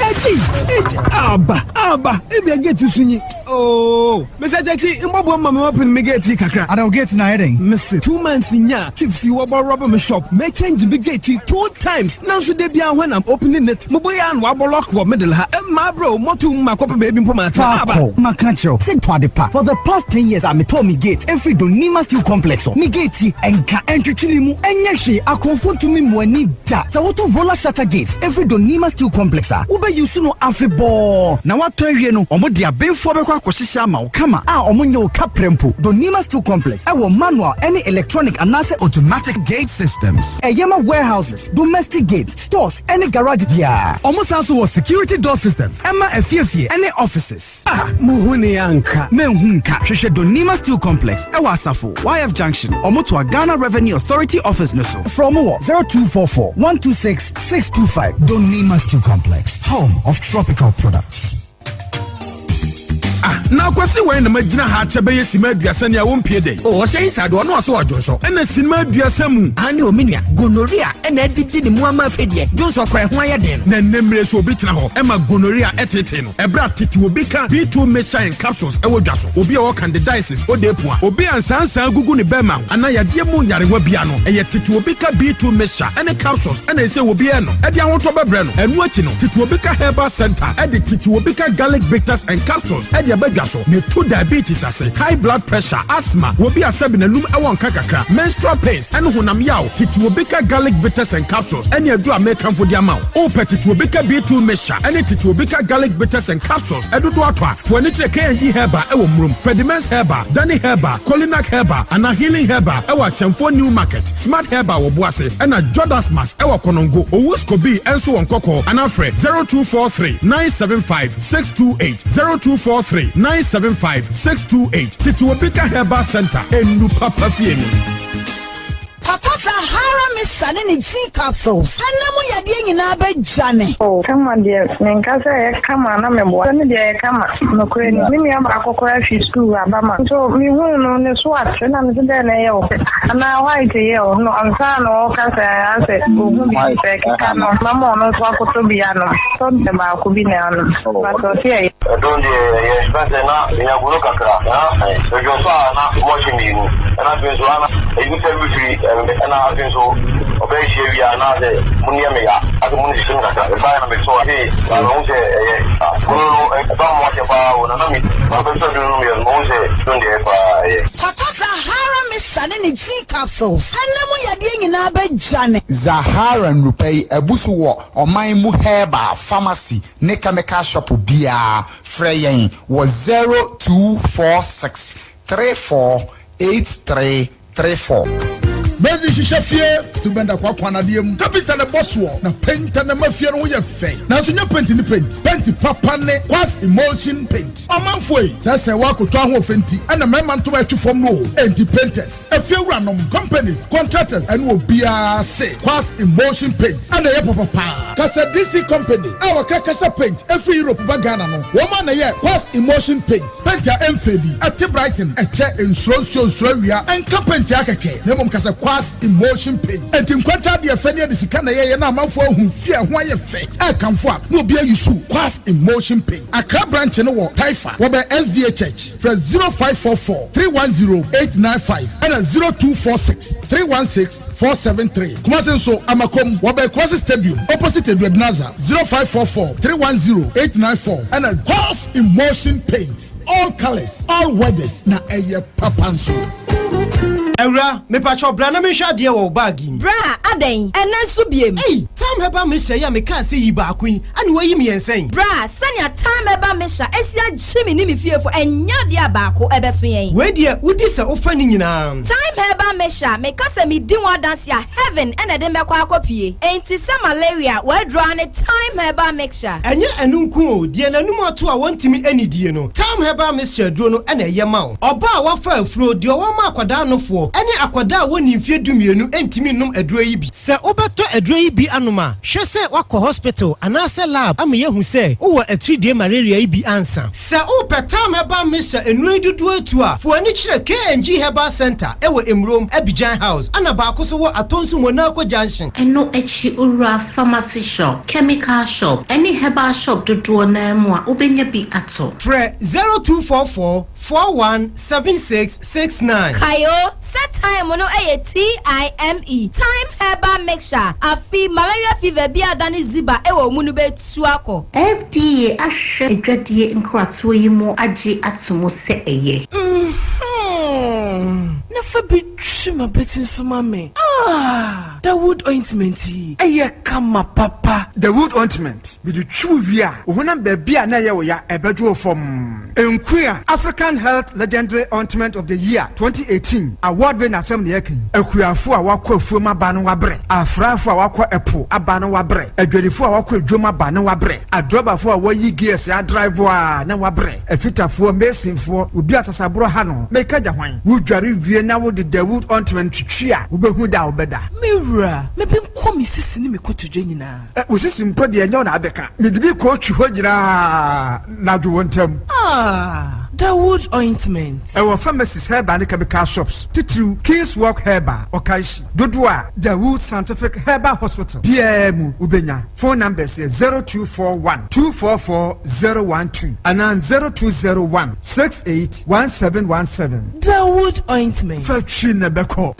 Eji eji aba aba ebi a gate so nyi ooo Mr. Tekyi, mbɔbɔ ma me open me gate kakra. Ada gate na ayɛ dɛn? Mese 2 months nya thieves yi wɔbɔ rob me shop, me change me gate two times, nanso de bia when I'm opening it, mo bɔ yɛ ano abɔ lock wɔ middle ha. Ɛma bro motu mu makɔpɛ baabi mpo ma atena aba. Faakɔ maka kyerɛw sɛ tɔ ade pa. For the past 10 years a metɔɔ me gate ɛfiri Donima Steel Complex hɔ, me gate yi ɛnka ɛntwitwiri mu, ɛnyɛ hwee, akorɔmfo ntumi mmu ani da. Sɛ woto roller shutter gates ɛfiri Donima Steel Complex a, wobɛyi so no afebɔɔ na woatɔ awie no, ɔmo de abenfoɔ bɛkɔ akɔhyehyɛ ama wo kama a ɔmo nyɛ wo kaprɛ mpo. Donima Steel Complex ɛwɔ manual ɛne electronic anaasɛ automatic gate systems. Ɛyɛ ma warehouses, domestic gates, stores ɛne garage biara. Ɔmo san so wɔ security door systems ɛma afiefie ɛne offices. Ah, muhu ne anka. Menhu nka. Hwehwɛ Donima Steel Complex ɛwɔ Asafo YF Junction, ɔmo to a Ghana Revenue Authority office no so. Frɛ ɔmo wɔ 0244 126 625. Donima Steel Complex, home of tropical products. Ah, na akwasi wɛn na magyina ha akyɛ bɛyɛ sima 30 nea wɔmpie dɛn? O, ɔhyɛ inside ɔno ɔso ɔdwonsɔ. Ɛna sinima 30 mu. Aane o, me nua, gonorrhea ɛna adidi ne mu ama afei deɛ dwonsɔ koraa ɛho ayɛ den no. Na ɛnnɛ mmerɛ so obi tena hɔ ɛma gonorrhea ɛtetee no. Ɛberɛ a tete obi ka B2 mixture and capsules ɛwɔ dwa so, obi a ɔwɔ candidiasis, odeepua, obi a nsaansaa gugu ne bɛɛma ho anaa yadeɛ mu nyarewa bia no, ɛyɛ tete obi ka B2 mixture ɛne capsules ɛna ɛsɛ obi ɛnom ɛde ahotɔ bɛbrɛ no. Ɛno akyi no, tete obi ka herbal center ɛde tete obi ka garlic bitters and capsules ɛde ɛba dwa so na ɛtu diabetes ase, high blood pressure, asthma, obi a sɛbi n'anum ɛwɔ nka kakra, menstrual pains ɛne honam yaw. Tete obi ka garlic bitters and capsules ɛne aduru a mekamfo de ama wo. Wopɛ tete obi ka B2 mixture ɛne tete obi ka garlic bitters and capsules ɛdodo atɔ a, fo ani kyerɛ KNG Herbal ɛwɔ Murom, Fredimens Herbal, Danny Herbal, Colinac Herbal anaa Healing Herbal ɛwɔ Akyɛmfoɔ New Market, Smart Herbal wɔ Boase ɛna Jodasmas ɛwɔ Konongo, Owus Kobi ɛnso wɔ Nkɔkɔɔ anaa frɛ 0243 975 628, 0243 975 628. Tete obi ka Herbal Center, enu papa fie ni. Papa Sahara Mixture ne ne G capsules ɛna mu yadeɛ nyinaa bɛdwane. Oh kama deɛ menka sɛ ɛyɛ kama na meboa sɛ me deɛ ɛyɛ kama nokorɛ ni me nua baako koraa firi sukuu aba ma nso mehuu no ne so ate na mese dɛn na ɛyɛ wo anaa white yɛ wo no ansa na ɔka sɛ asɛ ɔhu biribi sɛ ɛkeka no mama ɔno nso akɔtɔ bi anom tɔ baako bi na anom but ɔse ɛyɛ. Ɛdɔn deɛ ɛyɛ fɛn sɛ na menya gono kakra na medwo nso a na mɔhye mmienu ɛna afei nso ana ebi sɛ mefiri ɛna afei nso ɔbɛyɛ hyia wie a na sɛ mo nneɛ me ya asɛ mo ne hyehyɛ me kakra mebaeɛ na mesɔ ase na mehu sɛ ɛyɛ gono no ɛba mo akyɛ paa o na na me mabɛsɔ duro no meyɛ no mehu sɛ dɔn deɛ paa ɛyɛ. Papa Zahara Mixture ne ne G capsules ɛna mu yadeɛ nyinaa bɛdwane. Zahara nnurupɛ yi abu so wɔ ɔman mu herbal pharmacy ne chemical shop biara. Frɛ yɛn wɔ 0246 34 83 34. Mɛdzi hyehyɛ fie Steel Bender kwakwa nadeɛ mu Carpenter na ɛbɔ soɔ na painter na ɛma fie no ho yɛ fɛ nanso nyɛ paint ne paint paint papa ne Quartz Emulsion Paint ɔmanfoɔ yi sɛ sɛ woakɔtɔ ahoɔfɛ nti ɛna mmarima ntoma ɛtwe fam no o enti painters efie wuranom companies contractors ɛne obiara se Quartz Emulsion Paint ɛna ɛyɛ papa paa Kasa DC Company a wɔkra kasa paint ɛfiri Europe ba Ghana no wɔn a na ɛyɛ Quartz Emulsion Paint. Paint a ɛmfɛ bi, ɛte Brighton, ɛkyɛ, nsuro nsuo, nsuro awia, ɛnka paint ara kɛkɛ, na mmom ka sɛ Quartz Emulsion Paint. Enti nkwanta adeɛ fɛ ne yɛde sika na ɛyɛeɛ na amanfoɔ ahu fie a ɛho ayɛ fɛ ɛrekamfo a na obi ayusu Quartz Emulsion Paint. Accra branch no wɔ Taifa, wɔbɛn SDA Church. Frɛ 0544 310 895 ɛna 0246 316 473. Kumasi nso, Amakom, wɔbɛn Kumasi Stadium, opposite Eduadinaza, 0544 310 894 ɛna Quartz Emulsion Paint, all colours, all weathers, na ɛyɛ papa nso. Awura, mepakyɛw bra na menhwɛ adeɛ wɔ wo bag yi mu. Bra, adɛn? Ɛnnɛ nso biem? Ei, Thyme Herbal Mixture yi a mekaa sɛ yi baako yi, ɛna woayi mmiɛnsa yi? Bra, sɛnea Thyme Herbal Mixture asi agye me ne me fiefo, ɛnyɛ adeɛ a baako ɛbɛso yɛn. Wei deɛ, wodi sɛ wofa ne nyinaa. Thyme Herbal Mixture, meka sɛ medi ho adanse a, heaven na ɛde me bɛkɔ akɔpue. Enti sɛ malaria, w'aduro ara ne Thyme Herbal Mixture. Ɛnyɛ ɛno nko o, deɛ n'anum ato a wɔntumi nnidie no, Thyme Herbal Mixture aduro no na ɛyɛ ma wo. Ɔbaa a wafa afuro, deɛ ɔwɔ ma akwadaa nofoɔ, ne akwadaa a wɔnni mfeɛ 12 ntumi nnom aduro yi bi. Sɛ wobɛtɔ aduro yi bi anom a, hwɛ sɛ woakɔ hospital anaasɛ lab ama yɛahu sɛ wowɔ atiridie malaria yi bi ansa. Sɛ wopɛ Thyme Herbal Mixture nnuro yi dodoɔ atu a, fa w'ani kyerɛ KNG Herbal Centre wɔ Emurom, Abidjan House, ɛna baako nso wɔ Atonsu Monaco Junction. Ɛno akyi wura pharmacy shop, chemical shop, ne herbal shop dodoɔ no ara mu a wobɛnya bi atɔ. Frɛ 0244 41 76 69. Kae o, sɛ thyme no yɛ TIME, Thyme Herbal Mixture, afe malaria fever bi a adane ziba wɔ wo mu no bɛtu akɔ. FDA ahwehwɛ adwadie nkratoɔ yi mu agye ato mu sɛ ɛyɛ. Mhmm na fa bi twi m'abati nso ma me ah Dawood ointment yi ɛyɛ kama papa. Dawood ointment, mede twi wo wie a, wo honam baabi a na ɛyɛ wo ya ɛbɛdwo wo fɔmm. Nkuya African Health Legendary Ointment of the Year 2018 award wei na asɛm na yɛreka yi. Akuafo a wɔakɔ afuom aba no wɔabrɛ, afrafo a wɔakɔ ɛpo aba no wɔabrɛ, adwadifo a wɔakɔ adwam aba no wɔabrɛ, adrɔbafo a wɔayi gears adrive a na wɔabrɛ, afitafoɔ, masonfoɔ, obi a sasaborɔ ha no, meka gya hwan? Wodware wie na wode Dawood ointment twitwi a, wobɛhu da. a wobɛda. Me wura, me benkɔ me sisi ne me kotodwe nyinaa. Ɛ, wo sisi mpo deɛ ɛnyɛ wo na abɛka. Mede bi kɔɔtwi hɔ nyinaa na adwo wo ntɛm. Ah, Dawood ointment. Ɛwɔ pharmacies, herbal ne chemical shops, titiriw King's Walk Herbal, Okaishie. Dodoɔ a Dawood Scientific Herbal Hospital biara mu wobɛnya. Phone numbers yɛ 0241 244 012 anaa 0201 68 1717. Dawood ointment. Fa twi na ɛbɛkɔ.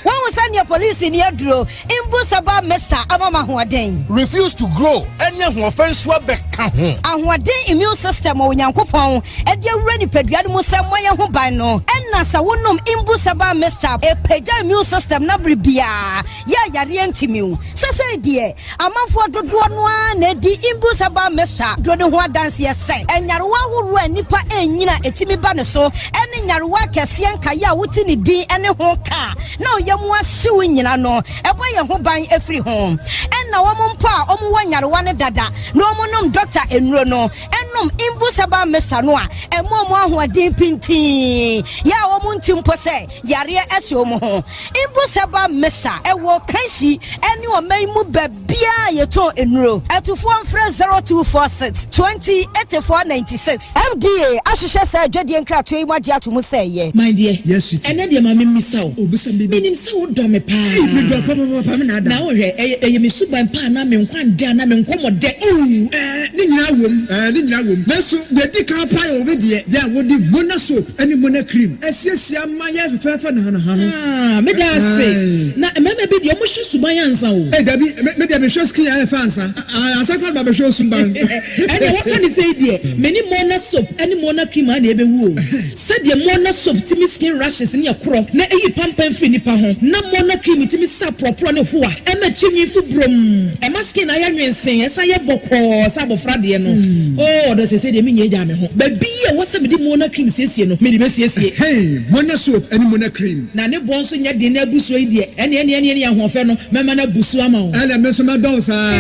Woahu sɛdeɛ polisini aduro mbu saba mesa ama me ahoɔden? Refuse to grow ɛne ahoɔfɛ nso abɛka ho. Ahoɔden immune system a Onyankopɔn de awura nipadua no mu sɛ mmɔ yɛn ho ban no, ɛna sɛ wonom Imbu Herbal Mixture a, ɛpagya immune system no abere biara yɛ a yareɛ ntumi wo. Sesei deɛ, amanfoɔ dodoɔ no ara na ɛdi Imbu Herbal Mixture duro no ho adanseɛ sɛ nyarewa ahoroɔ a nnipa ɛnnyini a ɛtumi ba ne so ne nyarewa akɛseɛ nkaeɛ a wote ne din ne ho ka a na ɔyam ahye wo nyina no, ɛbɔ yɛn ho ban firi ho. Ɛna wɔn mpo a wɔwɔ nyarewa no dada na wɔnom dɔkta nnuro no, nom Imbu Herbal Mixture no a, ɛma wɔn ahoɔden pintinn, yɛ a wɔn nte mpo sɛ yareɛ ahyɛ wɔn ho. Imbu Herbal Mixture, ɛwɔ Kanshi ne ɔman yi mu baabiara a yɛtɔn nnuro. Atufoɔ mfrɛ 0246 20 84 96. FDA ahwehwɛ saa adwadie nkratoɔ yi mu agye ato mu sɛ ɛyɛ. My dear, Yes, sweetie. ɛnɛ deɛ ma me mmisa wo. Oh, bisa me baby. Menim sɛ wo dɔ me paa. Ei, me dɔ papaapa, me na ada. Na wo hwɛ, ɛyɛ, ɛyɛ me suban pa anaa me nkwa ndɛ anaa me nkɔmɔ dɛ. Oh, ɛɛ, ne nyinaa wom, ɛɛ, ne nyinaa wom. Nanso, deɛ ɛdi kan paa yɛ wo wedeɛ, yɛ a wode Mona soap ne Mona cream asiesie ama yɛ fɛfɛɛfɛ nahanaha no. Ah, meda ase. Ae. Na mmarima bi deɛ, wɔhwɛ suban ansa o. Ei, dabi, me, me deɛ mehwɛ skin ayɛ fɛ ansa. Ah, ansa koraa na mabɛhwɛ wo suban. Ɛnneɛ woaka no sei deɛ, me ne Mona soap ne Mona cream ara na ɛbɛwu o. Sɛdeɛ Mona soap tumi skin rashes ne ɛkorɔ na ɛyi pampan firi nipa ho, na Mona cream tumi sa porɔporɔ ne hoa, ɛma tiri nwi fu brom, ɛma skin ayɛ nwensee, ɛsan yɛ bɔkɔɔ sɛ abɔfra deɛ no. Oh ɔdɔ seesei deɛ menyɛ gyaa me ho. Baabi a ɛwɔ sɛ mede Mona cream siesie no, mede bɛsiesie. Hey, Mona soap ne Mona cream. Na ne boɔ nso nyɛ den na abu soɔ yi deɛ, ɛneɛ ɛneɛ ɛneɛ ɛneɛ ahoɔfɛ no, mɛma no abu so ama wo. Ɛneɛ me nso mɛdɔ wo saa.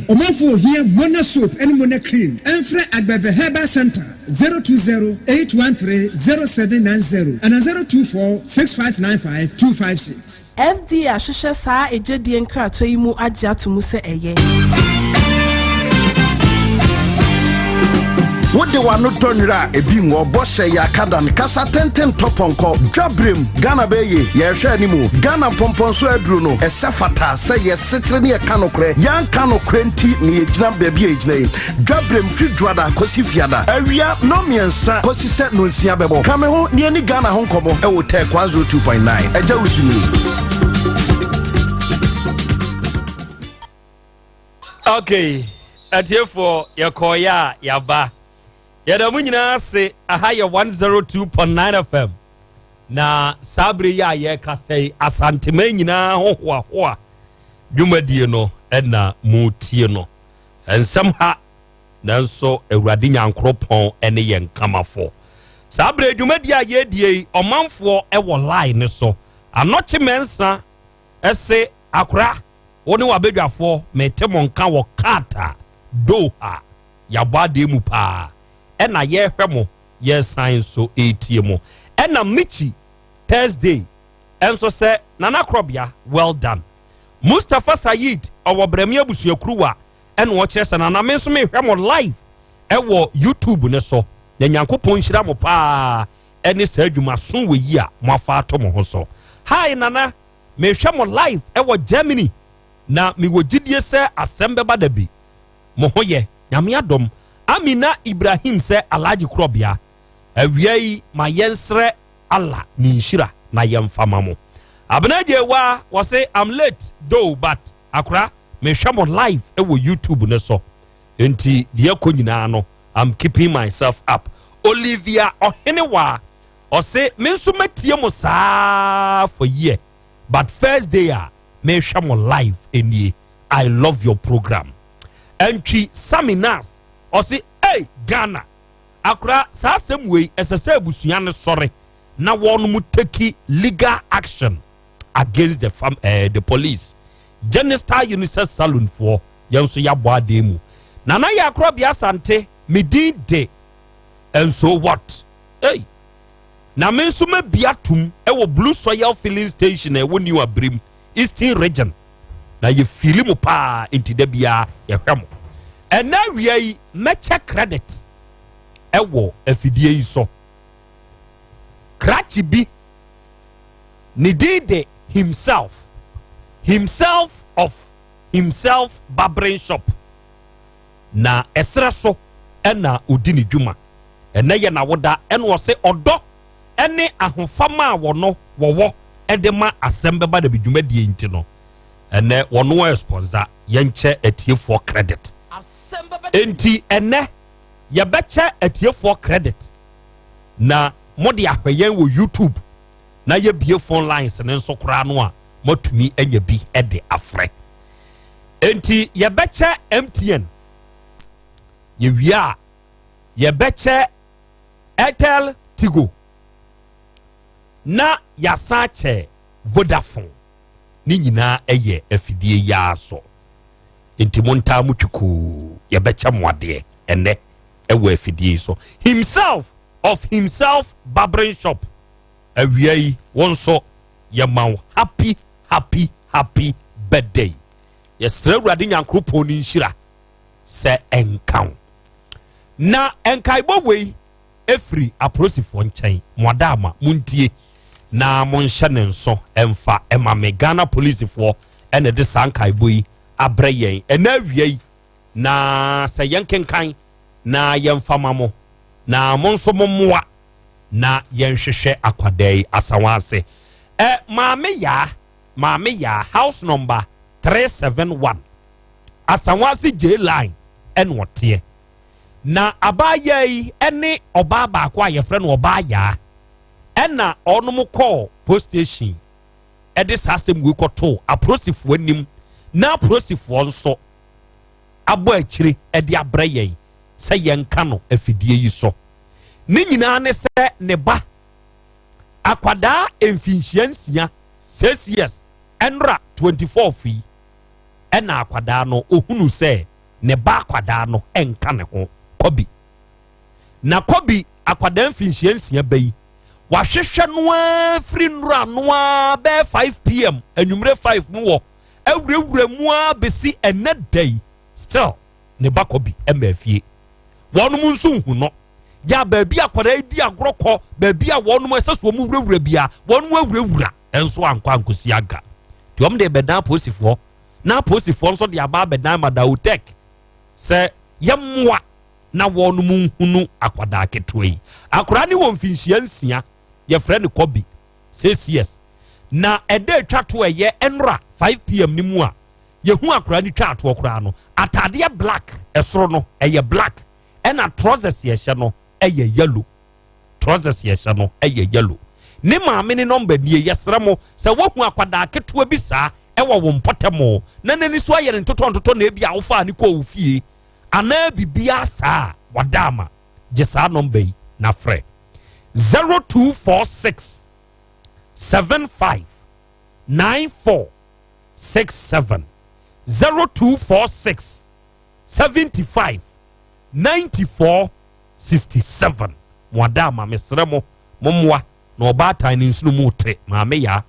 Ɔmanfoɔ ohia Mona soap ne Mona cream, ɛmfrɛ Agbeve Herbal Centre. 020 813 0790 anaa 024 6595 256. FDA ahwehwɛ saa egyedie nkratoɔ yi mu agye ato mu sɛ ɛyɛ. Wode w'ano tɔ nwera a ebi ngɔ bɔ hyɛ yɛ akadan kasa tenten tɔ pɔnkɔ dwa berem Ghana bɛyɛ yɛhwɛ anim o Ghana mpɔmpɔnso aduro no ɛsɛ fata sɛ yɛsekyere ne yɛka nokorɛ yɛanka nokorɛ nti ne yɛgyina baabi a yɛgyina yi Dwaberem firi Dwoada kɔsi Fiada awia nnɔnmiɛnsa kɔsi sɛ nnɔnsia bɛbɔ. Ka me ho na yɛnni Ghana ho nkɔmmɔ wɔ Tech 102.9. Agya Wusu nie. Okay, atiefoɔ yɛkɔɔyɛ a yɛaba. Yɛda mo nyinaa ase. Aha yɛ 102.9 FM. Na saa bere yi a yɛrekasa yi, Asanteman nyinaa ho hoahoa dwumadie no na motie no. Nsɛm ha, nanso Awurade Nyankoropɔn ne yɛn kamafo. Saa berɛ dwumadie a yɛredie yi, ɔmanfoɔ wɔ line no so. Anɔkye Mensah se, Akora, wo ne w'abadwafoɔ, mete mo nka wɔ Qatar, Doha. Yɛabɔ adeɛ mu paa. Ɛna yɛrehwɛ mo, yɛresan nso retie mo. Ɛna Michi Thursday nso sɛ, Nana Korɔbea, well done. Mustapha Saeed ɔwɔ Brɛme abusuakuruwa ɛna ɔkyerɛ sɛ nana me nso mehwɛ mo live ɛwɔ YouTube no so na Nyankopɔn nhyira mo paa ɛne saa adwumaso wɔ yi a mo afa ato mo ho so. Hi nana mehwɛ mo live ɛwɔ Germany na mewɔ gyidie sɛ asɛm bɛba da bi. Mo ho yɛ Nyame adom. Amina Ibrahim sɛ Alhaji Korɔbea awia yi ma yɛnsrɛ Allah ne nhyira na yɛnfa ma mo. Abena Agyewaa wɔse I'm late though but akora mehwɛ mo live wɔ YouTube no so nti deɛ ɛkɔ nyinaa no I'm keeping myself up. Olivia Ɔhenewaa ɔse me nso mɛtie mo saa for year but first day a mehwɛ mo live nie I love your program. Antwi Sammy Nas ɔse ei Ghana Akora, saa asɛm wei ɛsɛ sɛ abusua no sɔre na wɔnom take legal action against the fam eh, the police. Genestar Unisex Saloon foɔ, yɛn nso yɛabɔ adeɛ mu. Nana yɛ akorɔbea Asante, me din de and so what? Hey! Na me nso mabie atom wɔ Blue Soil Filling Station a ɛwɔ New Abirem, Eastern Region. Na yɛ fiili mo paa nti da biara yɛhwɛ mo. Ɛnɛ awia yi mɛkyɛ credit ɛwɔ afidie yi so. Krakye bi ne din de himself, himself of himself barbering shop. Na ɛserɛ so ɛna ɔdi ne dwuma. Ɛnɛ yɛ n'awoda ɛna ɔse ɔdɔ ɛne ahofama a wɔno wɔwɔ ɛde ma asɛm bɛba da bi dwumadie nti no ɛnɛ wɔno ɛsponsor yɛnkyɛ atiefoɔ credit. Enti ɛnɛ yɛbɛkyɛ atiefoɔ credit na mode ahwɛ yɛn wɔ YouTube na yɛbie phone lines ne nso koraa no a moatumi anya bi de afrɛ. Enti yɛbɛkyɛ MTN, yɛwie a yɛbɛkyɛ Airtel Tigo na yɛasan akyɛ Vodafone. Ne nyinaa ɛyɛ afidie yi ara so. Enti montaa mo twikoo, yɛbɛkyɛ mo adeɛ ɛnɛ ɛwɔ afidie yi so. Himself of himself barbering shop, awia yi wo nso yɛma wo happy happy happy birthday. Yɛsrɛ Awurade Nyankoropɔn ne nhyira sɛ ɛnka wo. Na nkaebɔ wei ɛfiri apolisifoɔ nkyɛn, mo adaama montie na monhyɛ ne nso ɛmfa ɛma me. Ghana polisifoɔ ɛna ɛde saa nkaebɔ yi abrɛ yɛn ɛna awia yi, na sɛ yɛnkenkan na yɛmfa ma mo na mo nso mommoa na yɛnhwehwɛ akwadaa yi asawa ase. Maame Yaa, Maame Yaa, house number 371 Asawase J line ɛna ɔteɛ. Na abaayaa yi ɛne ɔbaa baako a yɛfrɛ no Ɔbaa Yaa ɛna ɔnom kɔɔ post station ɛde saa asɛm wei kɔtoo apolisifoɔ anim, na apolisifoɔ nso abɔ akyire ɛde abrɛ yɛn sɛ yɛnka no afidie yi so. Ne nyinaa ne sɛ ne ba akwadaa mfinhyia 6, 6 years, ɛnora 24 yi ɛna akwadaa no ohunu sɛ ne ba akwadaa no ɛnka ne ho kɔbi. Na kɔbi akwadaa mfinhyia 6 ba yi wahwehwɛ no ara firi nnora no ara bɛyɛ 5 p.m. anwummerɛ 5 mu wɔ awurawura mu ara bɛsi ɛnɛ da yi, still ne ba kɔbi ɛma afie. Wɔnom nso nhu no yɛ baabi akwadaa yi di agorɔ kɔ, baabi a wɔnom ɛsɛ so wɔn wurawura bia wɔnom awurawura ɛnso ankɔ ankosi aga. Nti wɔn de bɛdan apolisifoɔ na apolisifoɔ nso de aba abɛdan Madawotek sɛ yɛmmoa na wɔnom nhunu akwadaa ketewa yi. Akwadaa ne wɔ mfinhyia 6, yɛfrɛ no Kɔbi, 6 years. Na ɛda atwa to ɛyɛ ɛnora 5 p.m. ne mu a yɛhu akwadaa no twa atoɔ koraa no, ataadeɛ black ɛsoro no ɛyɛ black, ɛna trousers yɛhyɛ no ɛyɛ yellow. Trousers yɛhyɛ no ɛyɛ yellow. Ne maame ne nɔmba nie. Yɛsrɛ mo sɛ woahu akwadaa ketewa bi saa ɛwɔ wo mpɔtɛmo na n'ani so ayɛ ne ntotɔ ntotɔ na ebi a wofaa ne kɔɔ wo fie anaa biribiara saa a, wada ama gye saa nɔmba yi na frɛ 0246 75 94 67, 0246 75 94 67. Mo ada ama mesrɛ mo mommoa na ɔbaatan ne nsono mu te maame Yaa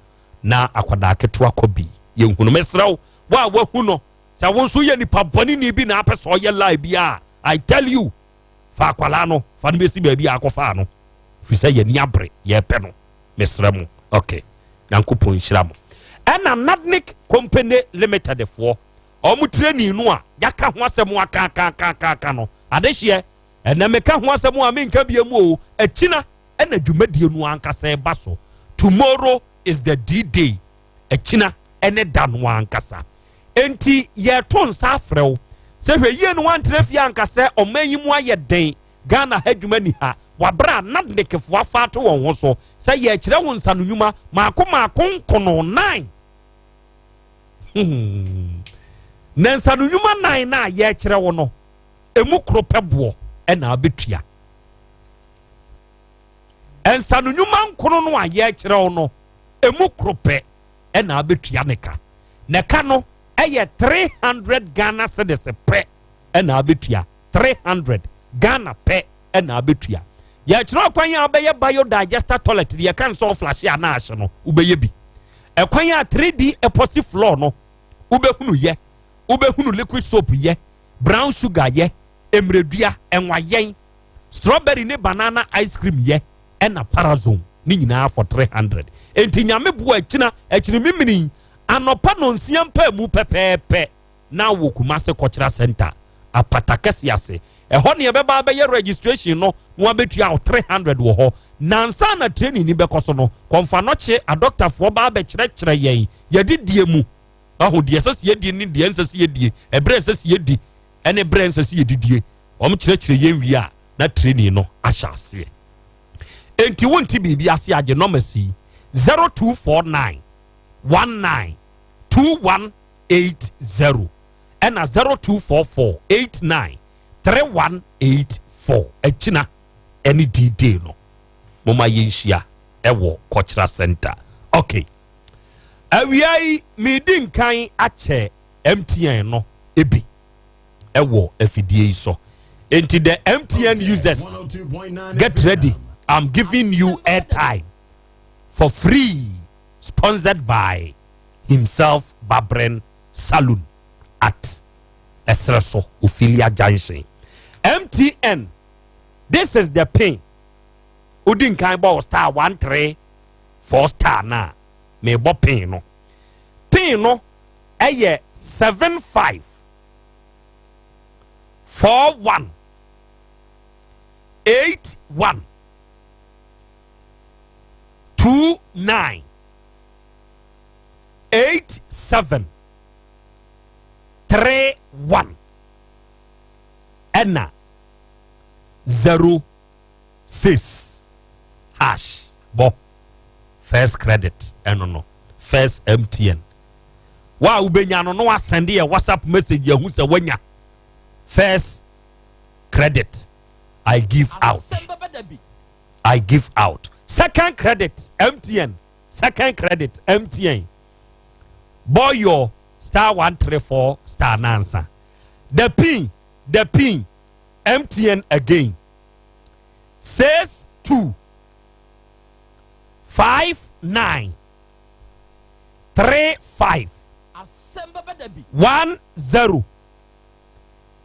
na akwadaa ketewa kɔ bi yɛnhunu. Mesrɛ wo, wo a wahu no, sɛ wo nso yɛ nipa bɔne bi na apɛ sɛ ɔyɛ lie bi a, I tell you, fa akwadaa no fa no bɛsi baabi a akɔfaa no, firi sɛ yɛni abere yɛpɛ no. Mesrɛ mo. Ok, Nyankopɔn nhyira mo. Ɛna Nadnic Company Limited foɔ ɔmo training no a yɛaka ho asɛm akaakaakaaka no adehyeɛ, ɛnɛ meka ho asɛm a menka bia mu o. Akyina ɛna dwumadie no ankasa ɛba so. Tomorrow is the D day. Akyina ɛne da no ankasa. Enti yɛto nsa afrɛ wo sɛ hwɛ yie no wantena fie ankasa. Ɔman yi mu ayɛ den, Ghana ha adwuma ni ha wabra. Nadnikfoɔ afa ato wɔn ho so sɛ yɛkyerɛ wo nsa no nnwuma maako maako nkono nine. Na nsa no nnwuma nine na yɛkyerɛ wo no, emu koro pɛ boɔ ɛna abɛtua. Nsa no nnwuma nkono no a yɛkyerɛ wo no, emu koro pɛ ɛna abɛtua ne ka. Na ka no ɛyɛ 300 Ghana cedis pɛ ɛna abɛtua. 300 Ghana pɛ ɛna abɛtua. Yɛkyerɛ ɔkwan a wobɛyɛ biodigester toilet deɛ yɛka no sɛ ɔflashe anaa ahye no, wobɛyɛ bi. Ɛkwan a 3D epoxy floor no wobɛhunu yɛ, wobɛhunu liquid soap yɛ, brown sugar yɛ, mmiredua, nwayɛn, strawberry ne banana ice cream yɛ, ɛna parazone ne nyinaa for 300. Enti Nyame boa akyina akyiri memini anɔpa nonsia mpaamu pɛpɛɛpɛ na wɔ Kumasi Cultural Center apata kɛse ase. Ɛhɔ ne yɛbɛba abɛyɛ registration no na wabɛtua wo 300 wɔ hɔ. Na ansa na training ni bɛkɔ so no, kɔmfanɔkye adɔktafoɔ ba abɛkyerɛkyerɛ yɛn yɛdidie mu. Ahu deɛ ɛsɛ sɛ yɛdie ne deɛ ɛnsɛ sɛ yɛdie, ɛberɛ ɛsɛ sɛ yɛdi ɛne berɛ ɛnsɛ sɛ yɛdidie. Wɔn kyerɛkyerɛ yɛn wie a, na training no ahyɛ aseɛ. Enti wonte biribi ase agye nɔma si 0249 19 2180 ɛna 0244 89 3184. Akyina ɛne D-Day no, moma yɛnhyia ɛwɔ Cultural Center. Okay. Awia yi medi nkan akyɛ MTN no ebi ɛwɔ afidie yi so. Enti the MTN users, get ready. I'm giving you airtime for free, sponsored by himself Babren Saloon at Esreso Ophelia Junction. MTN, this is the pin. Odi nkan bɔ star 134 star na mebɔ pin no. Pin no ɛyɛ 75 41 81 29 87 31 ɛna 06 hash. Bɔ first credit ɛno no, first MTN wa a wobɛnya no no wasɛnde yɛ WhatsApp message yɛhu sɛ wanya first credit. I give out, I give out second credit, MTN second credit. MTN boy, your star 134 star nansa, the pin, the pin, MTN again, 62 59 35 10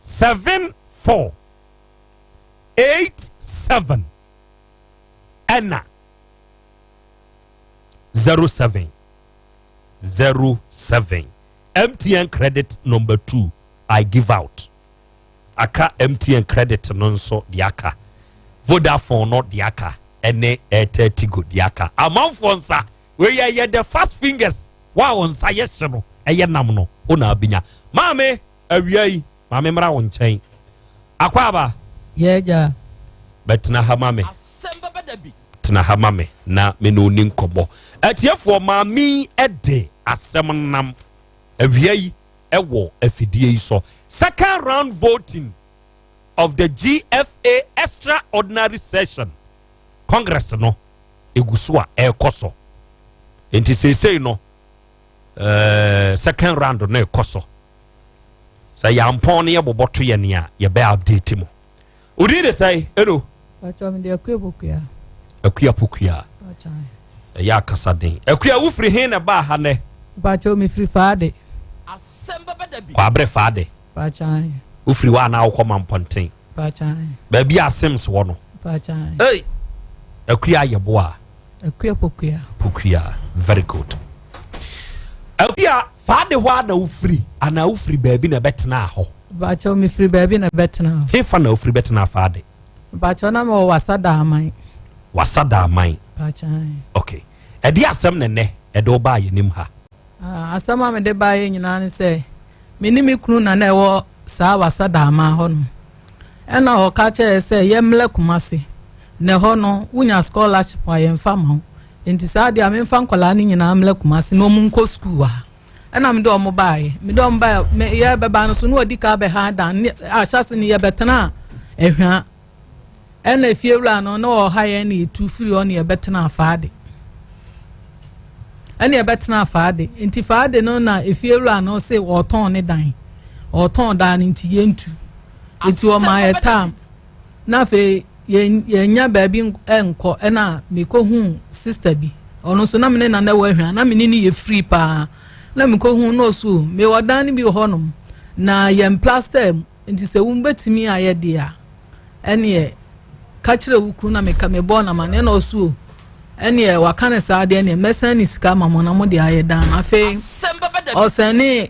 74 87 ɛna 07 07. MTN credit number 2 I give out. Aka MTN credit no nso de aka Vodafone no de aka ɛne Airtel Tigo de aka amanfoɔ nsa. Wei yɛ the fast fingers wa wɔn nsa yɛ hye no ɛyɛ nam no o na abinya. Maame, awia yi maame mmra wo nkyɛn. Akɔ aba. Yɛgya. Bɛtena ha ma me, tena ha ma me na me ne oni nkɔmmɔ. Atiefoɔ, maame yi de asɛm nam awia yi ɛwɔ afidie yi so. Second round voting of the GFA extraordinary session congress no egu so a ɛrekɔ so. Nti seesei no second round no ɛkɔ so. Sɛ yɛampɔn no yɛbobɔ to yɛ nea yɛbɛ update mu. Odi de sɛe ɛno. Pacho, me de Akua Pokua. Akua Pokua. Pacho. Ɛyɛ akasa den. Akua, wofiri he na ɛbaa ha nɛ? Pacho, me firi Faade. Kwabrɛ Faade. Pacho. Wofiri hɔ anaa wokɔ ma mpɔnten? Pacho. Baabi a Sims wɔ no? Pacho. Ei, Akua ayɛ boa. Akua Pokua. Pokua, very good. Akua, Faade hɔ a na wofiri anaa wofiri baabi na ɛbɛtena hɔ? Pacho, me firi baabi na ɛbɛtena hɔ. Hefa na wofiri bɛtena Faade? Pacho, na me wɔ Wasa Daaman. Wasa Daaman. Pacho. Okay, ɛde asɛm ne nɛ ɛde wo baa yɛnim ha? Ah, asɛm a mede baeɛ nyinaa ne sɛ me ne me kunu na na ɛwɔ saa Wasa Daaman hɔ no, ɛna ɔka kyerɛ sɛ yɛmmlɛ Kumase na ɛhɔ no wonya scholarship a yɛmfa ma wo. Nti saa deɛ a memfa nkɔlaa no nyinaa mmlɛ Kumase na ɔmu nkɔ sukuu wɔ ha. Ɛna mede ɔmo baeɛ, mede ɔmo baeɛ, me yɛbɛba no so na wɔdi ka bɛha dan ne ahyɛse ne yɛbɛtena Ahwia. Ɛna efiewura no na ɔha yɛn na yɛtu firi hɔ na yɛbɛtena Afaade, ɛna yɛbɛtena Afaade. Nti Faade no na efiewura no se ɔtɔn ne dan, ɔtɔn dan no nti yɛntu. Nti ɔma yɛ tam na afei Yɛnnya baabi nkɔ ɛna mekɔhuu sister bi ɔno nso na me ne nana wɔ ahwia na me ne no yɛ free paa na mekɔhuu no ɔso mewɔ dan no bi wɔ hɔnom na yɛn plaster mu nti sɛ wobɛtumi ayɛ deɛ a ɛneɛ ka kyerɛ wo kunu na meka mebɔɔ no amaneɛ na ɔso ɛneɛ waka ne saa deɛ ɛneɛ mɛsan ne sika ama mo na mo de ayɛ dan no afei ɔsɛne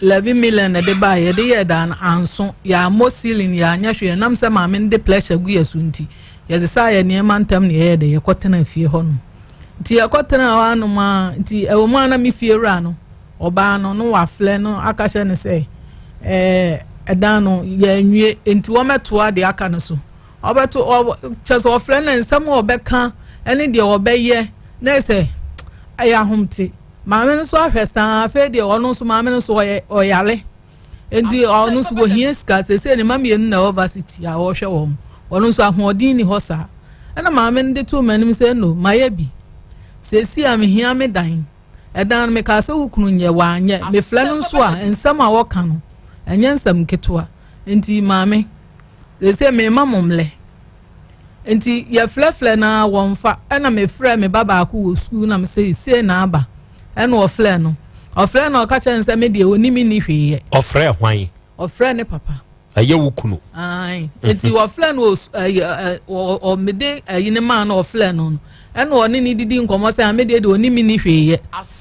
11 million na ɛde baeɛ, yɛde yɛɛ daa no anso, yɛammɔ ceiling, yɛanyɛ hwee, ɛnam sɛ maame no de pressure gu yɛ so nti, yɛsesaa yɛn nneɛma ntɛm na yɛyɛɛ dɛ, yɛkɔtenaa fie hɔnom. Nti yɛkɔtenaa hɔ anom a, nti ɛwɔ mu a na me fie wura no, ɔbaa no, no waflɛ no aka kyerɛ no sɛ, ɛɛ, ɛdan no yɛanwie, nti wɔmmɛtoa deɛ aka no so. Ɔbɛto, ɔ, kyerɛ sɛ ɔfrɛ no nsɛm a ɔbɛka ne deɛ ɔbɛyɛ, na ɛsɛ ɛyɛ ahomte. Maame no nso ahwɛ saa afei deɛ ɔno nso maame no nso ɔyɛ ɔyare nti ɔno nso wɔhia sika seesei ne mma mmienu na ɛwɔ varsity a ɔrehwɛ wɔn ɔno nso ahoɔden ni hɔ saa ɛna maame no de too m'anim sɛ no mayɛ bi seesei a mehia me dan ɛdan no mekaa sɛ wo kunu nyɛ wanyɛ mefrɛ no nso a nsɛm a wɔka no ɛnyɛ nsɛm nketewa nti maame seesei mema mo mlɛ Nti yɛflɛflɛ no ara wɔmfa, ɛna mefrɛɛ me ba baako wɔ sukuu na mese sei na aba, ɛna ɔflɛɛ no. Ɔflɛɛ no ɔka kyerɛ no sɛ me deɛ ɔni me nni hwee yɛ. Ɔfrɛɛ hwan? Ɔfrɛɛ ne papa. Ɛyɛ wo kunu? Ae. Nti ɔflɛɛ no wɔ ɔ mede ayi no maa no ɔflɛɛ no no, ɛna ɔne ne didi nkɔmmɔ sɛ me deɛ deɛ ɔni me nni hwee yɛ.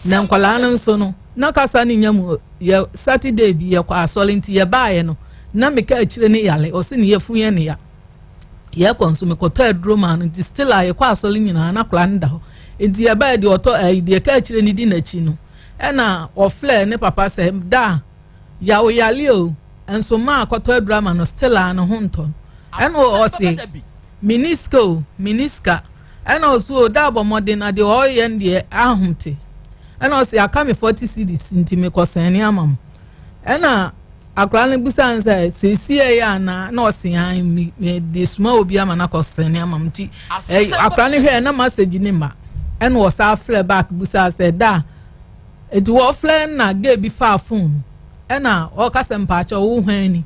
Na nkwadaa no nso no, na kasa no nya mu yɛ Saturday bi yɛkɔ asɔre nti yɛbaeɛ no, na meka akyire ne yare, ɔse ne yafunu yɛ ne ya. Yɛkɔ nso mekɔtɔ aduro maa no nti still a yɛkɔ asɔre nyinaa na akwadaa no da hɔ nti yɛbaeɛ deɛ ɔtɔ ɛyi deɛ ɛka akyire no di n'akyi no ɛna ɔflɛ ne papa sɛ da yawo yale o nso maa akɔtɔ aduro ama no still a ne ho ntɔ no ɛna ɔse mini sika o mini sika ɛna ɔso o da abɔ mmɔden na deɛ ɔyɛ no deɛ ahom te ɛna ɔse aka me 40 cedis nti mekɔsɛn ne ama mo ɛna Akwadaa no bisaa no sɛ, Seesei ɛyɛ anaa? Na ɔse, Aane, me mede soma obi ama no akɔsrɛ ama me. Nti akwadaa no hwɛɛ na message no mma. Ɛna ɔsan frɛ back bisaa sɛ, Da a? Nti wɔfrɛ na girl bi faa phone no. Ɛna ɔka sɛ, Mpaakyɛw, wo hwan ni?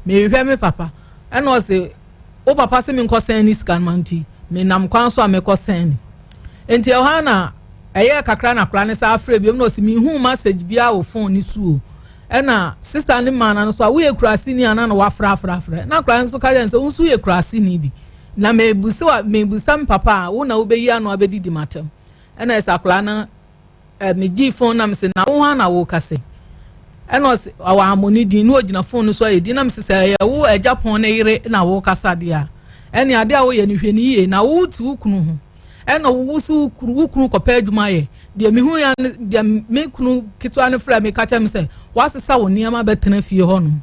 Mehwehwɛ me papa. Ɛna ɔse, Wo papa se menkɔsɛn ne sika no ma nti menam kwan so a mekɔsɛn no. Nti ɛhɔ ara na ɛyɛɛ kakra na akwadaa no san frɛ biom na ɔse, Menhuu message biara wɔ phone no so o. Ɛna sista no maa n'ano so a woyɛ kuraseni anaa na wafrafrafra na akwadaa no nso ka kyerɛ no sɛ wo nso woyɛ kuraseni bi na mebusa wa mebusa me papa a wo na wobɛyi ano abɛdidi m'atam ɛna ɛsɛ akwadaa no ɛ megyee fon na mese na wo ho na wo kasa ɛna ɔse ɔwɔ amɔ ne din na ɔgyina fon no so ayɛ din na mese sɛ ɛyɛ wo agya pɔn ne yere na wo kasa deɛ a ɛne adeɛ a woyɛ no hwɛ ne yie na wo te wo kunu ho ɛna wo si wo kunu wo kunu kɔpɛ adwuma yɛ deɛ mehu ya ne deɛ me kunu ketewa no frɛ me ka kyerɛ me sɛ wasesa wo nneɛma bɛtena fie hɔnom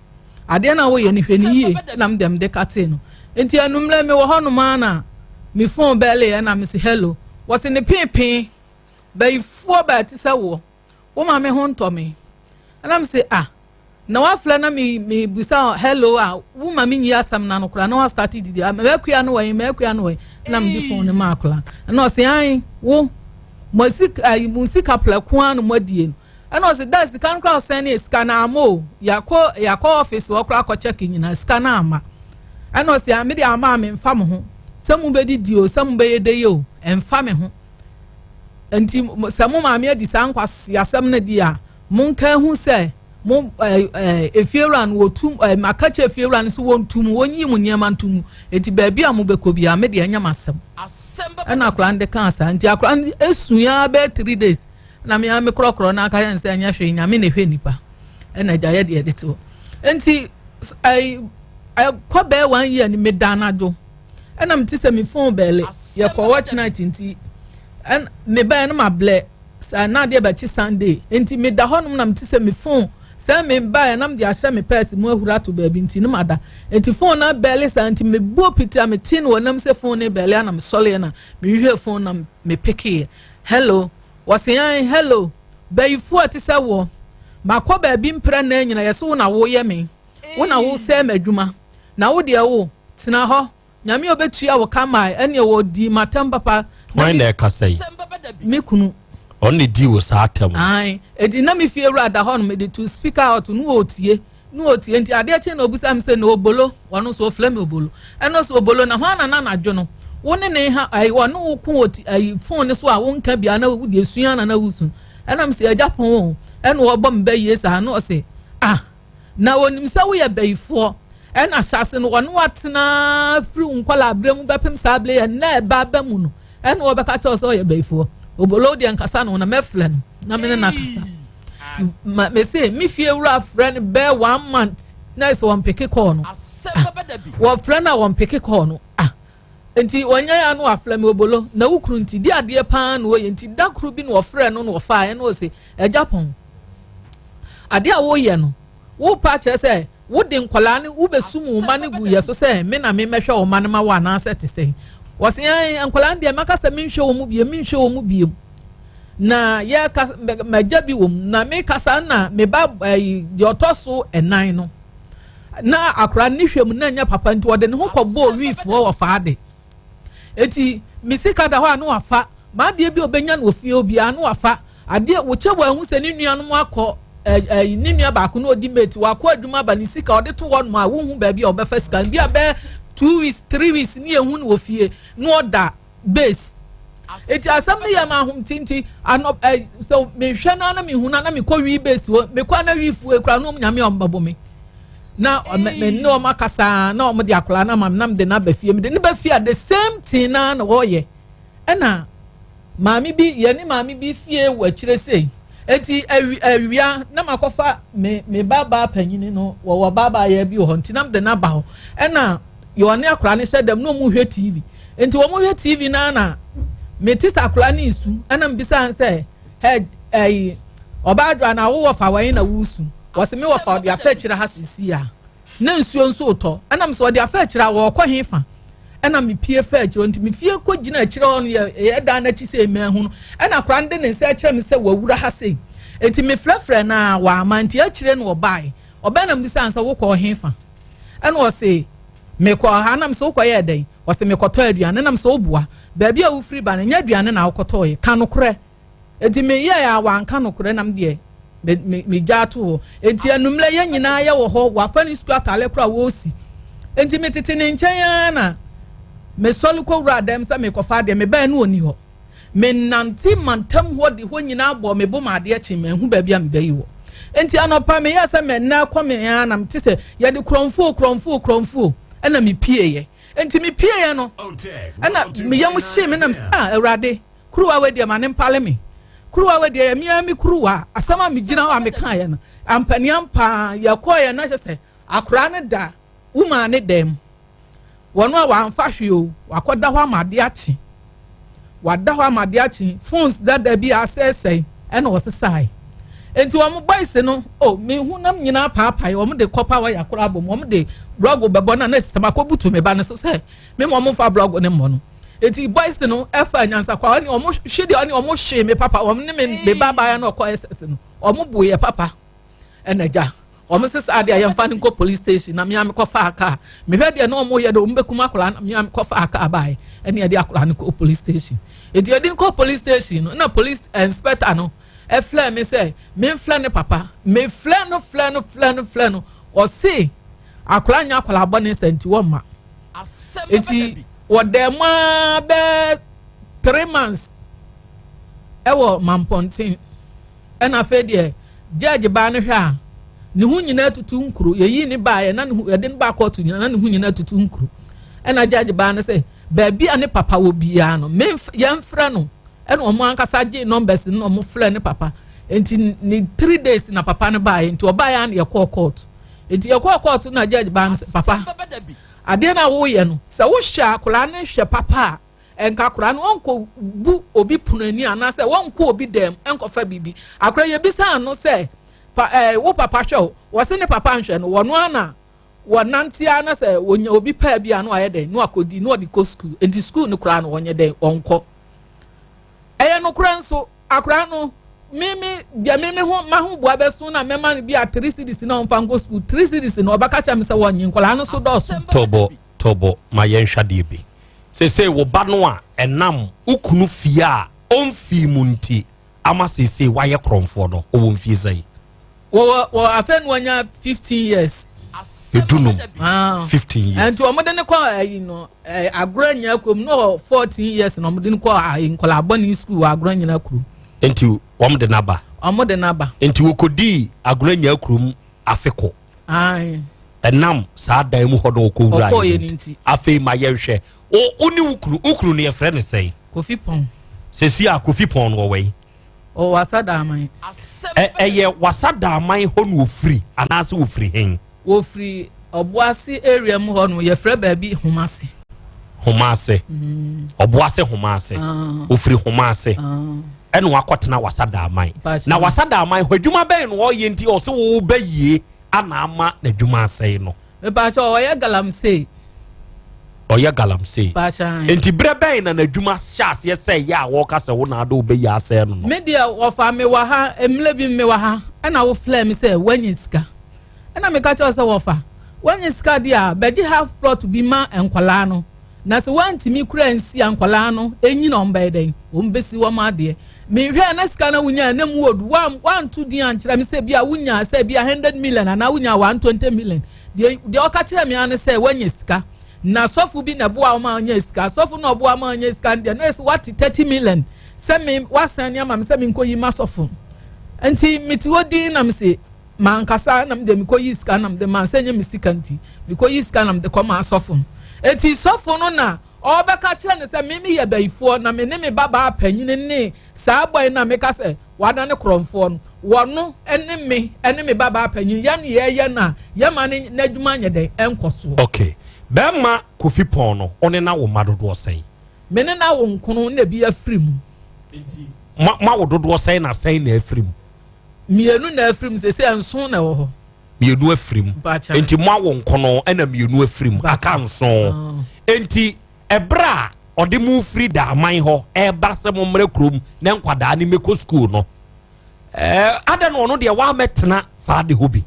adeɛ no a woyɛ no hwɛ no yie na me deɛ mede katee no nti anummerɛ mewɔ hɔnom ara na me phone bɛle ɛna mese hello wɔse ne peepee bayifoɔ baa ti sɛ woɔ wo ma me ho ntɔ me ɛna mese ah Na wafrɛ na me me bisa hello a wo ma me nyi asɛm na no koraa na wa start didi ah mɛkua no wɔn mɛkua no wɔn na me di phone no ma akora ɛna ɔsɛ an wo mo sika ayi mo sika plɛko ano mo adie no ɛna ɔsɛ da sika no koraa ɔsɛn ne sika na ama o yakɔ yakɔ office wɔ koraa kɔ check nyinaa sika na ama ɛna ɔsɛ me de ama me nfa mo ho sɛ mo bɛ didi o sɛ mo bɛyɛ de yɛ o ɛnfa me ho nti sɛ mo maame adi saa nkwasi asɛm no di a Monka nhu sɛ mo ɛɛ ɛɛ efiewura no wɔtu ɛɛ maka kyerɛ efiewura no sɛ wɔntu mu, wɔnyi mo nneɛma nto mu. Eti baabi a mobɛkɔ biara, me deɛ ɛnyɛ m'asɛm. Ɛna akwadaa no de kaa saa. Nti akwadaa no esu ya bɛyɛ 3 days. Na me ara me korɔkorɔ no aka yɛn sɛ ɛnyɛ hwee, Nyame na ehwɛ nipa. Ɛna agya yɛ deɛ ɛde te hɔ. Nti ɛɛ ɛkɔ bɛyɛ one year ni meda anadwo. Ɛna mete sɛ me phone bɛɛle. Yɛkɔ watch night nti ɛn mebɛɛ no ma blɛ. Saa na adeɛ bɛkye Sunday nti meda hɔnom na mete sɛ me phone sɛ me baeɛ na mede ahyɛ me pɛɛse mu ahuru ato baabi nti no mada nti phone no abɛle saa nti mebuo piti a mete no wɔ nam sɛ phone no bɛle ana mesɔleɛ na mehwehwɛ phone na mepekeeɛ hello wɔse an hello bayifoɔ a ɛte sɛ woɔ makɔ baabi mprɛ na nyina yɛse wo na woyɛ me wo na wosɛe m'adwuma na wo deɛ wo tena hɔ Nyame a ɔbɛtua wo ka mae ɛneɛ wɔ dii m'atɛm papa. Hwan na ɛkasa yi? Me kunu. Ɔno na ɛdii wo saa atɛm no? Ae, ɛdi na me fie wura da hɔ no mede to speaker out no ɔtie. Na ɔtie nti adeɛ kye na ɔbisa me sɛ na obolo ɔno nso ɔfrɛ me obolo ɛna ɔsɛ obolo na hwan na na anadwo no wo ne ne ha ayi ɔne wo ko wɔ ti ayi fon ne so a wonka bia na wode esua na na wusu ɛna me sɛ agya pɔn o ɛna ɔbɔ me bɛ yie saa na ɔsɛ ah na onim sɛ woyɛ bɛyifoɔ ɛna hyɛ no ɔne watena firi wo nkɔla abere mu bɛpem saa abere yɛ na ɛba aba mu no ɛna ɔbɛka kyerɛ sɛ ɔyɛ bɛyifoɔ obolo deɛ nkasa no na mɛfrɛ no na me ne no akasa ma me se me fie wura frɛ no bɛɛ one month na ɛsɛ wɔn peke kɔɔ no ah wɔfrɛ no a wɔn peke kɔɔ no ah nti wɔnyɛ ya no afrɛ me obolo na wo kunu nti di adeɛ paa na wɔyɛ nti da koro bi na wɔfrɛ no na wɔfaa ɛna wɔse ɛgya pɔn adeɛ a wɔyɛ no wopa kyerɛ sɛ wode nkwadaa no wobɛsum wo mma no gu yɛ so sɛ me na memmɛhwɛ wo mma no ma wo anaasɛ te sɛn wɔse nkwadaa no deɛ maka sɛ menhwɛ wɔn mu biem menhwɛ wɔn mu biem na yɛka magya bi wɔ mu na mekasa na me ba ɛyi deɛ ɔtɔ so ɛnan no na akora ne hwɛ mu na nyɛ papa nti ɔde ne ho kɔ bɔɔ wiifoɔ wɔ faa de eti me sika da hɔ a no wafa m'adeɛ bi a ɔbɛnya no wɔ fie obiara no wafa adeɛ wɔkyɛ wɔ ahu sɛ ne nuanom akɔ ɛɛ ne nua baako na ɔdi mate wakɔ adwuma aba ne sika ɔde to hɔ nom a wohu baabi a ɔbɛfa sika no bi a bɛɛ 2 weeks 3 weeks ne ehu no wɔ fie na ɔda base eti asɛm no yɛ ma ahom tinti anɔ ɛ sɛ mehwɛ na na mehu na na mekɔ wi base hɔ mekɔ na wi fuo ekura na ɔmo nyame a ɔmo bɛbɔ me na me me ne ɔmo akasa na ɔmo de akwadaa na ma nam de n'aba fie me de ne ba fie a the same thing na na wɔyɛ. Ɛna maame bi yɛne maame bi fie wɔ akyire sei eti awi awia na ma kɔfa me me ba baa panyin no wɔwɔ ba baa yɛ bi wɔ hɔ nti nam de n'aba hɔ ɛna yɛ ɔne akwadaa no hyɛ dɛm na ɔmo hwɛ TV nti wɔn hwɛ TV na na me te sɛ akwadaa no esu ɛna mbisa sɛ ɛ ɛyi ɔbaa adwa na awowɔ fa wɔn na wusu wɔsi mi wɔ fa ɔde afa akyire ha sisi a na nsuo nso tɔ ɛnam sɛ ɔde afa akyire a wɔrekɔ he fa ɛna mepie fa akyire nti mefie kɔ gyina akyire hɔ no yɛ ɛyɛ dan n'akyi sɛ ɛmɛ ho no ɛna akwadaa no de ne nsa akyerɛ me sɛ wawura ha sei eti mefrɛfrɛ na wama nti akyire no ɔbae ɔbɛn na mbisa nsa wokɔ he fa ɛna ɔse mekɔ ha nam sɛ wokɔ yɛ dɛn ɔse mekɔtɔ aduane nam sɛ woboa baabi a wofiri ba no nyɛ aduane na wokɔtɔɔyɛ ka nokorɛ eti meyɛ a wanka nokorɛ nam deɛ me me me gya ato hɔ eti enumere yɛn nyinaa yɛ wɔ hɔ wafa ne sukuu ataale kora wɔresi eti me tete ne nkyɛn ara na mesɔre kɔ wura dɛm sɛ mekɔfa adeɛ mebɛn no oni hɔ menante mantam hɔ de hɔ nyinaa bɔ me bo ma adeɛ kye mahu baabi a mebɛyi wɔ nti anɔpa meyɛ sɛ mɛnna kɔ me ara na mete sɛ yɛde kurɔmfuo kurɔmfuo kurɔmfuo ɛna mepieeɛ nti mepieeɛ no ɛna meyam hyee me nam sɛ ah awurade kuruwa wei deɛ ma ne mpale me kuruwa wei deɛ yɛ mea me kuruwa asɛm a megyina hɔ a mekaeɛ no ampania mpaa yɛkɔɔyɛ no ahyɛ sɛ akwaraa no da womaa ne dɛm wɔn a wɔamfa hwee o wakɔda hɔ ama adeɛ akye wada hɔ ama adeɛ akye phones dada bi asɛesɛe ɛna ɔsesae nti wɔn boys no o mehu nam nyinaa paapae wɔn de kɔpa wire akora abɔ mu wɔn de block bɛbɔ na na system akɔbutu me ba no so sɛ me ma wɔn fa block ne mmɔ no eti boys no ɛfa nyansakwa ɔne wɔn hwe deɛ ɔne wɔn hwe me papa wɔn ne me me ba baa na ɔkɔ ss no wɔn bu yɛ papa ɛna gya wɔn sisa adeɛ a yɛmfa no nkɔ police station na mmea kɔ fa kaa mehwɛ deɛ na wɔn yɛ de wɔn bɛkum akwaraa na mmea kɔ fa kaa baa ɛne yɛde akwaraa no kɔ police station eti yɛde nkɔ police station no na police inspector no ɛflɛ mi sɛ memflɛ ne papa meflɛ no flɛ no flɛ no flɛ no ɔse akwaraa nya akwaraa bɔ ne nsa nti wɔn ma eti wɔda mu aa bɛɛ 3 months ɛwɔ mampɔnten ɛna afei deɛ judge baa no hwɛ a ne ho nyinaa tutu nkuro yɛyi ne baa yɛ na ne ho yɛde ne baa kɔɔto nyinaa na ne ho nyinaa tutu nkuro ɛna judge baa no sɛ baabi a ne papa wɔ biara no memf yɛmfrɛ no ɛna wɔn ankasa gye numbers no na wɔn frɛ ne papa nti ne 3 days na papa no baa yɛ nti ɔbaa yɛ a na yɛkɔɔ court nti yɛkɔɔ court na judge baa no sɛ papa adeɛ no a woyɛ no sɛ wohwɛ akwaraa no hwɛ papa a nka akwaraa no wɔnkɔ bu obi pono ani anaasɛ wɔnkɔ obi dɛm nkɔfa biribi akwaraa yɛ bisa no sɛ pa ɛɛ wo papa hwɛ o wɔsi ne papa nhwɛ no wɔn ana wɔnante ara na sɛ wɔnya obi paa bi a no ayɛ dɛn no akɔdi no ɔde kɔ sukuu nti sukuu no koraa no wɔnyɛ dɛn ɔnkɔ ɛyɛ nokorɛ nso akwaraa no mímí deɛ mímí ho ma ho bua bɛso na mɛma no bi a 3 cedis na ɔnfa nkɔ sukuu 3 cedis na ɔbɛka kyerɛ mi sɛ wɔnye nkwaraa no so dɔɔso. Tɔbɔ tɔbɔ ma yɛnhwɛ adeɛ bi seesei wo ba no a ɛnam wo kunu fie a ɔmfii mu nti ama seesei wayɛ korɔmfoɔ no ɔwɔ mfie sɛn? Wɔ wɔ afei no wanya 15 years. Edunum. Ah. 15 years. Nti wɔn de ne kɔ ayi no ɛɛ agorɔ nyina kurom no wɔ 14 years na wɔn de ne kɔ ayi nkɔla abɔne school wɔ agorɔ nyina kurom. Nti wɔn de n'aba. Wɔn de n'aba. Nti wɔkɔdii agorɔ nyina kurom afe kɔ. Ayi. Ɛnam saa dan mu hɔ na ɔkɔ wura yɛ nti. Afei ma yɛnhwɛ o wo ne wo kunu wo kunu no yɛfrɛ no sɛn? Kofi Pɔn. Sɛsi a Kofi Pɔn no ɔwɔ yi? Ɔwɔ Wasadaaman. Ɛ ɛyɛ Wasadaaman hɔ na ofiri anaasɛ ofiri hen? Wɔfiri Ɔboase area mu hɔ no yɛfrɛ baabi Homase. Homase. Mm. Ɔboase Homase. Ah. Ofiri Homase. Ah. Ɛna wakɔtena Wasadaaman. Na Wasadaaman hɔ adwuma bɛn na ɔyɛ nti ɔsɛ wo bɛyie ana ama n'adwuma asɛe no. Mepakyɛ ɔyɛ galamsey. Ɔyɛ galamsey. Nti berɛ bɛn na n'adwuma hyɛ aseɛ sɛ yɛ a wɔka sɛ wo na ade wobɛyi asɛe no no? Me deɛ wɔfa me wɔ ha mmerɛ bi me wɔ ha ɛna wo flɛ me sɛ woanya sika ɛna meka kyerɛ sɛ wɔfa woanya sika deɛ a bɛgye half plot bi ma nkwadaa no na sɛ woantumi kura nsi a nkwadaa no ɛnyina wɔn bɛyɛ dɛn wɔn bɛsi wɔn adeɛ Mehwɛɛ na sika no a wonyae no na mu wɔ du. Woanto din ankyerɛ me sɛ ebia wonyaa sɛ ebia 100 million anaa wonyaa 120 million. Deɛ deɛ ɔka kyerɛɛ me ara ne sɛ woanya sika. Na sɔfo bi na ɛboa wo ma wonyaa sika. Sɔfo no a ɔboa ma wonyaa sika no deɛ na ɛsɛ wate 30 million sɛ me wasan ne ama me sɛ menkɔyi ma sɔfo. Nti mete hɔ din na mese mankasa na mede mekɔyi sika na mede maa sɛ nyɛ me sika nti mekɔyi sika na mede kɔmaa sɔfo no. Eti sɔfo no na Ɔrebɛka akyerɛ no sɛ, Me meyɛ bayifoɔ, na me ne me babaa panyini ne saa bɔe no a meka sɛ wadane korɔmfoɔ no, wɔno ne me ne me babaa panyin, yɛn ne yɛyɛ no a, yɛma ne n'adwuma nyɛ dɛn? Ɛnkɔ soɔ. Ok. Bɛrima Kofi Pɔn no, wo ne no awo mma dodoɔ sɛn? Me ne no awo nkono na ebi afiri mu. Nti mo moawo dodoɔ sɛn na sɛn na afiri mu? Mmienu na afiri mu, seesei nson na ɛwɔ hɔ. Mmienu afiri mu. Enti moawo nkono ɛna mmienu afiri mu, aka nson. Enti ɛberɛ a ɔde mo firi Daaman hɔ ɛreba sɛ mommrɛ kurom na nkwadaa no mmɛkɔ sukuu no, ɛɛ adɛn na ɔno deɛ wammɛtena saa de hɔ bi?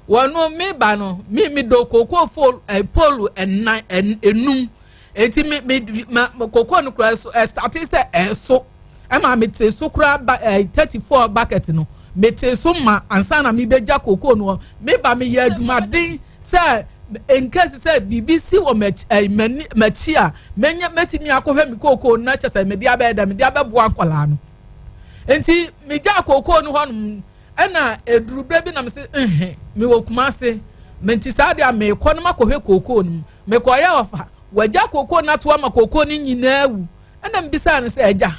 Wɔno me ba no, me me dɔ kookoo fo ɛ polu ɛnan enum. Enti me me ma kookoo no koraa so ɛstate sɛ ɛso. Ɛma metee so koraa ba ɛɛ 34 bucket no metee so ma ansa na mebɛgya kookoo no hɔ. Meba meyɛ adwumaden sɛ in case sɛ biribi si wɔ m'akyi ɛɛ m'ani m'akyi a menya mɛtumi akɔhwɛ me kookoo no na kyɛ sɛ mede abɛyɛ dɛ mede abɛboa nkwadaa no. Nti megyaa kookoo no hɔnom ɛna eduru berɛ bi na mese nhe mewɔ Kumase menti saa deɛ a mekɔ no makɔhwɛ kookoo no mu. Mekɔyɛ ɔfa wagya kookoo no ato ama kookoo no nyinaa awu. Ɛnna mibisaa no sɛ, Agya,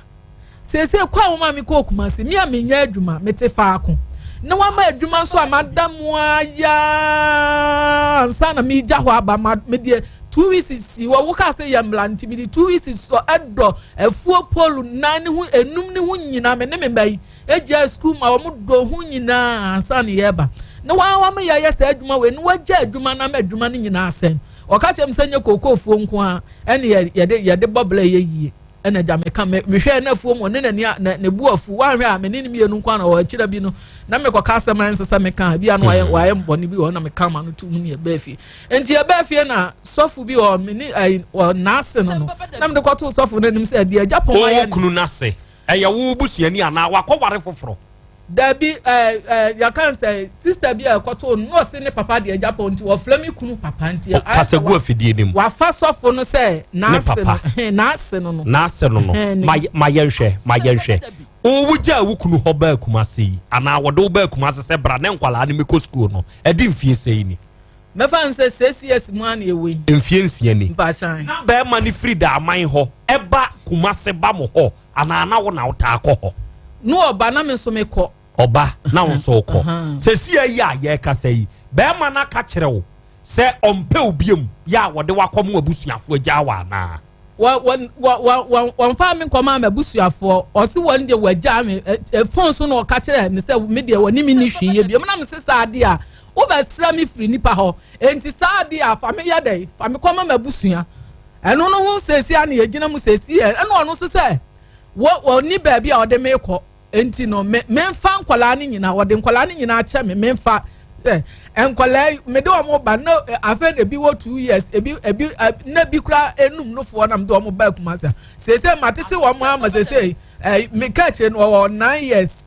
seesei kɔ a womaa mekɔɔ Kumasi, me a menyɛ adwuma, mete faako, na woama adwuma nso a mada mu ara yaa ansa na meregya hɔ aba, ma medeɛ 2 weeks si hɔ, wokaa sɛ yɛ mmla nti mede 2 weeks sɔ ɛdɔ afuo polu nan ne ho enum ne ho nyinaa me ne me mma yi egyaa sukuu ma wɔn dɔ ho nyinaa ansa na yɛreba na wɔn a wɔn yɛyɛ saa adwuma wei na wɔagya adwuma na ama adwuma no nyinaa asɛn. Ɔka kyerɛ me sɛ nyɛ kookoofuo nko ara ɛne yɛ yɛde yɛde bɔ bla yɛ yie ɛna agya meka me mehwɛ na afuo mu ɔne n'ani na ne bu afu wanhwɛ a me ne ne mmienu nko ara na wɔ akyire bi no na mekɔka asɛm a ɛnsɛ sɛ meka bi a na wayɛ mm. wayɛ mbɔne bi wɔ na meka ma no to mu ne yɛbɛɛ fie nti yɛbɛɛ fie na sɔfo bi wɔ me ne ɛyi wɔ n'ase no no na mede kɔto sɔfo no anim sɛ deɛ agya pɔn ayɛ no kunu n'ase ɛyɛ wo busuani anaa wakɔware foforɔ Dabi ɛɛ ɛɛ yɛka no sɛ sista bi a ɛkɔtoo no na ɔse ne papa deɛ agya pɔ nti wɔfrɛ me kunu papa nti. O kasa gu afidie no mu. Wafa sɔfo no sɛ n'ase no hɛn n'ase no no. N'ase no no ma ma yɛnhwɛ ma yɛnhwɛ wo wogyaa wo kunu hɔ baa Kumase yi anaa wɔde wo baa Kumase sɛ bra ne nkwadaa no mekɔ sukuu no ɛde mfie sɛn ni? Mɛfa no sɛ 6 years mu ara na yɛwɔ yi. Mfie 6 ni. Mpakyɛw. Na bɛrima no firi Daaman hɔ ɛba Kumase ba mo hɔ Anaa na wo na wotaa kɔ hɔ? No ɔba na me nso mekɔ. Ɔba na wo nso wokɔ. Seesei yi a yɛrekasa yi, barima no aka kyerɛ wo sɛ ɔmpɛ wo biom yɛ a wɔde wo akɔma w'abusuafoɔ agyaa wo anaa? Wɔ wɔ wɔ wɔ wɔmfaa me nkɔmaa m'abusuafoɔ. Ɔse wɔn deɛ wɔagyaa me. Phone so na ɔka kyerɛɛ me sɛ me deɛ wɔne me nni hwee yɛ biom. Na mese saa adeɛ a wobɛsrɛ me firi nnipa hɔ. Enti saa adeɛ a fa me yɛ dɛn? Fa me kɔma m'abusua. Ɛno no ho seesei a na yɛgyina mu seesei ɛ, ɛna ɔno nso sɛ wɔ wɔnni baabi a ɔde me kɔ nti no me memfa nkwadaa no nyinaa, wɔde nkwadaa no nyinaa kyɛ me memfa ɛ nkwadaa yi mede wɔn ba na afei na ebi wɔ 2 years, ebi ebi na ebi kura enum nofoɔ na mede wɔn ba Kumasi. Seesei matete wɔn ama seesei ɛ meka akyire no wɔwɔ 9 years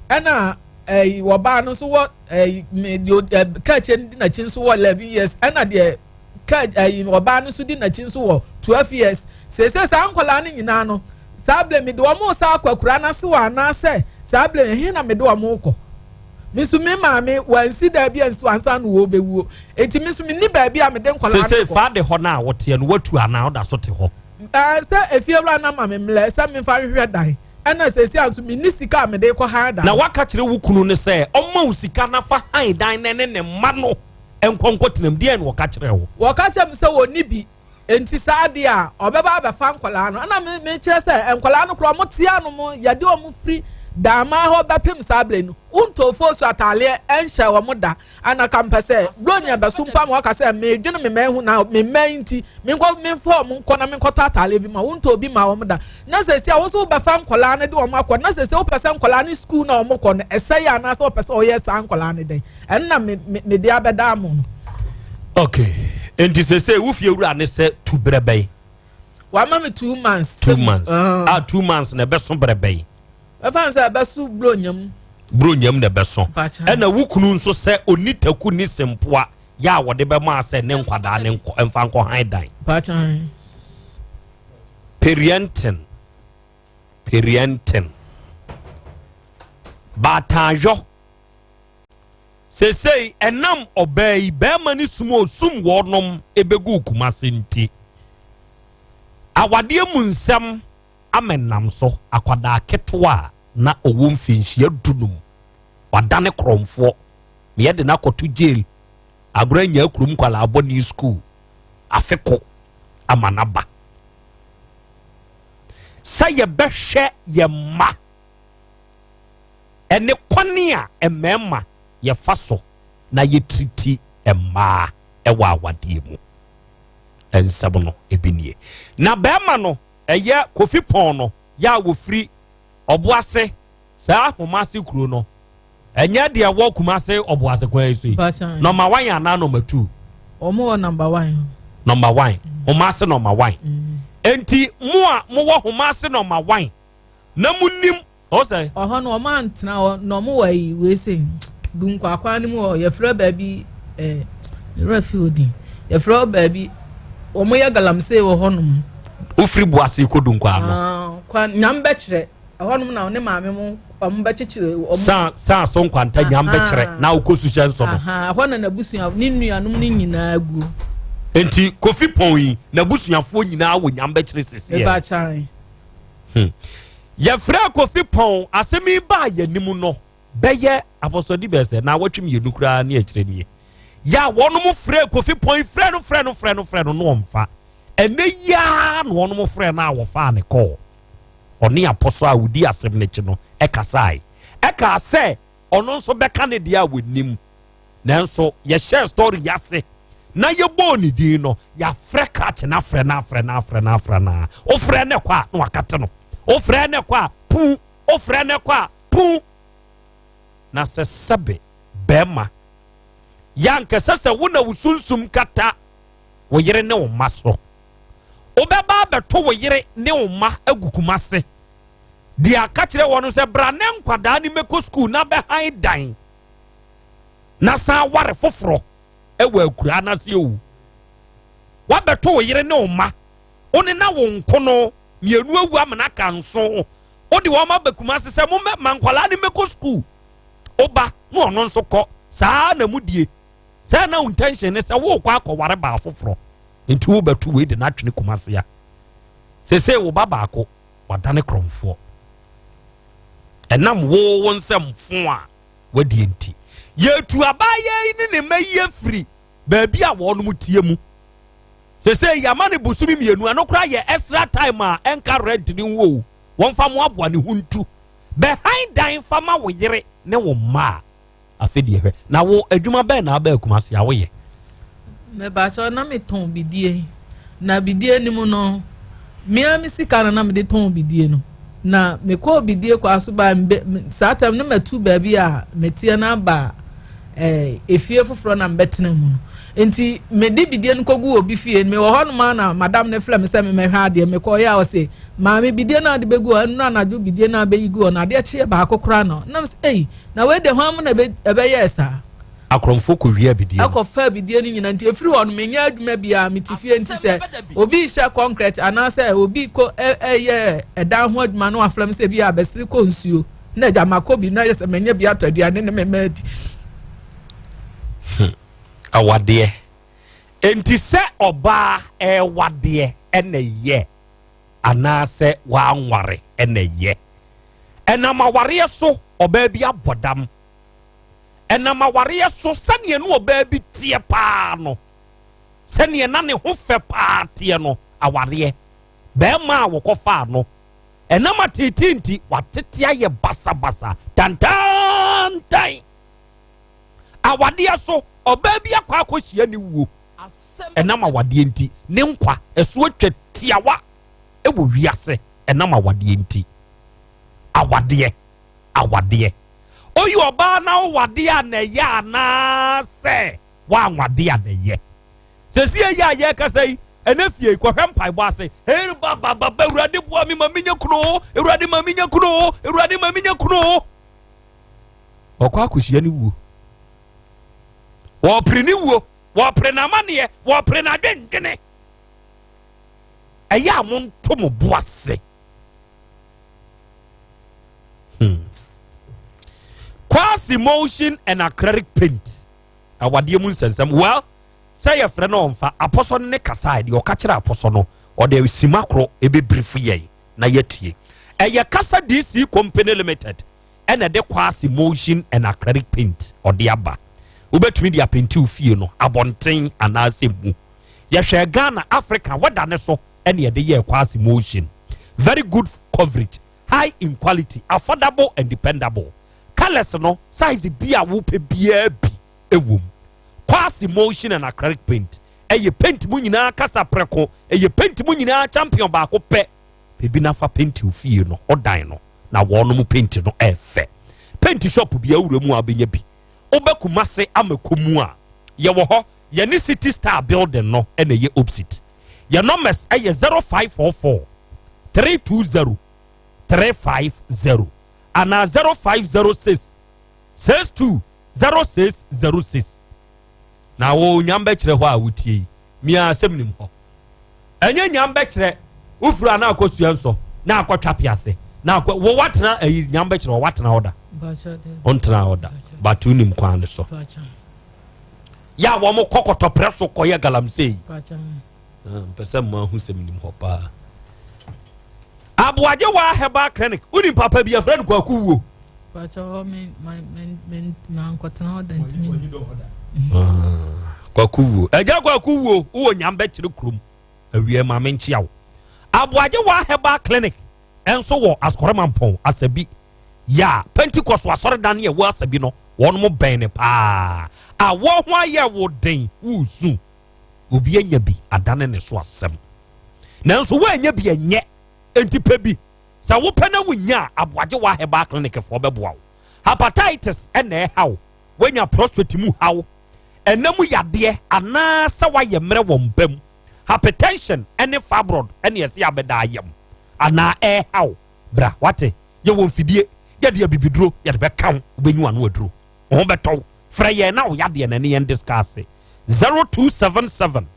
ɛna. ɛyi ɔbaa no nso wɔ ɛyi me deɛ ɛ kaakyire no di n'akyi nso wɔ 11 years, ɛna deɛ kaa ɛyi ɔbaa no nso di n'akyi nso wɔ 12 years. Seesei saa nkwadaa no nyinaa no, saa bere mede wɔn resa akɔ akura no ase wɔ anaasɛ saa bere ɛhe na mede wɔn rekɔ? Me nso me maame wansi daabi ansi hɔ ansa na wɔrebɛwuo, enti me nso menni baabi a mede nkwadaa no Seesei kɔ. fa de hɔ no a woteɛ no, woatu anaa woda so te hɔ? Ɛɛ, sɛ efiewura no ama me mmerɛ sɛ memfa nhwehwɛ dan, ɛna seesei a nso menni sika a mede rekɔ han dan. Na woaka kyerɛ wo kunu no sɛ ɔmma wo sika na fa han dan na ɛne ne mma no nkɔ nkɔtena mu. Deɛn na ɔka kyerɛɛ wo? Wɔka kyerɛɛ me sɛ wɔnni bi, enti saa deɛ a, ɔbɛba abɛfa nkwadaa no. Ɛna me, mekyerɛ sɛ nkwadaa no koraa, wɔte anom, yɛde wɔn firi Daamaa hɔ bɛpem saa berɛ yi no, wontɔɔ foosu atadeɛ nhyɛɛ wɔn da. Ana ka mpɛ sɛ Buronya bɛso mpo ama waka sɛ medwene me mma ho na me mma yi nti menkɔ memfa wɔn nkɔ na menkɔtɔ atadeɛ bi ma wontɔɔ bi ma wɔn da. Na seesei a wo nso wobɛfa nkwadaa no de wɔn akɔ, na seesei wopɛ sɛ nkwadaa no sukuu no a wɔkɔ no ɛsɛe anaasɛ wopɛ sɛ ɔyɛ saa nkwadaa no dɛn? Ɛno na me me mede abɛdaa mo no. Okay, nti seesei wo fie wura ne sɛ tu berɛ bɛn? Wama me 2 months. 2 months. Ah, 2 months na ɛbɛso berɛ bɛn? Ɛfa sɛ ɛbɛso Buronya mu. Buronya mu na ɛbɛso. Ɛna wo kunu nso sɛ ɔni taku ne sempoa yɛ a wɔde bɛma sɛ ne nkwadaa ne nkɔ mfa nkɔ han dan. Parenting, parenting, baataayɔ. Sesei ɛnam ɔbaa yi bɛrima ne sum a osum wɔnom ebegu Kumase nti, awadeɛ mu nsɛm amɛnam so. Akwadaa ketewa a na ɔwɔ mfinhyia 15 wadane korɔmfoɔ meyɛ de no akɔto jail agorɔ anya kurom nkwalaa bɔne school afe ko ama n'aba sɛ yɛbɛhwɛ yɛn mma ɛne kwane a mmarima yɛfa so na yɛtiriti mmaa ɛwɔ awadeɛ mu. Nsɛm no ebi nie. Na bɛrima no ɛyɛ Kofi Pɔn no yɛ a wɔfiri Ɔboase, saa Ahomase kuro no, ɛnyɛ deɛ ɛwɔ Kumase Ɔboase kwan yi so yi, number 1 anaa number 2? Wɔn wɔ number 1. Number 1, Homase number 1. Nti mo a mowɔ Homase number 1 na mo nim ɔsɛ. Ɔhɔ no wɔn antena hɔ na wɔn wɔ ayi wei sɛ Dunkwakwan no mu hɔ, yɛfrɛ baabi ɛɛ mewura fi hɔ din, yɛfrɛ hɔ baabi wɔn yɛ galamsey wɔ hɔnom. Wofiri Boase kɔ Dunkwa no. Ah, kwan nyam bɛkyerɛ ɛhɔnom na ne maame mo wɔn bɛkyekyere wɔn. San san so nkwanta nyam bɛkyerɛ na wokɔ suhyɛ nso no. Ɛhɔ na n'abusua ne nuanom no nyinaa gu. Nti Kofi Pɔn yi n'abusuafoɔ nyinaa wɔ nyam bɛkyerɛ sisi yɛ. Meba kyan. Yɛfrɛ Kofi Pɔn, asɛm yi baa yɛn no bɛyɛ apɔsɔdi bɛyɛ sɛ na awɔtwe mmienu koraa ne akyerɛ nie. Yɛ a wɔnom frɛ Kofi Pɔn, frɛ no frɛ no frɛ no frɛ no no ɔmfa. Ɛnɛ yiaa na wɔnom frɛ no a wɔfaa ne kɔɔ. Ɔne apɔsɔ a wodi asɛm n'akyi no ɛkasae. Ɛkaa sɛ ɔno nso bɛka ne deɛ a wɔnim. Nanso yɛhyɛ story ase na yɛbɔɔ ne din no, yɛafrɛ krakye no, afrɛ no afrɛ no afrɛ no afrɛ no a wofrɛ no kɔ a na wakate no, wofrɛ no kɔ a puu, wofrɛ no kɔ a puu. Na sɛ sɛbe bɛrima yɛankɛsɛ sɛ wo na wo sunsum kata wo yere ne wo mma so, wobɛba abɛto wo yere ne wo mma agu Kumase deɛ aka kyerɛ wɔn sɛ bra ne nkwadaa ne mɛkɔ sukuu na bɛhan dan na san ware foforɔ ɛwɔ akuraa n'ase o. Wabɛto wo yere ne wo mma, wo ne na wo nko no mmienu awu amena ka nso wode wɔn aba Kumase sɛ mo ma nkwadaa ne mɛkɔ sukuu, woba na ɔno nso kɔ saa na mu die sɛ na wo intention ne sɛ wokɔ akɔware baa foforɔ, nti wobɛto wei de n'atwene Kumase a sese wo ba baako wadane korɔmfoɔ ɛnam wo wo nsɛm fo a wadie nti. Yɛtu abaayewa yi ne ne mma yi afiri baabi a wɔnom tie mu. Sese yɛama ne bosome 2, ɛno koraa yɛ extra time a ɛnka rent ne ho o. Wɔmfa mo aboa ne ho ntu bɛhan dan fa ma wo yere ne wo mma a afei deɛ hwɛ na wo adwuma bɛn na abɛɛ Kumase a woyɛ? Mebakyɛw, na metɔn bidie, na bidie no mu no mmea me sika no na mede tɔn bidie no, na mekɔɔ bidie kɔ aso ba mbe saa tam no matu baabi a meteɛ no aba efie foforɔ na mbɛtena mu no, nti mede bidie no kɔgu obi fie. Mewɔ hɔ nom a na madam no frɛ me sɛ memɛhwɛ adeɛ. Mekɔɔ yɛ a ɔse Maame bidie no a ɔde bɛgu hɔ, ɛno anadwo bidie no a bɛyi gu hɔ no, adeɛ kyeeɛ baako koraa na nam sɛ, ei, na wei de hwan mu na ɛbɛyɛɛ saa? Akorɔmfoɔ kɔwia bidie no. Ɛkɔfaa bidie no nyina nti ɛfiri hɔ no menyɛ adwuma biara, mete fie nti sɛ obi rehyɛ kɔnkrɛt anaasɛ obi kɔ ɛyɛ ɛdan ho adwuma no wafrɛ me sɛ bi a bɛsere kɔ nsuo na agya makɔ bi na yɛ sɛ manya bi atɔ aduane ne me mma adi. Awadeɛ. Enti sɛ ɔbaa ɛrewadeɛ ɛna ɛyɛ anaasɛ wanware ɛna ɛyɛ. Ɛnam awareɛ so ɔbaa bi abɔ dam. Ɛnam awareɛ so sɛdeɛ ne ɔbaa bi teɛ paa no, sɛdeɛ na ne ho fɛ paa teɛ no, awareɛ, barima a wɔkɔfaa no, ɛnam ateetee nti, watete ayɛ basabasa tantaantan. Awadeɛ so, ɔbaa bi akɔ akɔhyia ne wuo. Ɛnam awadeɛ nti, ne nkwa ɛso atwa tiawa wɔ wiase ɛnam awadeɛ nti. Awadeɛ, awadeɛ. Woyɛ ɔbaa na wowadeɛ a na ɛyɛ anaasɛ woanwadeɛ a na ɛyɛ? Sesie yi a yɛrekasa yi, ɛnɛ fie yi, kɔhwɛ mpaebɔ ase. Hey, ba ba ba ba, Awurade boa me ma menya kunu o, Awurade ma menya kunu o, Awurade ma menya kunu o. Ɔkɔ akɔhyia ne wuo. Wɔpere ne wuo, wɔpere n'amanneɛ, wɔpere n'adwendwene. Ɛyɛ a monto mo bo ase. Hmm. Kwasi motion and acrylic paint. Awadeɛ mu nsɛnsɛm. Well, sɛ yɛfrɛ no ɔmfa apɔsɔ no ne kasa deɛ ɔka kyerɛ apɔsɔ no ɔde sima koro ɛbɛbirifo yɛn na yɛatie. Ɛyɛ Kasa DC Company Limited ɛna ɛde Kwasi motion and acrylic paint ɔde aba. Wobɛtumi de apenti fie no abɔnten anaasɛ mu. Yɛhwɛ Ghana, Africa, wɛda ne so ɛna ɛde yɛɛ Kwasi motion. Very good coverage, high in quality, affordable and dependable. Colors no, size bi a wopɛ biara bi ɛwɔ mu. Kwasi motion and acrylic paint ɛyɛ paint mu nyinaa kasa prɛko, ɛyɛ paint mu nyinaa champion baako pɛ. Baabi nafa paint ofie no, ɔdan no, na wɔnom paint no ɛfɛ. Paint shop bi awura mu a wobɛnya bi. Wobɛ Kumase ama mu a, yɛwɔ hɔ, yɛne City Star building no ɛna ɛyɛ opposite. Yɛ numbers ɛyɛ 0544 320 350 anaa 0506 62 0606. Na wo nyam bɛkyerɛ hɔ a wotie yi, mia asɛm nim hɔ. Ɛnyɛ nyam bɛkyerɛ wofiri a na akɔsua nsɔ na akɔtwa piase na akɔ wo watena ayi nyam bɛkyerɛ hɔ watena hɔ da ɔntena hɔ da but wonim kwan ne so yɛ a wɔn kɔ kɔtɔprɛ so kɔyɛ galamsey. Mpɛ sɛ mmaa ho sɛm nim hɔ paa. Aboagye wa herbal clinic wonim papa bi yɛfrɛ no Kwaku Wuo. Kwaku Wuo, agya Kwaku Wuo wowɔ nyam bɛkyerɛ kurom awie ma menkyea wo. Aboagye wa herbal clinic ɛnso wɔ Asɔremampɔn Asabi yɛ a Pentecost asɔredan ne ɛwɔ Asabi no wɔn mo bɛn ne paa. Awɔ ho ayɛ wo den wusu obi anya bi adane ne so asɛm nanso woanya bi ɛnyɛ enti pɛ bi sɛ wopɛ na wonya a Aboagye wa herbal clinic foɔ bɛboa wo. Hepatitis ɛna ɛha wo, woanya prostate mu haw, ɛna mu yadeɛ anaasɛ woayɛ mmerɛ wɔ mpa mu, hypertension ɛne fibroid ɛne ɛsɛ abɛda ayam anaa ɛha wo, bra wate yɛwɔ mfidie yɛde abibiduro yɛde bɛka wo, wobɛnyi wano aduro wo ho bɛtɔ wo. Frɛ yɛn na wo yadeɛ na ɛne yɛn discuss 0277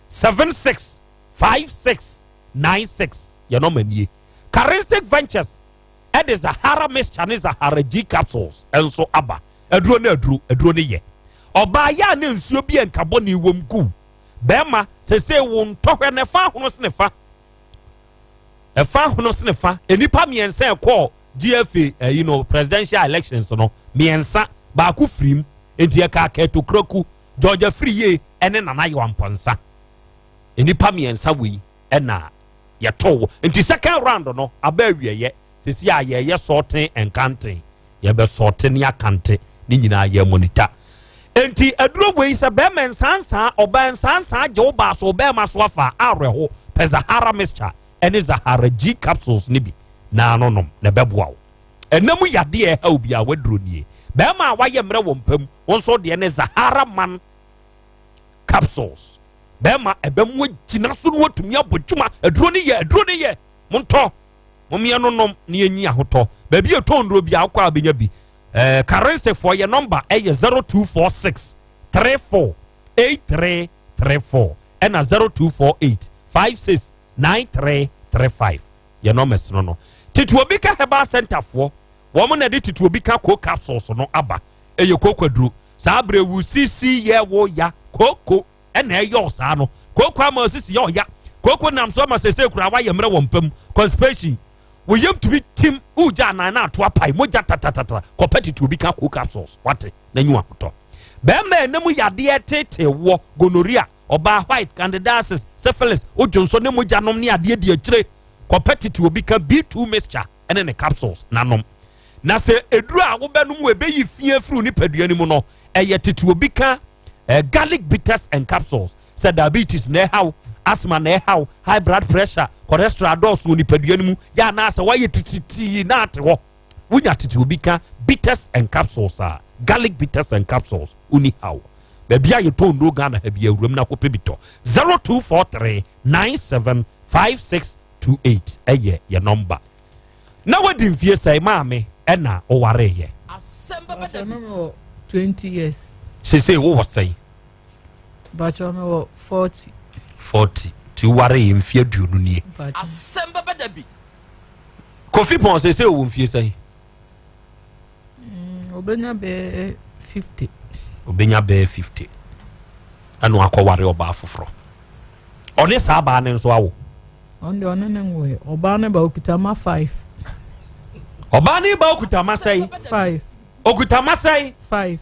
76 56 96. Yɛn nɔma nie. Charistic Ventures ɛde Zahara mixture ne Zahara G capsules nso aba. Aduro ne aduro, aduro ne yɛ. Ɔbaa yɛ a ne nsuo bi a nkabɔ ne wɔm gu. Bɛrima sese wo ntɔhwɛ na ɛfa ahono sene fa. Ɛfa ahono sene fa. Nnipa mmiɛnsa ɛkɔɔ GFA ɛyi no presidential elections no mmiɛnsa baako firim nti ɛka Kurt Okraku, George Afriyie ɛne Nana Yaw Amponsah. Nnipa mmiɛnsa wei ɛna yɛtoo nti second round no aba awieyɛ sisi a yɛyɛ sorting and counting, yɛbɛ sort ne akante ne nyinaa yɛ monitor. Nti aduro wei sɛ bɛrima nsansan ɔbaa nsansan gye wo baa so bɛrima so afa awerɛho pɛ Zahara mixture ɛne Zahara G capsules ne bi na ano nom na ɛbɛboa wo. Ɛnam yadeɛ ɛha obi a waduro nie. Bɛrima a wayɛ mmerɛ wɔ mpam wɔn nso deɛ ne Zahara Man capsules. Bɛrima ɛbɛmu agyina so no watumi abɔ dwuma. Aduro ne yɛ, aduro ne yɛ. Montɔ, momeɛ no nom na yɛnyi ahotɔ. Baabi a ɛtɔn nnuro biara wokɔ a wobɛnya bi. Eh, Karensefoɔ yɛ nɔmba ɛyɛ 0246 34 8334 ɛna 0248 56 9335 yɛ nɔmba no no. Tituobika Herbal Center foɔ wɔn na ɛde Tituobika ko capsules no aba. Ɛyɛ kooko aduro. Saa berɛ wo sisi yɛ wo ya kooko ɛna ɛyɛ ɔsaa no. Kooko ama osisi yɛ ɔya. Kooko nam so ama sese kura wayɛ mmerɛ wɔ mpam. Constipation. Wo yam tumi tim wogya anan na ato apae mogya tatatata. Kɔpɛ Tituobika ko capsules wate na nyi ahotɔ. Bɛrima ɛnam yadeɛ tete wɔ gonorrhea, ɔbaa white, candidiasis, syphilis, wodwonso ne mogya nom ne adeɛ di akyire. Kɔpɛ Tituobika B2 mixture ɛne ne capsules nanom. Na sɛ eduru a wobɛnom wɔ ɛbɛyi fie firi nipadua no mu no, ɛyɛ Tituobika garlic bitters and capsules. Sɛ diabetes na ɛhaw, asthma na ɛhaw, high blood pressure, cholesterol adɔɔso wɔ nipadua no mu, yɛ anaasɛ woayɛ tititii na ate hɔ, wonya Tituobika bitters and capsules a, garlic bitters and capsules, woni haw. Baabi a yɛtɔn nnuro Ghana ha bi awuram na akɔpɛ bi tɔ. 0243 975628 ɛyɛ yɛ nɔmba. Na wadi mfie sɛe maame ɛna wowareyɛ? Bakyɛ no mewɔ 20 years. Sesei wowɔ sɛn? Bakyɛ mewɔ 40. 40 nti wowareyɛ mfie 20 nie. Bakyɛ. Kofi Pɔn sesei wowɔ mfie sɛn? Obenya bɛyɛ 50. Obenya bɛyɛ 50 ɛna wakɔware ɔbaa foforɔ. Ɔne saa baa ne nso awo? Ɔno deɛ ɔne ne nwoɛ. Ɔbaa ne ba okuta ma 5. Ɔbaa ne ba okuta ma sɛn? 5. Okuta ma sɛn? 5.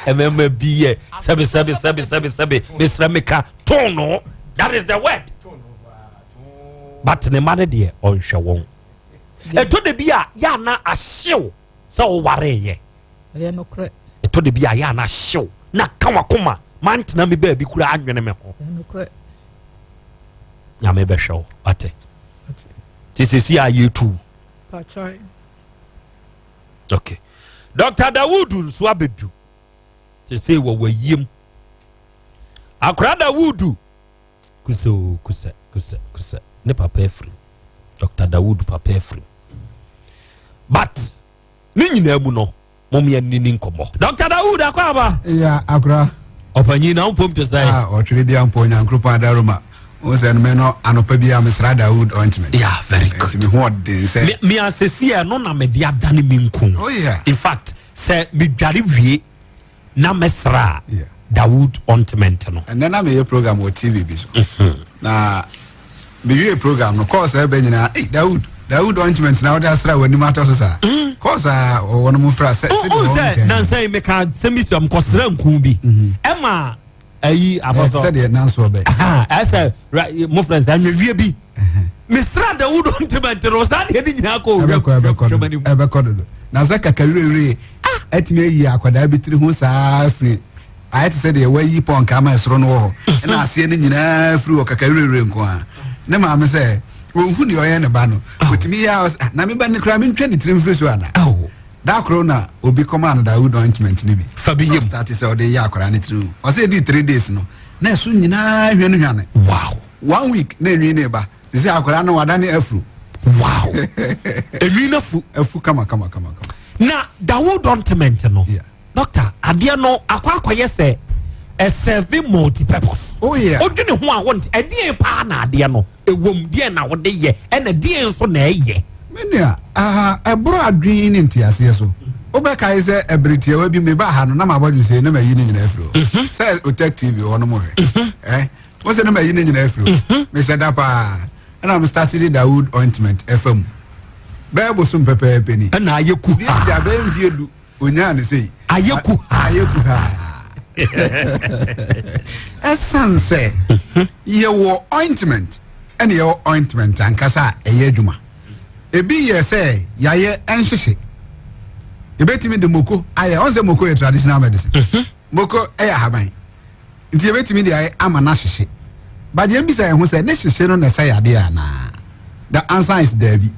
Ɛmɛɛmɛ bi yɛ sɛbi sɛbi sɛbi sɛbi sɛbi mesrɛ meka tɔn no, that is the word. But ne ma ne deɛ ɔnhwɛ wɔn. Ɛtɔ de bi a yɛ ana ahyew sɛ ɔwareyɛ. Ɛyɛ nokorɛ. Ɛtɔ de bi a yɛ ana ahyew na ka wakoma mantena mi baabi kura anwene me ho. Ɛyɛ nokorɛ. Nyame bɛhwɛ wo wate. Te sisi a yɛtu. Pakyɛ. Okay. Dr. Dawood nso abɛdu. Sese wɔ wayiem. Akora Dawood kusɛ o kusɛ kusɛ kusɛ ne papa afiri. Dr. Dawood papa afiri. But ne nyinaa mu no mom yɛ ne ni nkɔmmɔ. Dr. Dawood akɔ aba. Ya akora. Ɔpanyin na mpom te sɛ. Ah, ɔtwere di ampo Nyankopɔn adaroma. Wo sɛ no me no anɔpa bi a mesra Dawood ointment. Yeah, very good. Nti me ho ɔden sɛ. Me asesi ɛno na mede adane me nku. Oh yeah. In fact, sɛ medware wie na mesra Dawood ointment no. Ɛnɛ na meyɛ program wɔ TV bi so. Na mewie program no course ɛbɛ nyinaa, hey, Dawood, Dawood ointment na wode asra w'anim atɔ so saa. Course a wɔn mo fra sɛ. O sɛ nansa yi meka sɛ mi sɛ mkɔsra nku bi. Ɛma ayi abɔtɔ. Sɛdeɛ nanso ɔbɛ. Ɛsɛ mo friends anwewie bi. Mesra Dawood ointment no saa deɛ ne nyinaa kɔ owura. Ɛbɛkɔ ɛbɛkɔ dodo. Na sɛ kaka werɛwerɛ ɛtumi ayi akwadaa bi tiri ho saa firi ayɛ te sɛ deɛ wayi pɔnka ama ɛsoro no wɔ hɔ ɛna aseɛ no nyinaa firi wɔ kaka werɛwerɛ nko a ne maame sɛ ɔnhu deɛ ɔyɛ ne ba no ɔtumi yɛ a na me ba no koraa mentwa ne tirim firi so ana da koro na obi kɔmaa no Dawood ointment no bi fa bi yam start sɛ ɔde yɛ akwadaa ne tirim ɔsɛ ɛdii 3 days no na ɛso nyinaa hwane hwane. Wow. 1 week na enwi ne ba te sɛ akwadaa no wada ne afuru. Wow. Enwi no afu. Afu kama kama kama kama. Na Dawood ointment no. Yeah. Doctor, adeɛ no akɔ akɔyɛ sɛ ɛsɛve multi-purpose. Oh yeah. Odwene ho a wɔnte ɛdeɛn paa na adeɛ no ɛwom deɛn na wɔde yɛ ɛna deɛn nso na ɛyɛ. Me nua, aha ɛboro adwene ne nteaseɛ so. Wobɛkae sɛ ɛbere tiawa bi meba ha no na mabɔ dwesɛ na mayi ne nyinaa afiri hɔ. Sɛ Otec TV hɔ no mo hwɛ. Eh, wo sɛ na mayi ne nyinaa afiri hɔ. Mehyɛ da paa. Ɛna me start de Dawood ointment ɛfa mu. Bɛyɛ bosom pɛpɛɛpɛ ni. Ɛna ayɛ ku. Bi abɛyɛ mfie 10. Onyaa ne sei. Ayɛ ku. Ayɛ ku ha. Ɛsan sɛ yɛwɔ ointment ɛna yɛwɔ ointment ankasa a ɛyɛ adwuma. Ebi yɛ sɛ yɛayɛ ɛnhyehye. Yɛbɛtumi de moko ayɛ, ɔn sɛ moko yɛ traditional medicine. Moko ɛyɛ ahaban. Nti yɛbɛtumi de ayɛ ama no ahyehye. But yɛn bisa yɛn ho sɛ ne hyehye no na ɛsɛ yadeɛ anaa? The answer is daabi.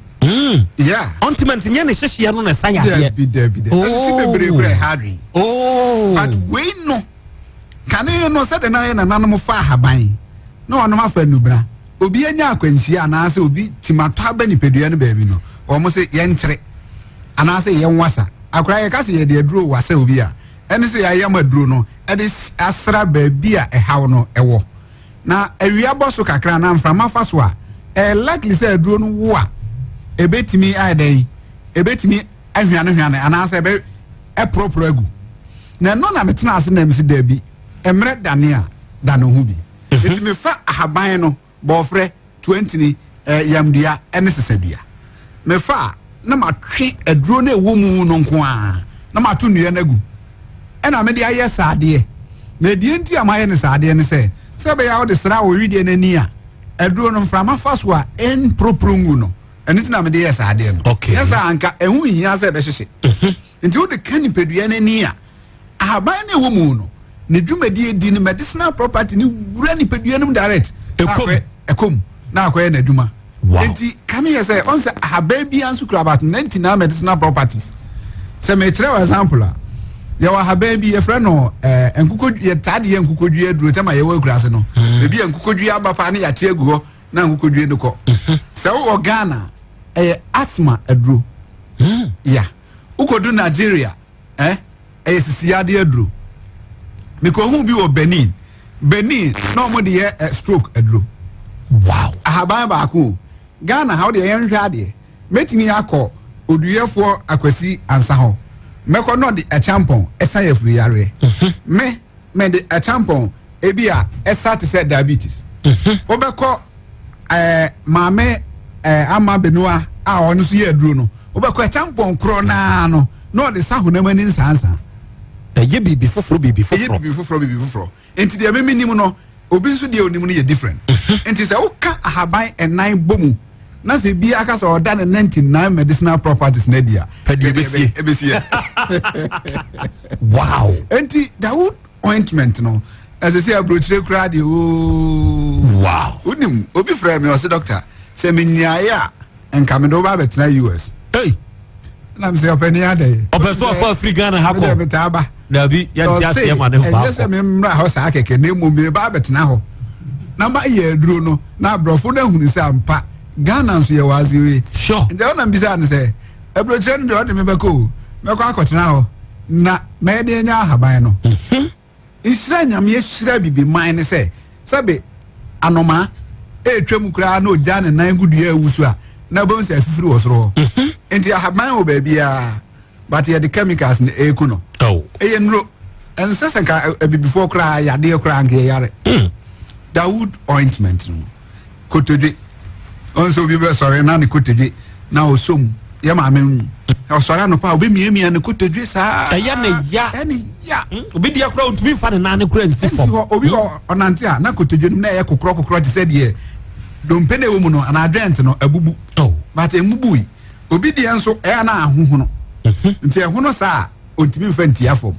Yeah. Ointment nyɛ ne hyehyeɛ no na ɛsa yadeɛ. Daabi daabi daabi. Ɛhyehye bebree kura ɛha adwene. But wei no kane no sɛde na yɛ nananom fa ahaban. na wɔnom afa nnubena. Obi anya akwanhyia anaasɛ obi kyimatɔ aba nipadua no baabi no, wɔn se yɛnkyere anaasɛ yɛnwasa. Akora yɛka sɛ yɛde aduro wasa obi a, ɛne sɛ yɛayam aduro no de asra baabi a ɛhaw no wɔ. Na awia bɔ so kakra anaa mframa fa so a, ɛyɛ likely sɛ aduro no wo a, ɛbɛtumi ayɛ dɛn? Ɛbɛtumi ahwanehwane anaasɛ ɛbɛ ɛporɔporɔ agu. Na ɛno na metena ase na mesi daabi, mmerɛ dane a, dane ho bi. Nti mefa ahaban no, bɔɔfrɛ, tuantini, eh, yamdua ne sesadua. Mefa a, na matwe aduro no a ɛwɔ mu no nko ara, na mato nnua no agu. Ɛna mede ayɛ saadeɛ. Na deɛ nti a mayɛ no saadeɛ ne sɛ, sɛ ɛbɛyɛ a wode sra wo wedeɛ no ani a, aduro no mframa fa so a ɛmporoporo ngu no. Ɛno nti na mede yɛɛ saa adeɛ no. Okay. Nyɛ saa anka ɛho nhia sɛ ɛbɛhyehye. Nti wode ka nipadua no ani a, ahaban no a ɛwɔ mu no, ne dwumadie di ne medicinal property no wura nipadua no mu direct. Ɛkɔm. Ɛkɔm na akɔyɛ n'adwuma. Wow. Nti kame yɛ sɛ ɔn sɛ ahaban biara nso kura about 99 medicinal properties. Sɛ mekyerɛ wɔ example a, yɛwɔ ahaban bi yɛfrɛ no ɛɛ eh, nkokɔ yɛtaa de yɛ nkokodua aduro tɛma yɛwɔ akuraase no. Ebi yɛ nkokodua aba paa ne yɛate agu hɔ na nkokodue no kɔ. Sɛ wowɔ Ghana a, ɛyɛ asthma aduro. Ya. Wokɔdu Nigeria eh, ɛyɛ sisiyadeɛ aduro. Mekɔhuu bi wɔ Benin. Benin na wɔn de yɛ eh, stroke aduro. Wow. Ahaban baako o. Ghana ha wodeɛ yɛnhwɛ adeɛ. Mɛtumi akɔ oduyɛfoɔ Akwasi Ansa hɔ. Mɛkɔ na ɔde ɛkyampɔn ɛsa yɛ afuru yareɛ. Me mede ɛkyampɔn ebi a ɛsa te sɛ diabetes. Wobɛkɔ ɛɛ maame ɛɛ ama benua a ɔno nso yɛ aduro no wobɛkɔ ɛkyampɔn korɔ naa no na ɔde sa honam ani nsansa. Ɛyɛ biribi foforɔ biribi foforɔ. Ɛyɛ biribi foforɔ biribi foforɔ nti deɛ mimi nim no obi nso deɛ onim no yɛ different nti sɛ woka ahaban ɛnan bɔ mu na sɛ bi aka sɛ ɔda ne 99 medicinal properties no adi a pɛdeɛ ɛbɛsie ɛbɛsie wow nti Dawood ointment no ɛsɛ sɛ aburokyire koraa deɛ ooo wow wonim obi frɛ me ɔse doctor sɛ menyaeɛ a nka mede woba abɛtena US hey. na mesɛ ɔpɛni adɛn ɔpɛ sɛ ɔfa afiri Ghana ha kɔ mede metaa ba dabi yɛnte aseɛ ma ne mfa ɛnyɛ sɛ memmra hɔ saa kɛkɛ na mmom meba abɛtena hɔ na mayɛ aduro no na aborɔfo no ahunu sɛ ampa Ghana nso yɛwɔ asewe sure. Nti ɛhɔ na mbisa no sɛ aburokyerɛ no deɛ ɔde me bɛkɔ o mɛkɔ akɔtena hɔ na mɛyɛ de anya ahaban no mhm. Nhyira Nyame ahyira Abibiman ne sɛ, sɛbe anomaa ɛretwa mu koraa na ɔgya ne nan gu dua awu so a, na wobɛhu sɛ afifiri wɔ soro hɔ. Mhm. Nti ahaban wɔ baabiara, but yɛde chemicals na ɛreku no. Ɛyɛ nnuro. Ɛnsɛ sɛ nka abibifoɔ koraa yadeɛ koraa nka yɛyare. Mm. Dawood ointment no. Kotodwe. Ɔn sɛ obi bɛsɔre na ne kotodwe na ɔsɔ mu. Yɛ maame mu. Ɔsɔre anɔpa a obɛmiamia ne kotodwe saa. Ɛyɛ ne ya. Ɛyɛ ne ya. Hmm, obi deɛ koraa ɔntumi nfa ne nan ne koraa nsi fam. Nsi hɔ. Obi wɔ ɔnante a na kotodwe no na ɛyɛ kokorɔ kokorɔ te sɛ deɛ dompe na ɛwɔ mu no anaa joint no abubu. Oh. But ɛmubui. Obi deɛ nso ɛyɛ na ahohono. Mhm. Nti ɛhono saa a ɔntumi nfa ntia fam.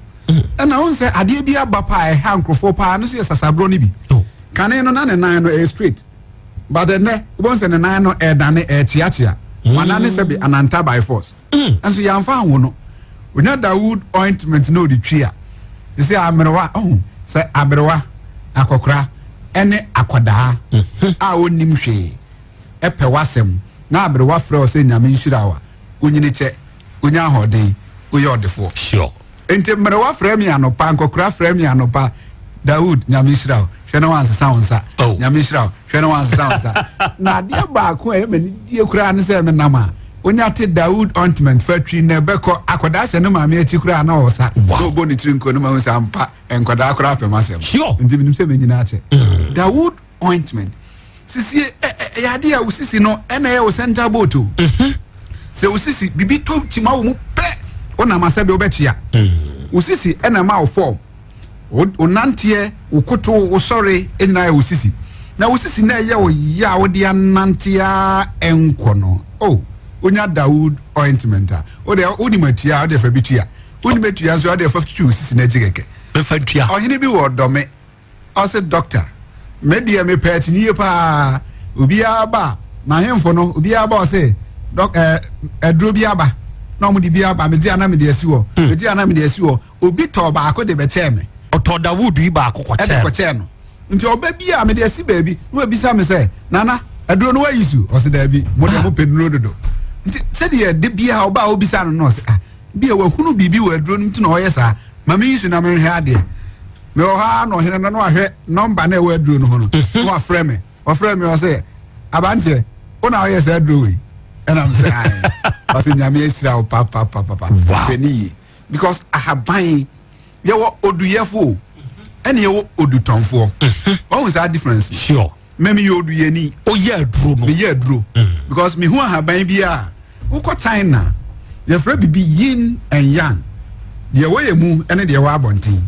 Ɛna wohu sɛ adeɛ bi aba paa ɛha nkurɔfoɔ paa no so yɛ sasaborɔ no bi. Oh. Kane no na ne nan no ɛyɛ straight but ɛnɛ wobɛhu sɛ ne nan no ɛredane ɛrekyeakyea. Wana ne sɛbe ananta by force. Nso yɛamfa anwo no. Onya Dawood ointment na ɔde twi a, sɛ amerewa, ɔhu sɛ aberewa, akɔkora ɛne akɔdaa a ɔnnim hwee ɛpɛ w'asɛm na aberewa frɛ wo sɛ Nyame nhyira wo a, wonyini kyɛ, wonya ahoɔden, woyɛ ɔdefoɔ. Sure. Enti mmerewa frɛ me anɔpa, nkɔkora frɛ me anɔpa, Dawood, Nyame nhyira wo, hwɛ na wansesa wo nsa. Oh. Nyame nhyira wo, hwɛ na wansesa wo nsa. Na adeɛ baako a ɛyɛ m'ani gye koraa ne sɛ menam a, wonya te Dawood ointment fa twi na ɛbɛkɔ, akwadaa hyɛ ne maame akyi koraa na ɔsa. Wow. Na ɔbɔ ne tiri nko no ma hu sɛ ampa, nkwadaa koraa pɛ m'asɛm. Sure. Nti menim sɛ mɛnyini akyɛ. Dawood ointment. Sisie ɛyɛ adeɛ a wo sisi no ɛna ɛyɛ wo center boat o. Mhm. Sɛ wo sisi bibi tɔ kyima wo mu pɛ wonam asɛ bi wobɛkyea. Mm. Wo sisi ɛna ɛma wo form. Wo nanteɛ, wo koto, wo sɔre nyinaa yɛ wo sisi. Na wo sisi na ɛyɛ wo yɛ a wode ananteɛ ɛnkɔ no. Oh, wonya Dawood ointment a, wode wonim atua a wode fa bi tua. Wonim atua nso a wode fa twitwi wo sisi no akyi kɛkɛ. Mɛfa ntua. Ɔhene bi wɔ Dɔme. Ɔse doctor me deɛ mepɛ akyinyie paa obiara ba a n'ahemfo no obiara ba ɔse dɔk ɛɛ aduro bi aba na wɔn de bi aba megye ana mede asi hɔ megye ana mede asi hɔ obi tɔɔ baako de bɛkyɛɛ me. Ɔtɔɔ Dawood yi baako kɔkyɛɛ ɛde kɔkyɛɛ no. Nti ɔba bi a mede asi baabi na wabisa me sɛ, Nana, aduro no woayi su? Ɔse daabi, mo deɛ mopɛ nnuro dodo. Nti sɛdeɛ da biara ɔba a wobisa no no ɔse ah, bi a wahunu biribi wɔ aduro no nti na ɔyɛ saa, ma menyi su na menhwɛ adeɛ. Mewɔ hɔ ara na ɔhene no na wahwɛ nɔmba no a ɛwɔ aduro no ho no na wafrɛ me. Ɔfrɛ me ɔse, abanteɛ, wo na woyɛ saa aduro wei? Ɛna mesɛ ae. Ɔse Nyame ahyira wo papapapapa. Hwɛ ne yie. Because ahaban yɛwɔ oduyɛfo o ɛne yɛwɔ odutɔnfoɔ. Wahu saa difference no? Sure. Me meyɛ oduyɛni. Woyɛ aduro no. Meyɛ aduro. Because mehu ahaban bi a wokɔ China yɛfrɛ biribi yin and yang. Deɛ ɛwɔ yɛ mu ne deɛ ɛwɔ abɔnten.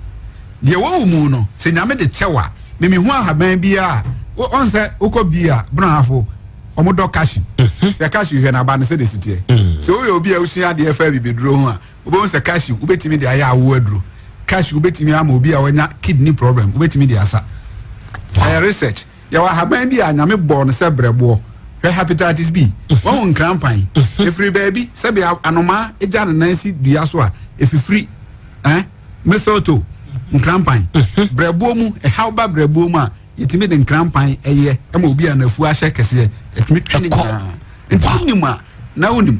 Deɛ ɛwɔ wo mu no sɛ Nyame de kyɛ wo a me mehu ahaban bi a wɔn sɛ wokɔ bi a Brɔnhafo wɔn dɔ cashew. Hwɛ cashew hwɛ n'aba no sɛdeɛ ɛsi teɛ. Sɛ woyɛ obi a wosua adeɛ fa abibiduro ho a Wobɛhu sɛ cashew wobɛtumi de ayɛ awoɔ aduro. Cashew wobɛtumi ama obi a wanya kidney problem wobɛtumi de asa. Ɛyɛ research. Yɛwɔ ahaban bi a Nyame bɔɔ no sɛ brɛboɔ. Hwɛ hepatitis B. Wahu nkrampan. Ɛfiri baabi sɛbe anomaa gya ne nan si dua so a ɛfifiri eh, mistletoe, nkrampan. Brɛboɔ mu, ɛhaw ba brɛboɔ mu a yɛtumi de nkrampan yɛ ma obi a n'afuo ahyɛ kɛseɛ. Ɛtumi twe ne nyinaa. Nti wonim a na wonim.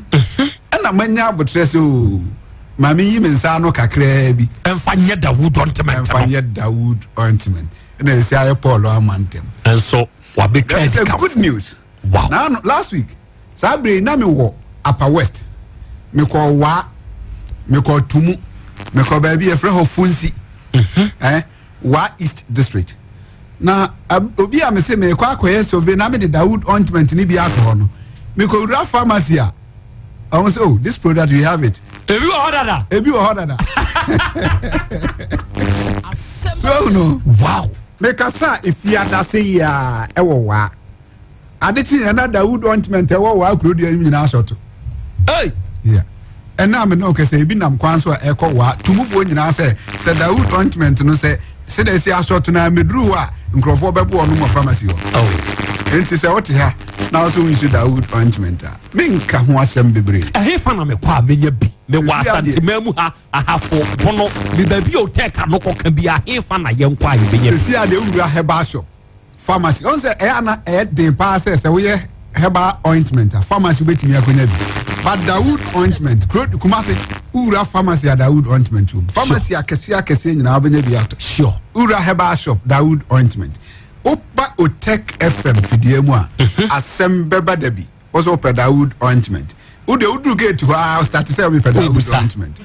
Ɛna manya abotrɛ sɛ oo ma menyi me nsa ano kakraa bi. Ɛmfa nyɛ Dawood ointment no. Ɛmfa nyɛ Dawood ointment. Ɛna ɛsi ayɛ Paul ama ntɛm. Nso wabɛtwa adi ka. Good news. Wow. Na last week saa bere na me wɔ Upper West. Mekɔ Waa, mekɔ Tumu, mekɔ baabi yɛfrɛ hɔ Funsi. Eh, Wa East District. Na obi a mese mekɔ akɔyɛ survey na mede Dawood ointment ne bi akɔ hɔ no, mekɔwura pharmacy a, ɔmo sɛ, oh, this product we have it. Ebi wɔ hɔ dada. Ebi wɔ hɔ dada. So ehu no. Wow. Mekasa efiadase yi a ɛwɔ waa. Ade kye yɛn na Dawood ointment ɛwɔ waa kuro dua yi nyinaa asɔto. Hey. Yeah. Ɛna me ne ɔkɛsɛ ebi nam kwan so a ɛkɔ waa tumufoɔ nyinaa sɛ sɛ Dawood ointment no sɛ sɛdeɛ ɛsi asɔto na meduru hɔ a nkurɔfoɔ bɛbo ɔno wɔ pharmacy hɔ. Oh. Nti sɛ wote ha na wo so nsu Dawood ointment a menka ho asɛm bebree. Ɛhe fa na mekɔ a menya bi? Mewɔ Asanteman mu ha, Ahafo, Bono, me baabi a otɛka no kɔka bi ahe fa na yɛnkɔ a yɛbɛnya bi? Sɛsi a deɛ wowura herbal shop pharmacy ɔn sɛ ɛyɛ ana ɛyɛ den paa sɛ sɛ woyɛ herbal ointment a pharmacy wobɛtumi akɔnya bi but Dawood ointment kuro Kumase wowura pharmacy a Dawood ointment wom pharmacy akɛseɛ akɛseɛ nyinaa wobɛnya bi atɔ sure wowura herbal shop Dawood ointment woba Otec FM fidua mu a mhm. asɛm bɛba da bi wọ́n sọ wopɛ Dawood ointment wo de woduru gate hɔ a start sɛ wopɛ Dawood ointment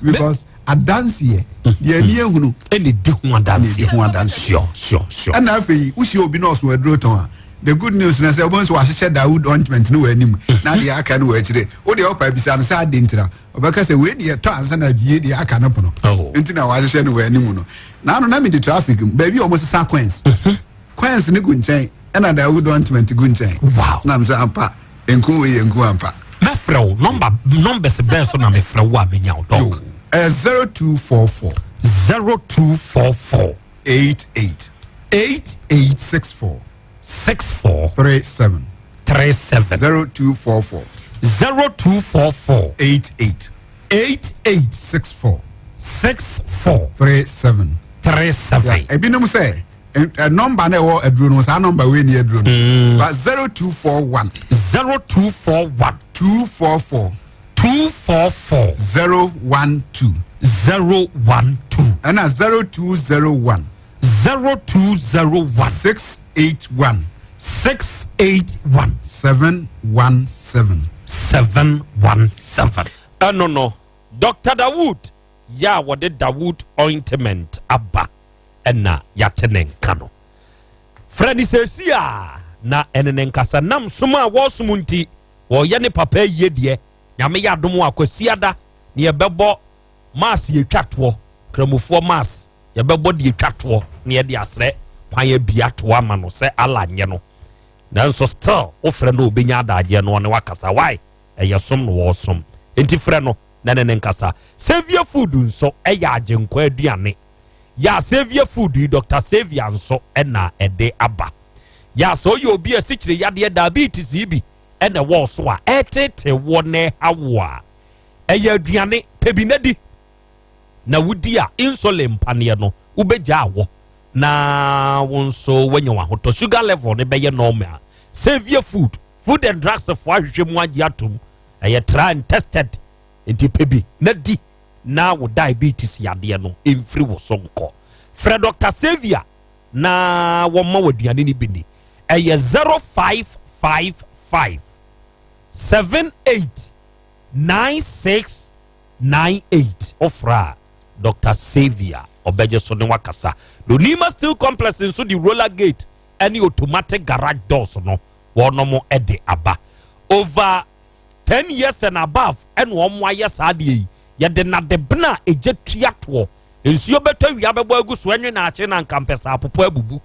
because adanseɛ deɛ ani ehunu ɛna di ho adanseɛ di ho adanseɛ sure sure sure ɛna afei wohyia obi na ɔso aduro tɔn a the good news na sɛ wɔn nso wahyehyɛ Dawood ointment no wɔ anim na deɛ aka no wɔ akyire wo deɛ ɔpa bisa no sɛ adi ntira ɔbɛka sɛ wei deɛ tɔ ansa na bie deɛ aka no pono oh. nti na wahyehyɛ no wɔ anim no na ano na mi di traffic mu baabi a wɔn sesa coins mhm. coins ne gu nkyɛn ɛna Dawood ointment gu nkyɛn wow na mi sɛ ampa Nku wei yɛ nku ampa. Mɛfrɛ wo nɔmba numbers bɛn so na mefrɛ wo a menya wo dɔk. Ɛyɛ 0244. 0244. 88. 88. 64. 64. 37. 37. 0244. 0244. 88. 88. 64. 64. 37. 37. Ebinom sɛ. nɔmba na ɛwɔ aduro no saa nɔmba wei ni aduro no mm. but 0241 0241 244 244 012 012 ɛna 0201 0201 681 681 717 717 ɛno no Dr. Dawood yɛ a wɔde Dawood ointment aba na yɛate ne nka no. Frɛ no seesei a na ɛne ne nkasa nam som a wɔresom nti wɔreyɛ ne papa ayie deɛ. Nyame yɛ adom a Kwasiada ne yɛbɛbɔ mass yɛtwa toɔ, Kramofoɔ mass yɛbɛbɔ deɛ ɛtwa toɔ na yɛde asrɛ kwan abia toɔ ama no sɛ Allah nyɛ no. Nanso still wofrɛ no ɔbɛnya adagyeɛ no ɔne wakasa. Why? Ɛyɛ som na wɔresom. Enti frɛ no na ne ne nkasa. Saviour food nso yɛ agyenkwa aduane. Yɛ a Saviour food yi Doctor Saviour nso na ɛde aba. Yɛ a sɛ ɔyɛ obi a asikyire yadeɛ diabetes yi bi na ɛwɔ so a ɛreteetee woɔ na ɛha wo a, ɛyɛ aduane pɛ bi na di. Na wodi a insulin mpaneɛ no wobɛgyaa wɔ. Na wo nso woanya w'ahotɔ. Sugar level no bɛyɛ normal. Saviour Food, Food and Drugs foɔ ahwehwɛ mu agye atom. Ɛyɛ try and tested. Nti pɛ bi na di na wo diabetes yadeɛ no mfiri wo so nkɔ. Frɛ Doctor Saviour na wɔmma wo aduane no bi ni. Ɛyɛ 0555 78 96 98. Wofrɛ a Doctor Saviour ɔbɛgye so ne wakasa. Donima Steel Complex nso de roller gate ne automatic garage doors no wɔnom de aba. Over 10 years and above ɛna wɔn ayɛ saa adeɛ yi. Yɛde nnadebena a egya tua toɔ. Nsuo bɛtɔ awia bɛbɔ agu so ɛnwe na akye na nka mpɛsɛ apopo abubu.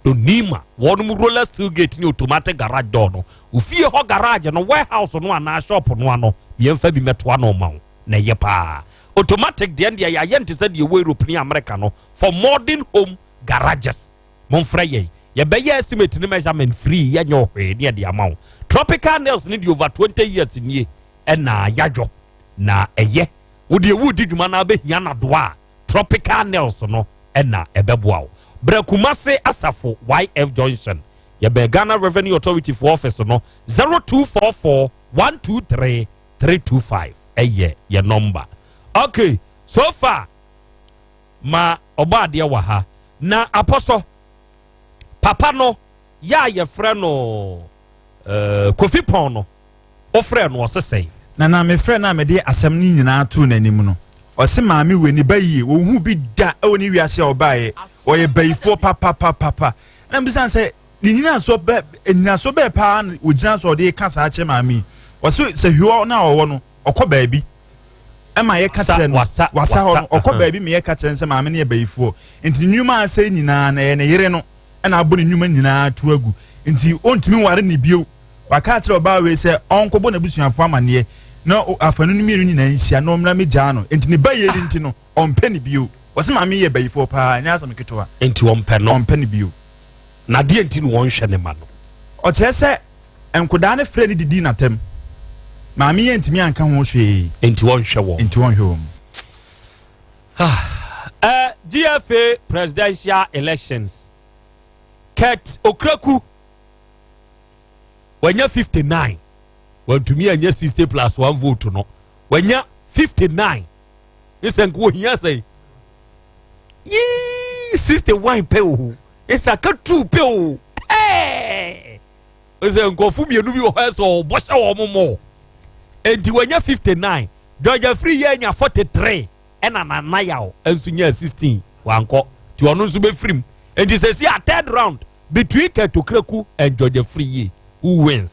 Donima wɔnom roller steel gate ne automatic garage door no. Ofie hɔ garage no, warehouse no anaa shop no ano, yɛmfa bi mɛto ano ma wo. Na ɛyɛ paa. Automatic deɛ deɛ yɛayɛ nte sɛ deɛ ɛwɔ Europe ne America no for modern home garages. Momfrɛ yɛn. Yɛbɛyɛ estimate ne measurement free yɛnyɛ ɔhwee ne yɛde ama wo. Tropical nails ne deɛ over 20 years nie ɛna yɛadwɔ na ɛyɛ. Wo deɛ woredi dwuma na abɛhia nadoa a tropical nails no ɛna ɛbɛboa wo. Brɛ Kumase Asafo YF Junction. Yɛbɛn Ghana Revenue Authority for office no 0244 123 325 ɛyɛ yɛ number. Okay, so far ma ɔbɔ adeɛ wɔ ha na apɔsɔ papa no yɛ a yɛfrɛ no Kofi Pɔn no wofrɛ no ɔsesɛe. Na na mefrɛ no a mede asɛm no nyinaa too n'anim no, ɔse maame wei ne ba yie, ɔnhu bi da wɔ ne wiase a ɔbaeɛ, ɔyɛ bayifoɔ papapapapa. Na mebisa no sɛ ne nyinasoɔ bɛ nyinasoɔ bɛɛ paa na ɔgyina so a ɔde ka saa kyerɛ maame yi. Ɔse sɛ hwiɔ no a ɔwɔ no, ɔkɔ baabi ɛma yɛka kyerɛ no, wasa hɔ no, ɔkɔ baabi ma yɛka kyerɛ no sɛ maame no yɛ bayifoɔ. Nti ne nnwuma a asɛe nyinaa no, ɛyɛ ne yere no ɛna abɔ ne nnwuma nyinaa to agu. Nti ɔntumi nware no bio. Waka akyerɛ ɔbaa wei sɛ ɔnkɔbɔ n'abusuafoɔ amaneɛ na afanu no mmienu nyinaa nhyia na ɔmmra mmɛgyaa no. Nti ne bayie no nti no, ɔmpɛ no bio. Ɔse maame yi yɛ bayifoɔ paa, ɛnyɛ asɛm ketewa. Nti ɔmpɛ no? Ɔmpɛ no bio. Na deɛ nti na ɔnhwɛ ne mma no? Ɔkyerɛ sɛ nkodaa no frɛ no didii no atɛm. Maame yi antumi anka ho hwee. Nti ɔnhwɛ wɔn? Nti ɔnhwɛ wɔn. GFA presidential elections. Kurt Okraku wanya 59, wantumi anya 60 plus 1 vote no, wanya 59 ne sɛ nka ohia sɛ yii 61 pɛ o, ɛsɛ aka 2 pɛ o, ɛɛ sɛ nkurɔfo mmienu bi wɔ hɔ sɛ ɔbɔ hyɛ wɔn mo, enti wanya 59. George Afiri yɛ anya 43 ɛna Nana Yaw nso nya 16 wankɔ, nti ɔno nso bɛfirim. Enti sɛ si a third round between Kurt Okraku and George Afriyie, who wins?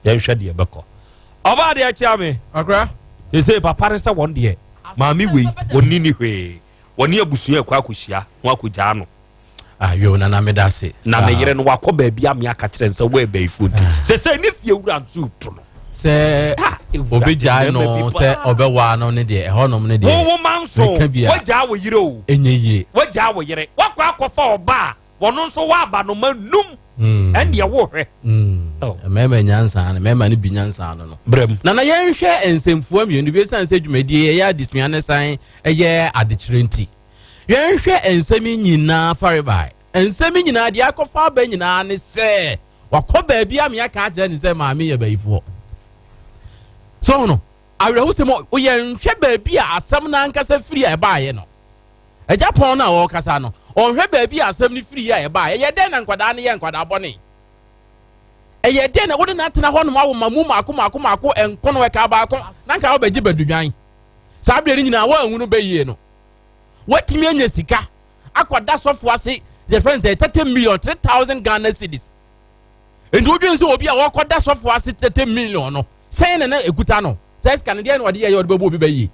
Yɛnhwɛ deɛ ɛbɛkɔ. Ɔbaa deɛ kyea me. Akora. Sese papa ne sɛ wɔn deɛ maame wei wɔnni ne hwee, wɔne abusua ɛkɔ akɔhyia ho akɔgyaa no. Ayo nana meda ase. Na ne yere no wakɔ baabi ame aka kyerɛ no sɛ wɔyɛ bɛyifoɔ nti sese ne fie wura nso tu no. Sɛ obegyae no sɛ ɔbɛwaa no ne deɛ ɛhɔnom ne deɛ. Wo wo manso wagyaa wo yere o. Ɛnyɛ yie. Wagyaa wo yere wakɔ akɔfa ɔbaa wɔno nso wɔ abanoma num ɛndeɛ wohwɛ. Mmarima nyansa no mmarima no bi nyansa no no. Brɛm. Nana yɛnhwɛ nsɛmfua mmienu bi esiane sɛ dwumadie yɛyɛ adesua ne san ɛyɛ adekyerɛ nti. Yɛnhwɛ nsɛm yi nyinaa farebae. Nsɛm yi nyinaa deɛ akɔfa aba nyinaa ne sɛ wakɔ baabi a meaka akyerɛ ne sɛ maame yɛ bayifoɔ. So no awerɛhosɛm yɛnhwɛ baabi a asɛm no ankasa firi a ɛbaeɛ no. Agya pɔn no a ɔrekasa no, ɔnhwɛ baabi a asɛm no firi a ɛbaeɛ. Ɛyɛ dɛn na nkwadaa no yɛ nkwadaa bɔne? Ɛyɛ dɛn na wode no atena hɔnom awo ma mu mmaako mmaako mmaako nkono ɛka baako na nka wobɛgye badudwan? Saa berɛ no nyinaa woanhunu bɛyie no. Woatumi anya sika akɔda sɔfo ase yɛfrɛ no sɛ 30 million 3000 Ghana cedis. Nti wodwene sɛ obi a wɔkɔda sɔfo ase 30 million no sɛn na na ɛkuta no? Saa sika no deɛ na ɔde yɛyɛ ɔde bɛbɔ obi bɛyie?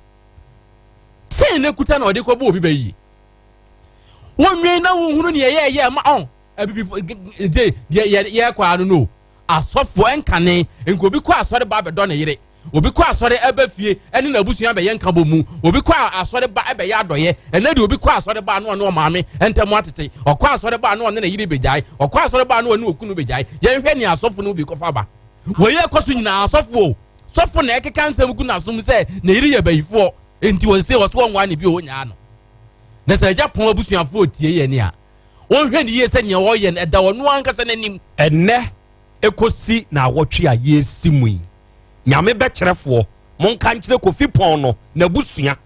Sɛn na kuta na ɔde kɔbɔ obi bɛ yie? Wonwen na wonhunu nea ɛyɛ ɛyɛ ma ɔn abibifo gye deɛ yɛ yɛkɔ ano no asɔfo ɛnkane nka obi kɔ asɔre ba abɛdɔ ne yere obi kɔ asɔre ɛbɛ fie ɛne n'abusua bɛyɛ nka bɔ mu obi kɔ asɔre ba ɛbɛyɛ adɔyɛ ɛnɛ deɛ obi kɔ asɔre ba ano ɔne ɔmaame ɛntɛm atete ɔkɔ asɔre ba ano ɔne ne yere bɛgyae ɔkɔ asɔre ba ano ɔne okunu bɛgyae yɛnhwɛ nea asɔfo no bi kɔfa ba wɔyɛ ɛkɔ so nyinaa asɔfo o Sɔfo na ɛkeka nsɛm gu n'asom sɛ ne yere yɛ bayifoɔ, enti ɔse ɔse ɔnwaa ne bio ɔnyaa no. Na sɛ Agyapong abusuafoɔ retie yɛn a, wɔnhwɛ no yie sɛ nea wɔreyɛ no, ɛda ɔno ankasa n'anim. Ɛnnɛ ɛkɔsi naawɔtwe a yɛresi mu yi, Nyame bɛkyerɛfoɔ, monka nkyerɛ Kofi Pɔn no n'abusua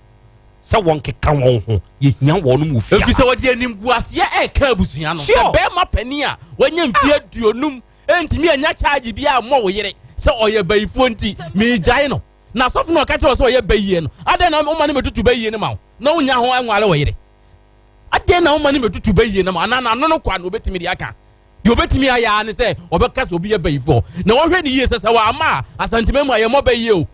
sɛ wɔnkeka wɔn ho, yɛhia wɔnom wɔ fie Ɛfiri ha. sɛ wɔde animguaseɛ reka abusua no. Sure. Sɛ barima panin a wanya mfeɛ aduonum ntumi annya charge biara ammɔ wo yere sɛ ɔyɛ bayifoɔ nti, meregyae no. Na asɔfo no a ɔka kyerɛ wo sɛ ɔyɛ bayie no, adɛn na woma no bɛtutu bayie no ma wo na wonnya ho nware wo yere? Adɛn na woma no bɛtutu bayie no ma wo? Anaa n'ano no kwa na obɛtumi de aka? Deɛ obɛtumi ayɛ ara ne sɛ ɔbɛka sɛ obi yɛ bayifoɔ. Na wɔhwɛ no yie sɛ sɛ wamma a, Asantema mu a yɛmmɔ bayie o.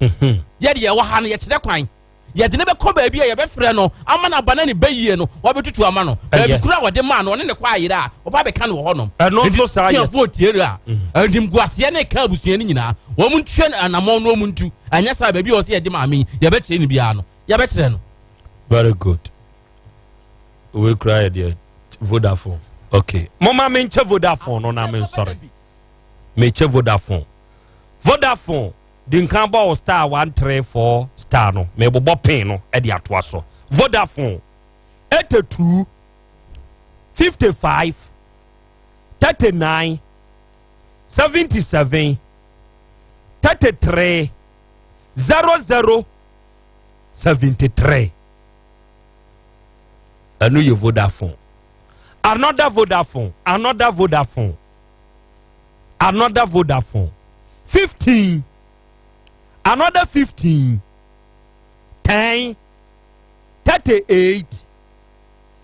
Yɛ deɛ ɛwɔ ha no, yɛkyerɛ kwan. Yɛde no bɛkɔ baabi a yɛbɛfrɛ no ama no aba na ne bayie no wɔabɛtutu ama no. Baabi koro a wɔde maa no, ɔne ne kɔ ayera a, wɔba abɛka no wɔ hɔnom. Ɛno nso saa yɛ. Enti tier a, animguaseɛ no reka abusua no nyinaa. Wɔn ntua anammɔn na wɔn ntu. Anyɛ saa a, baabi a wɔsɛ yɛde maame yi, yɛbɛkyerɛ no biara no, yɛbɛkyerɛ no. Very good. Wei kura yɛ deɛ Vodafone. Okay. Moma menkyɛ Vodafone no na mensɔre. Mekyɛ Vodafone. Vodafone. Di nkan bɔ wo star 134 star no mebobɔ pin no de atoa so. Vodafone 82 55 39 77 33 00 73. Ɛno yɛ Vodafone. Another Vodafone, another Vodafone. Another Vodafone 15 another 15 10 38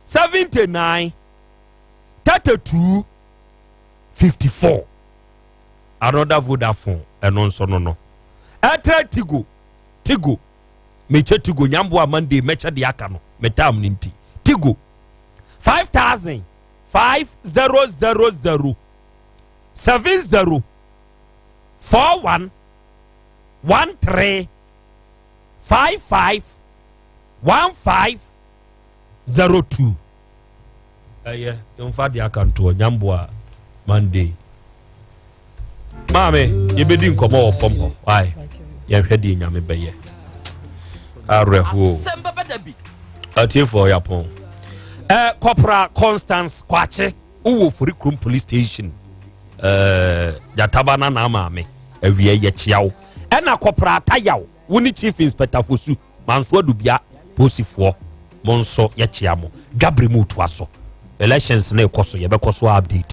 79 32 54 another Vodafone ɛno nso no no ɛtrɛ Tigo Tigo mekyɛ Tigo nyamboa Monday mɛkyɛ deɛ aka no metam no nti Tigo 5000 5000 70 41 13 55 15 02. Ɛyɛ mfa deɛ aka ntoɔ nyamboa Monday. Maame yɛbɛdi nkɔmmɔ wɔ fam hɔ wae yɛnhwɛ deɛ nyame bɛyɛ awerɛhoɔ atiefoɔ yɛapɔn eh, kɔpra Constance Kwakye wowɔ Ofori Kurom police station eh, gyataba na na maame awia yɛkyea wo ɛna kɔpra Atayaw wo ne chief inspector Fosu Manso Adubia posifoɔ mo nso yɛkyea mo dwabere mu toa so elections na ɛkɔ so yɛbɛkɔ so update.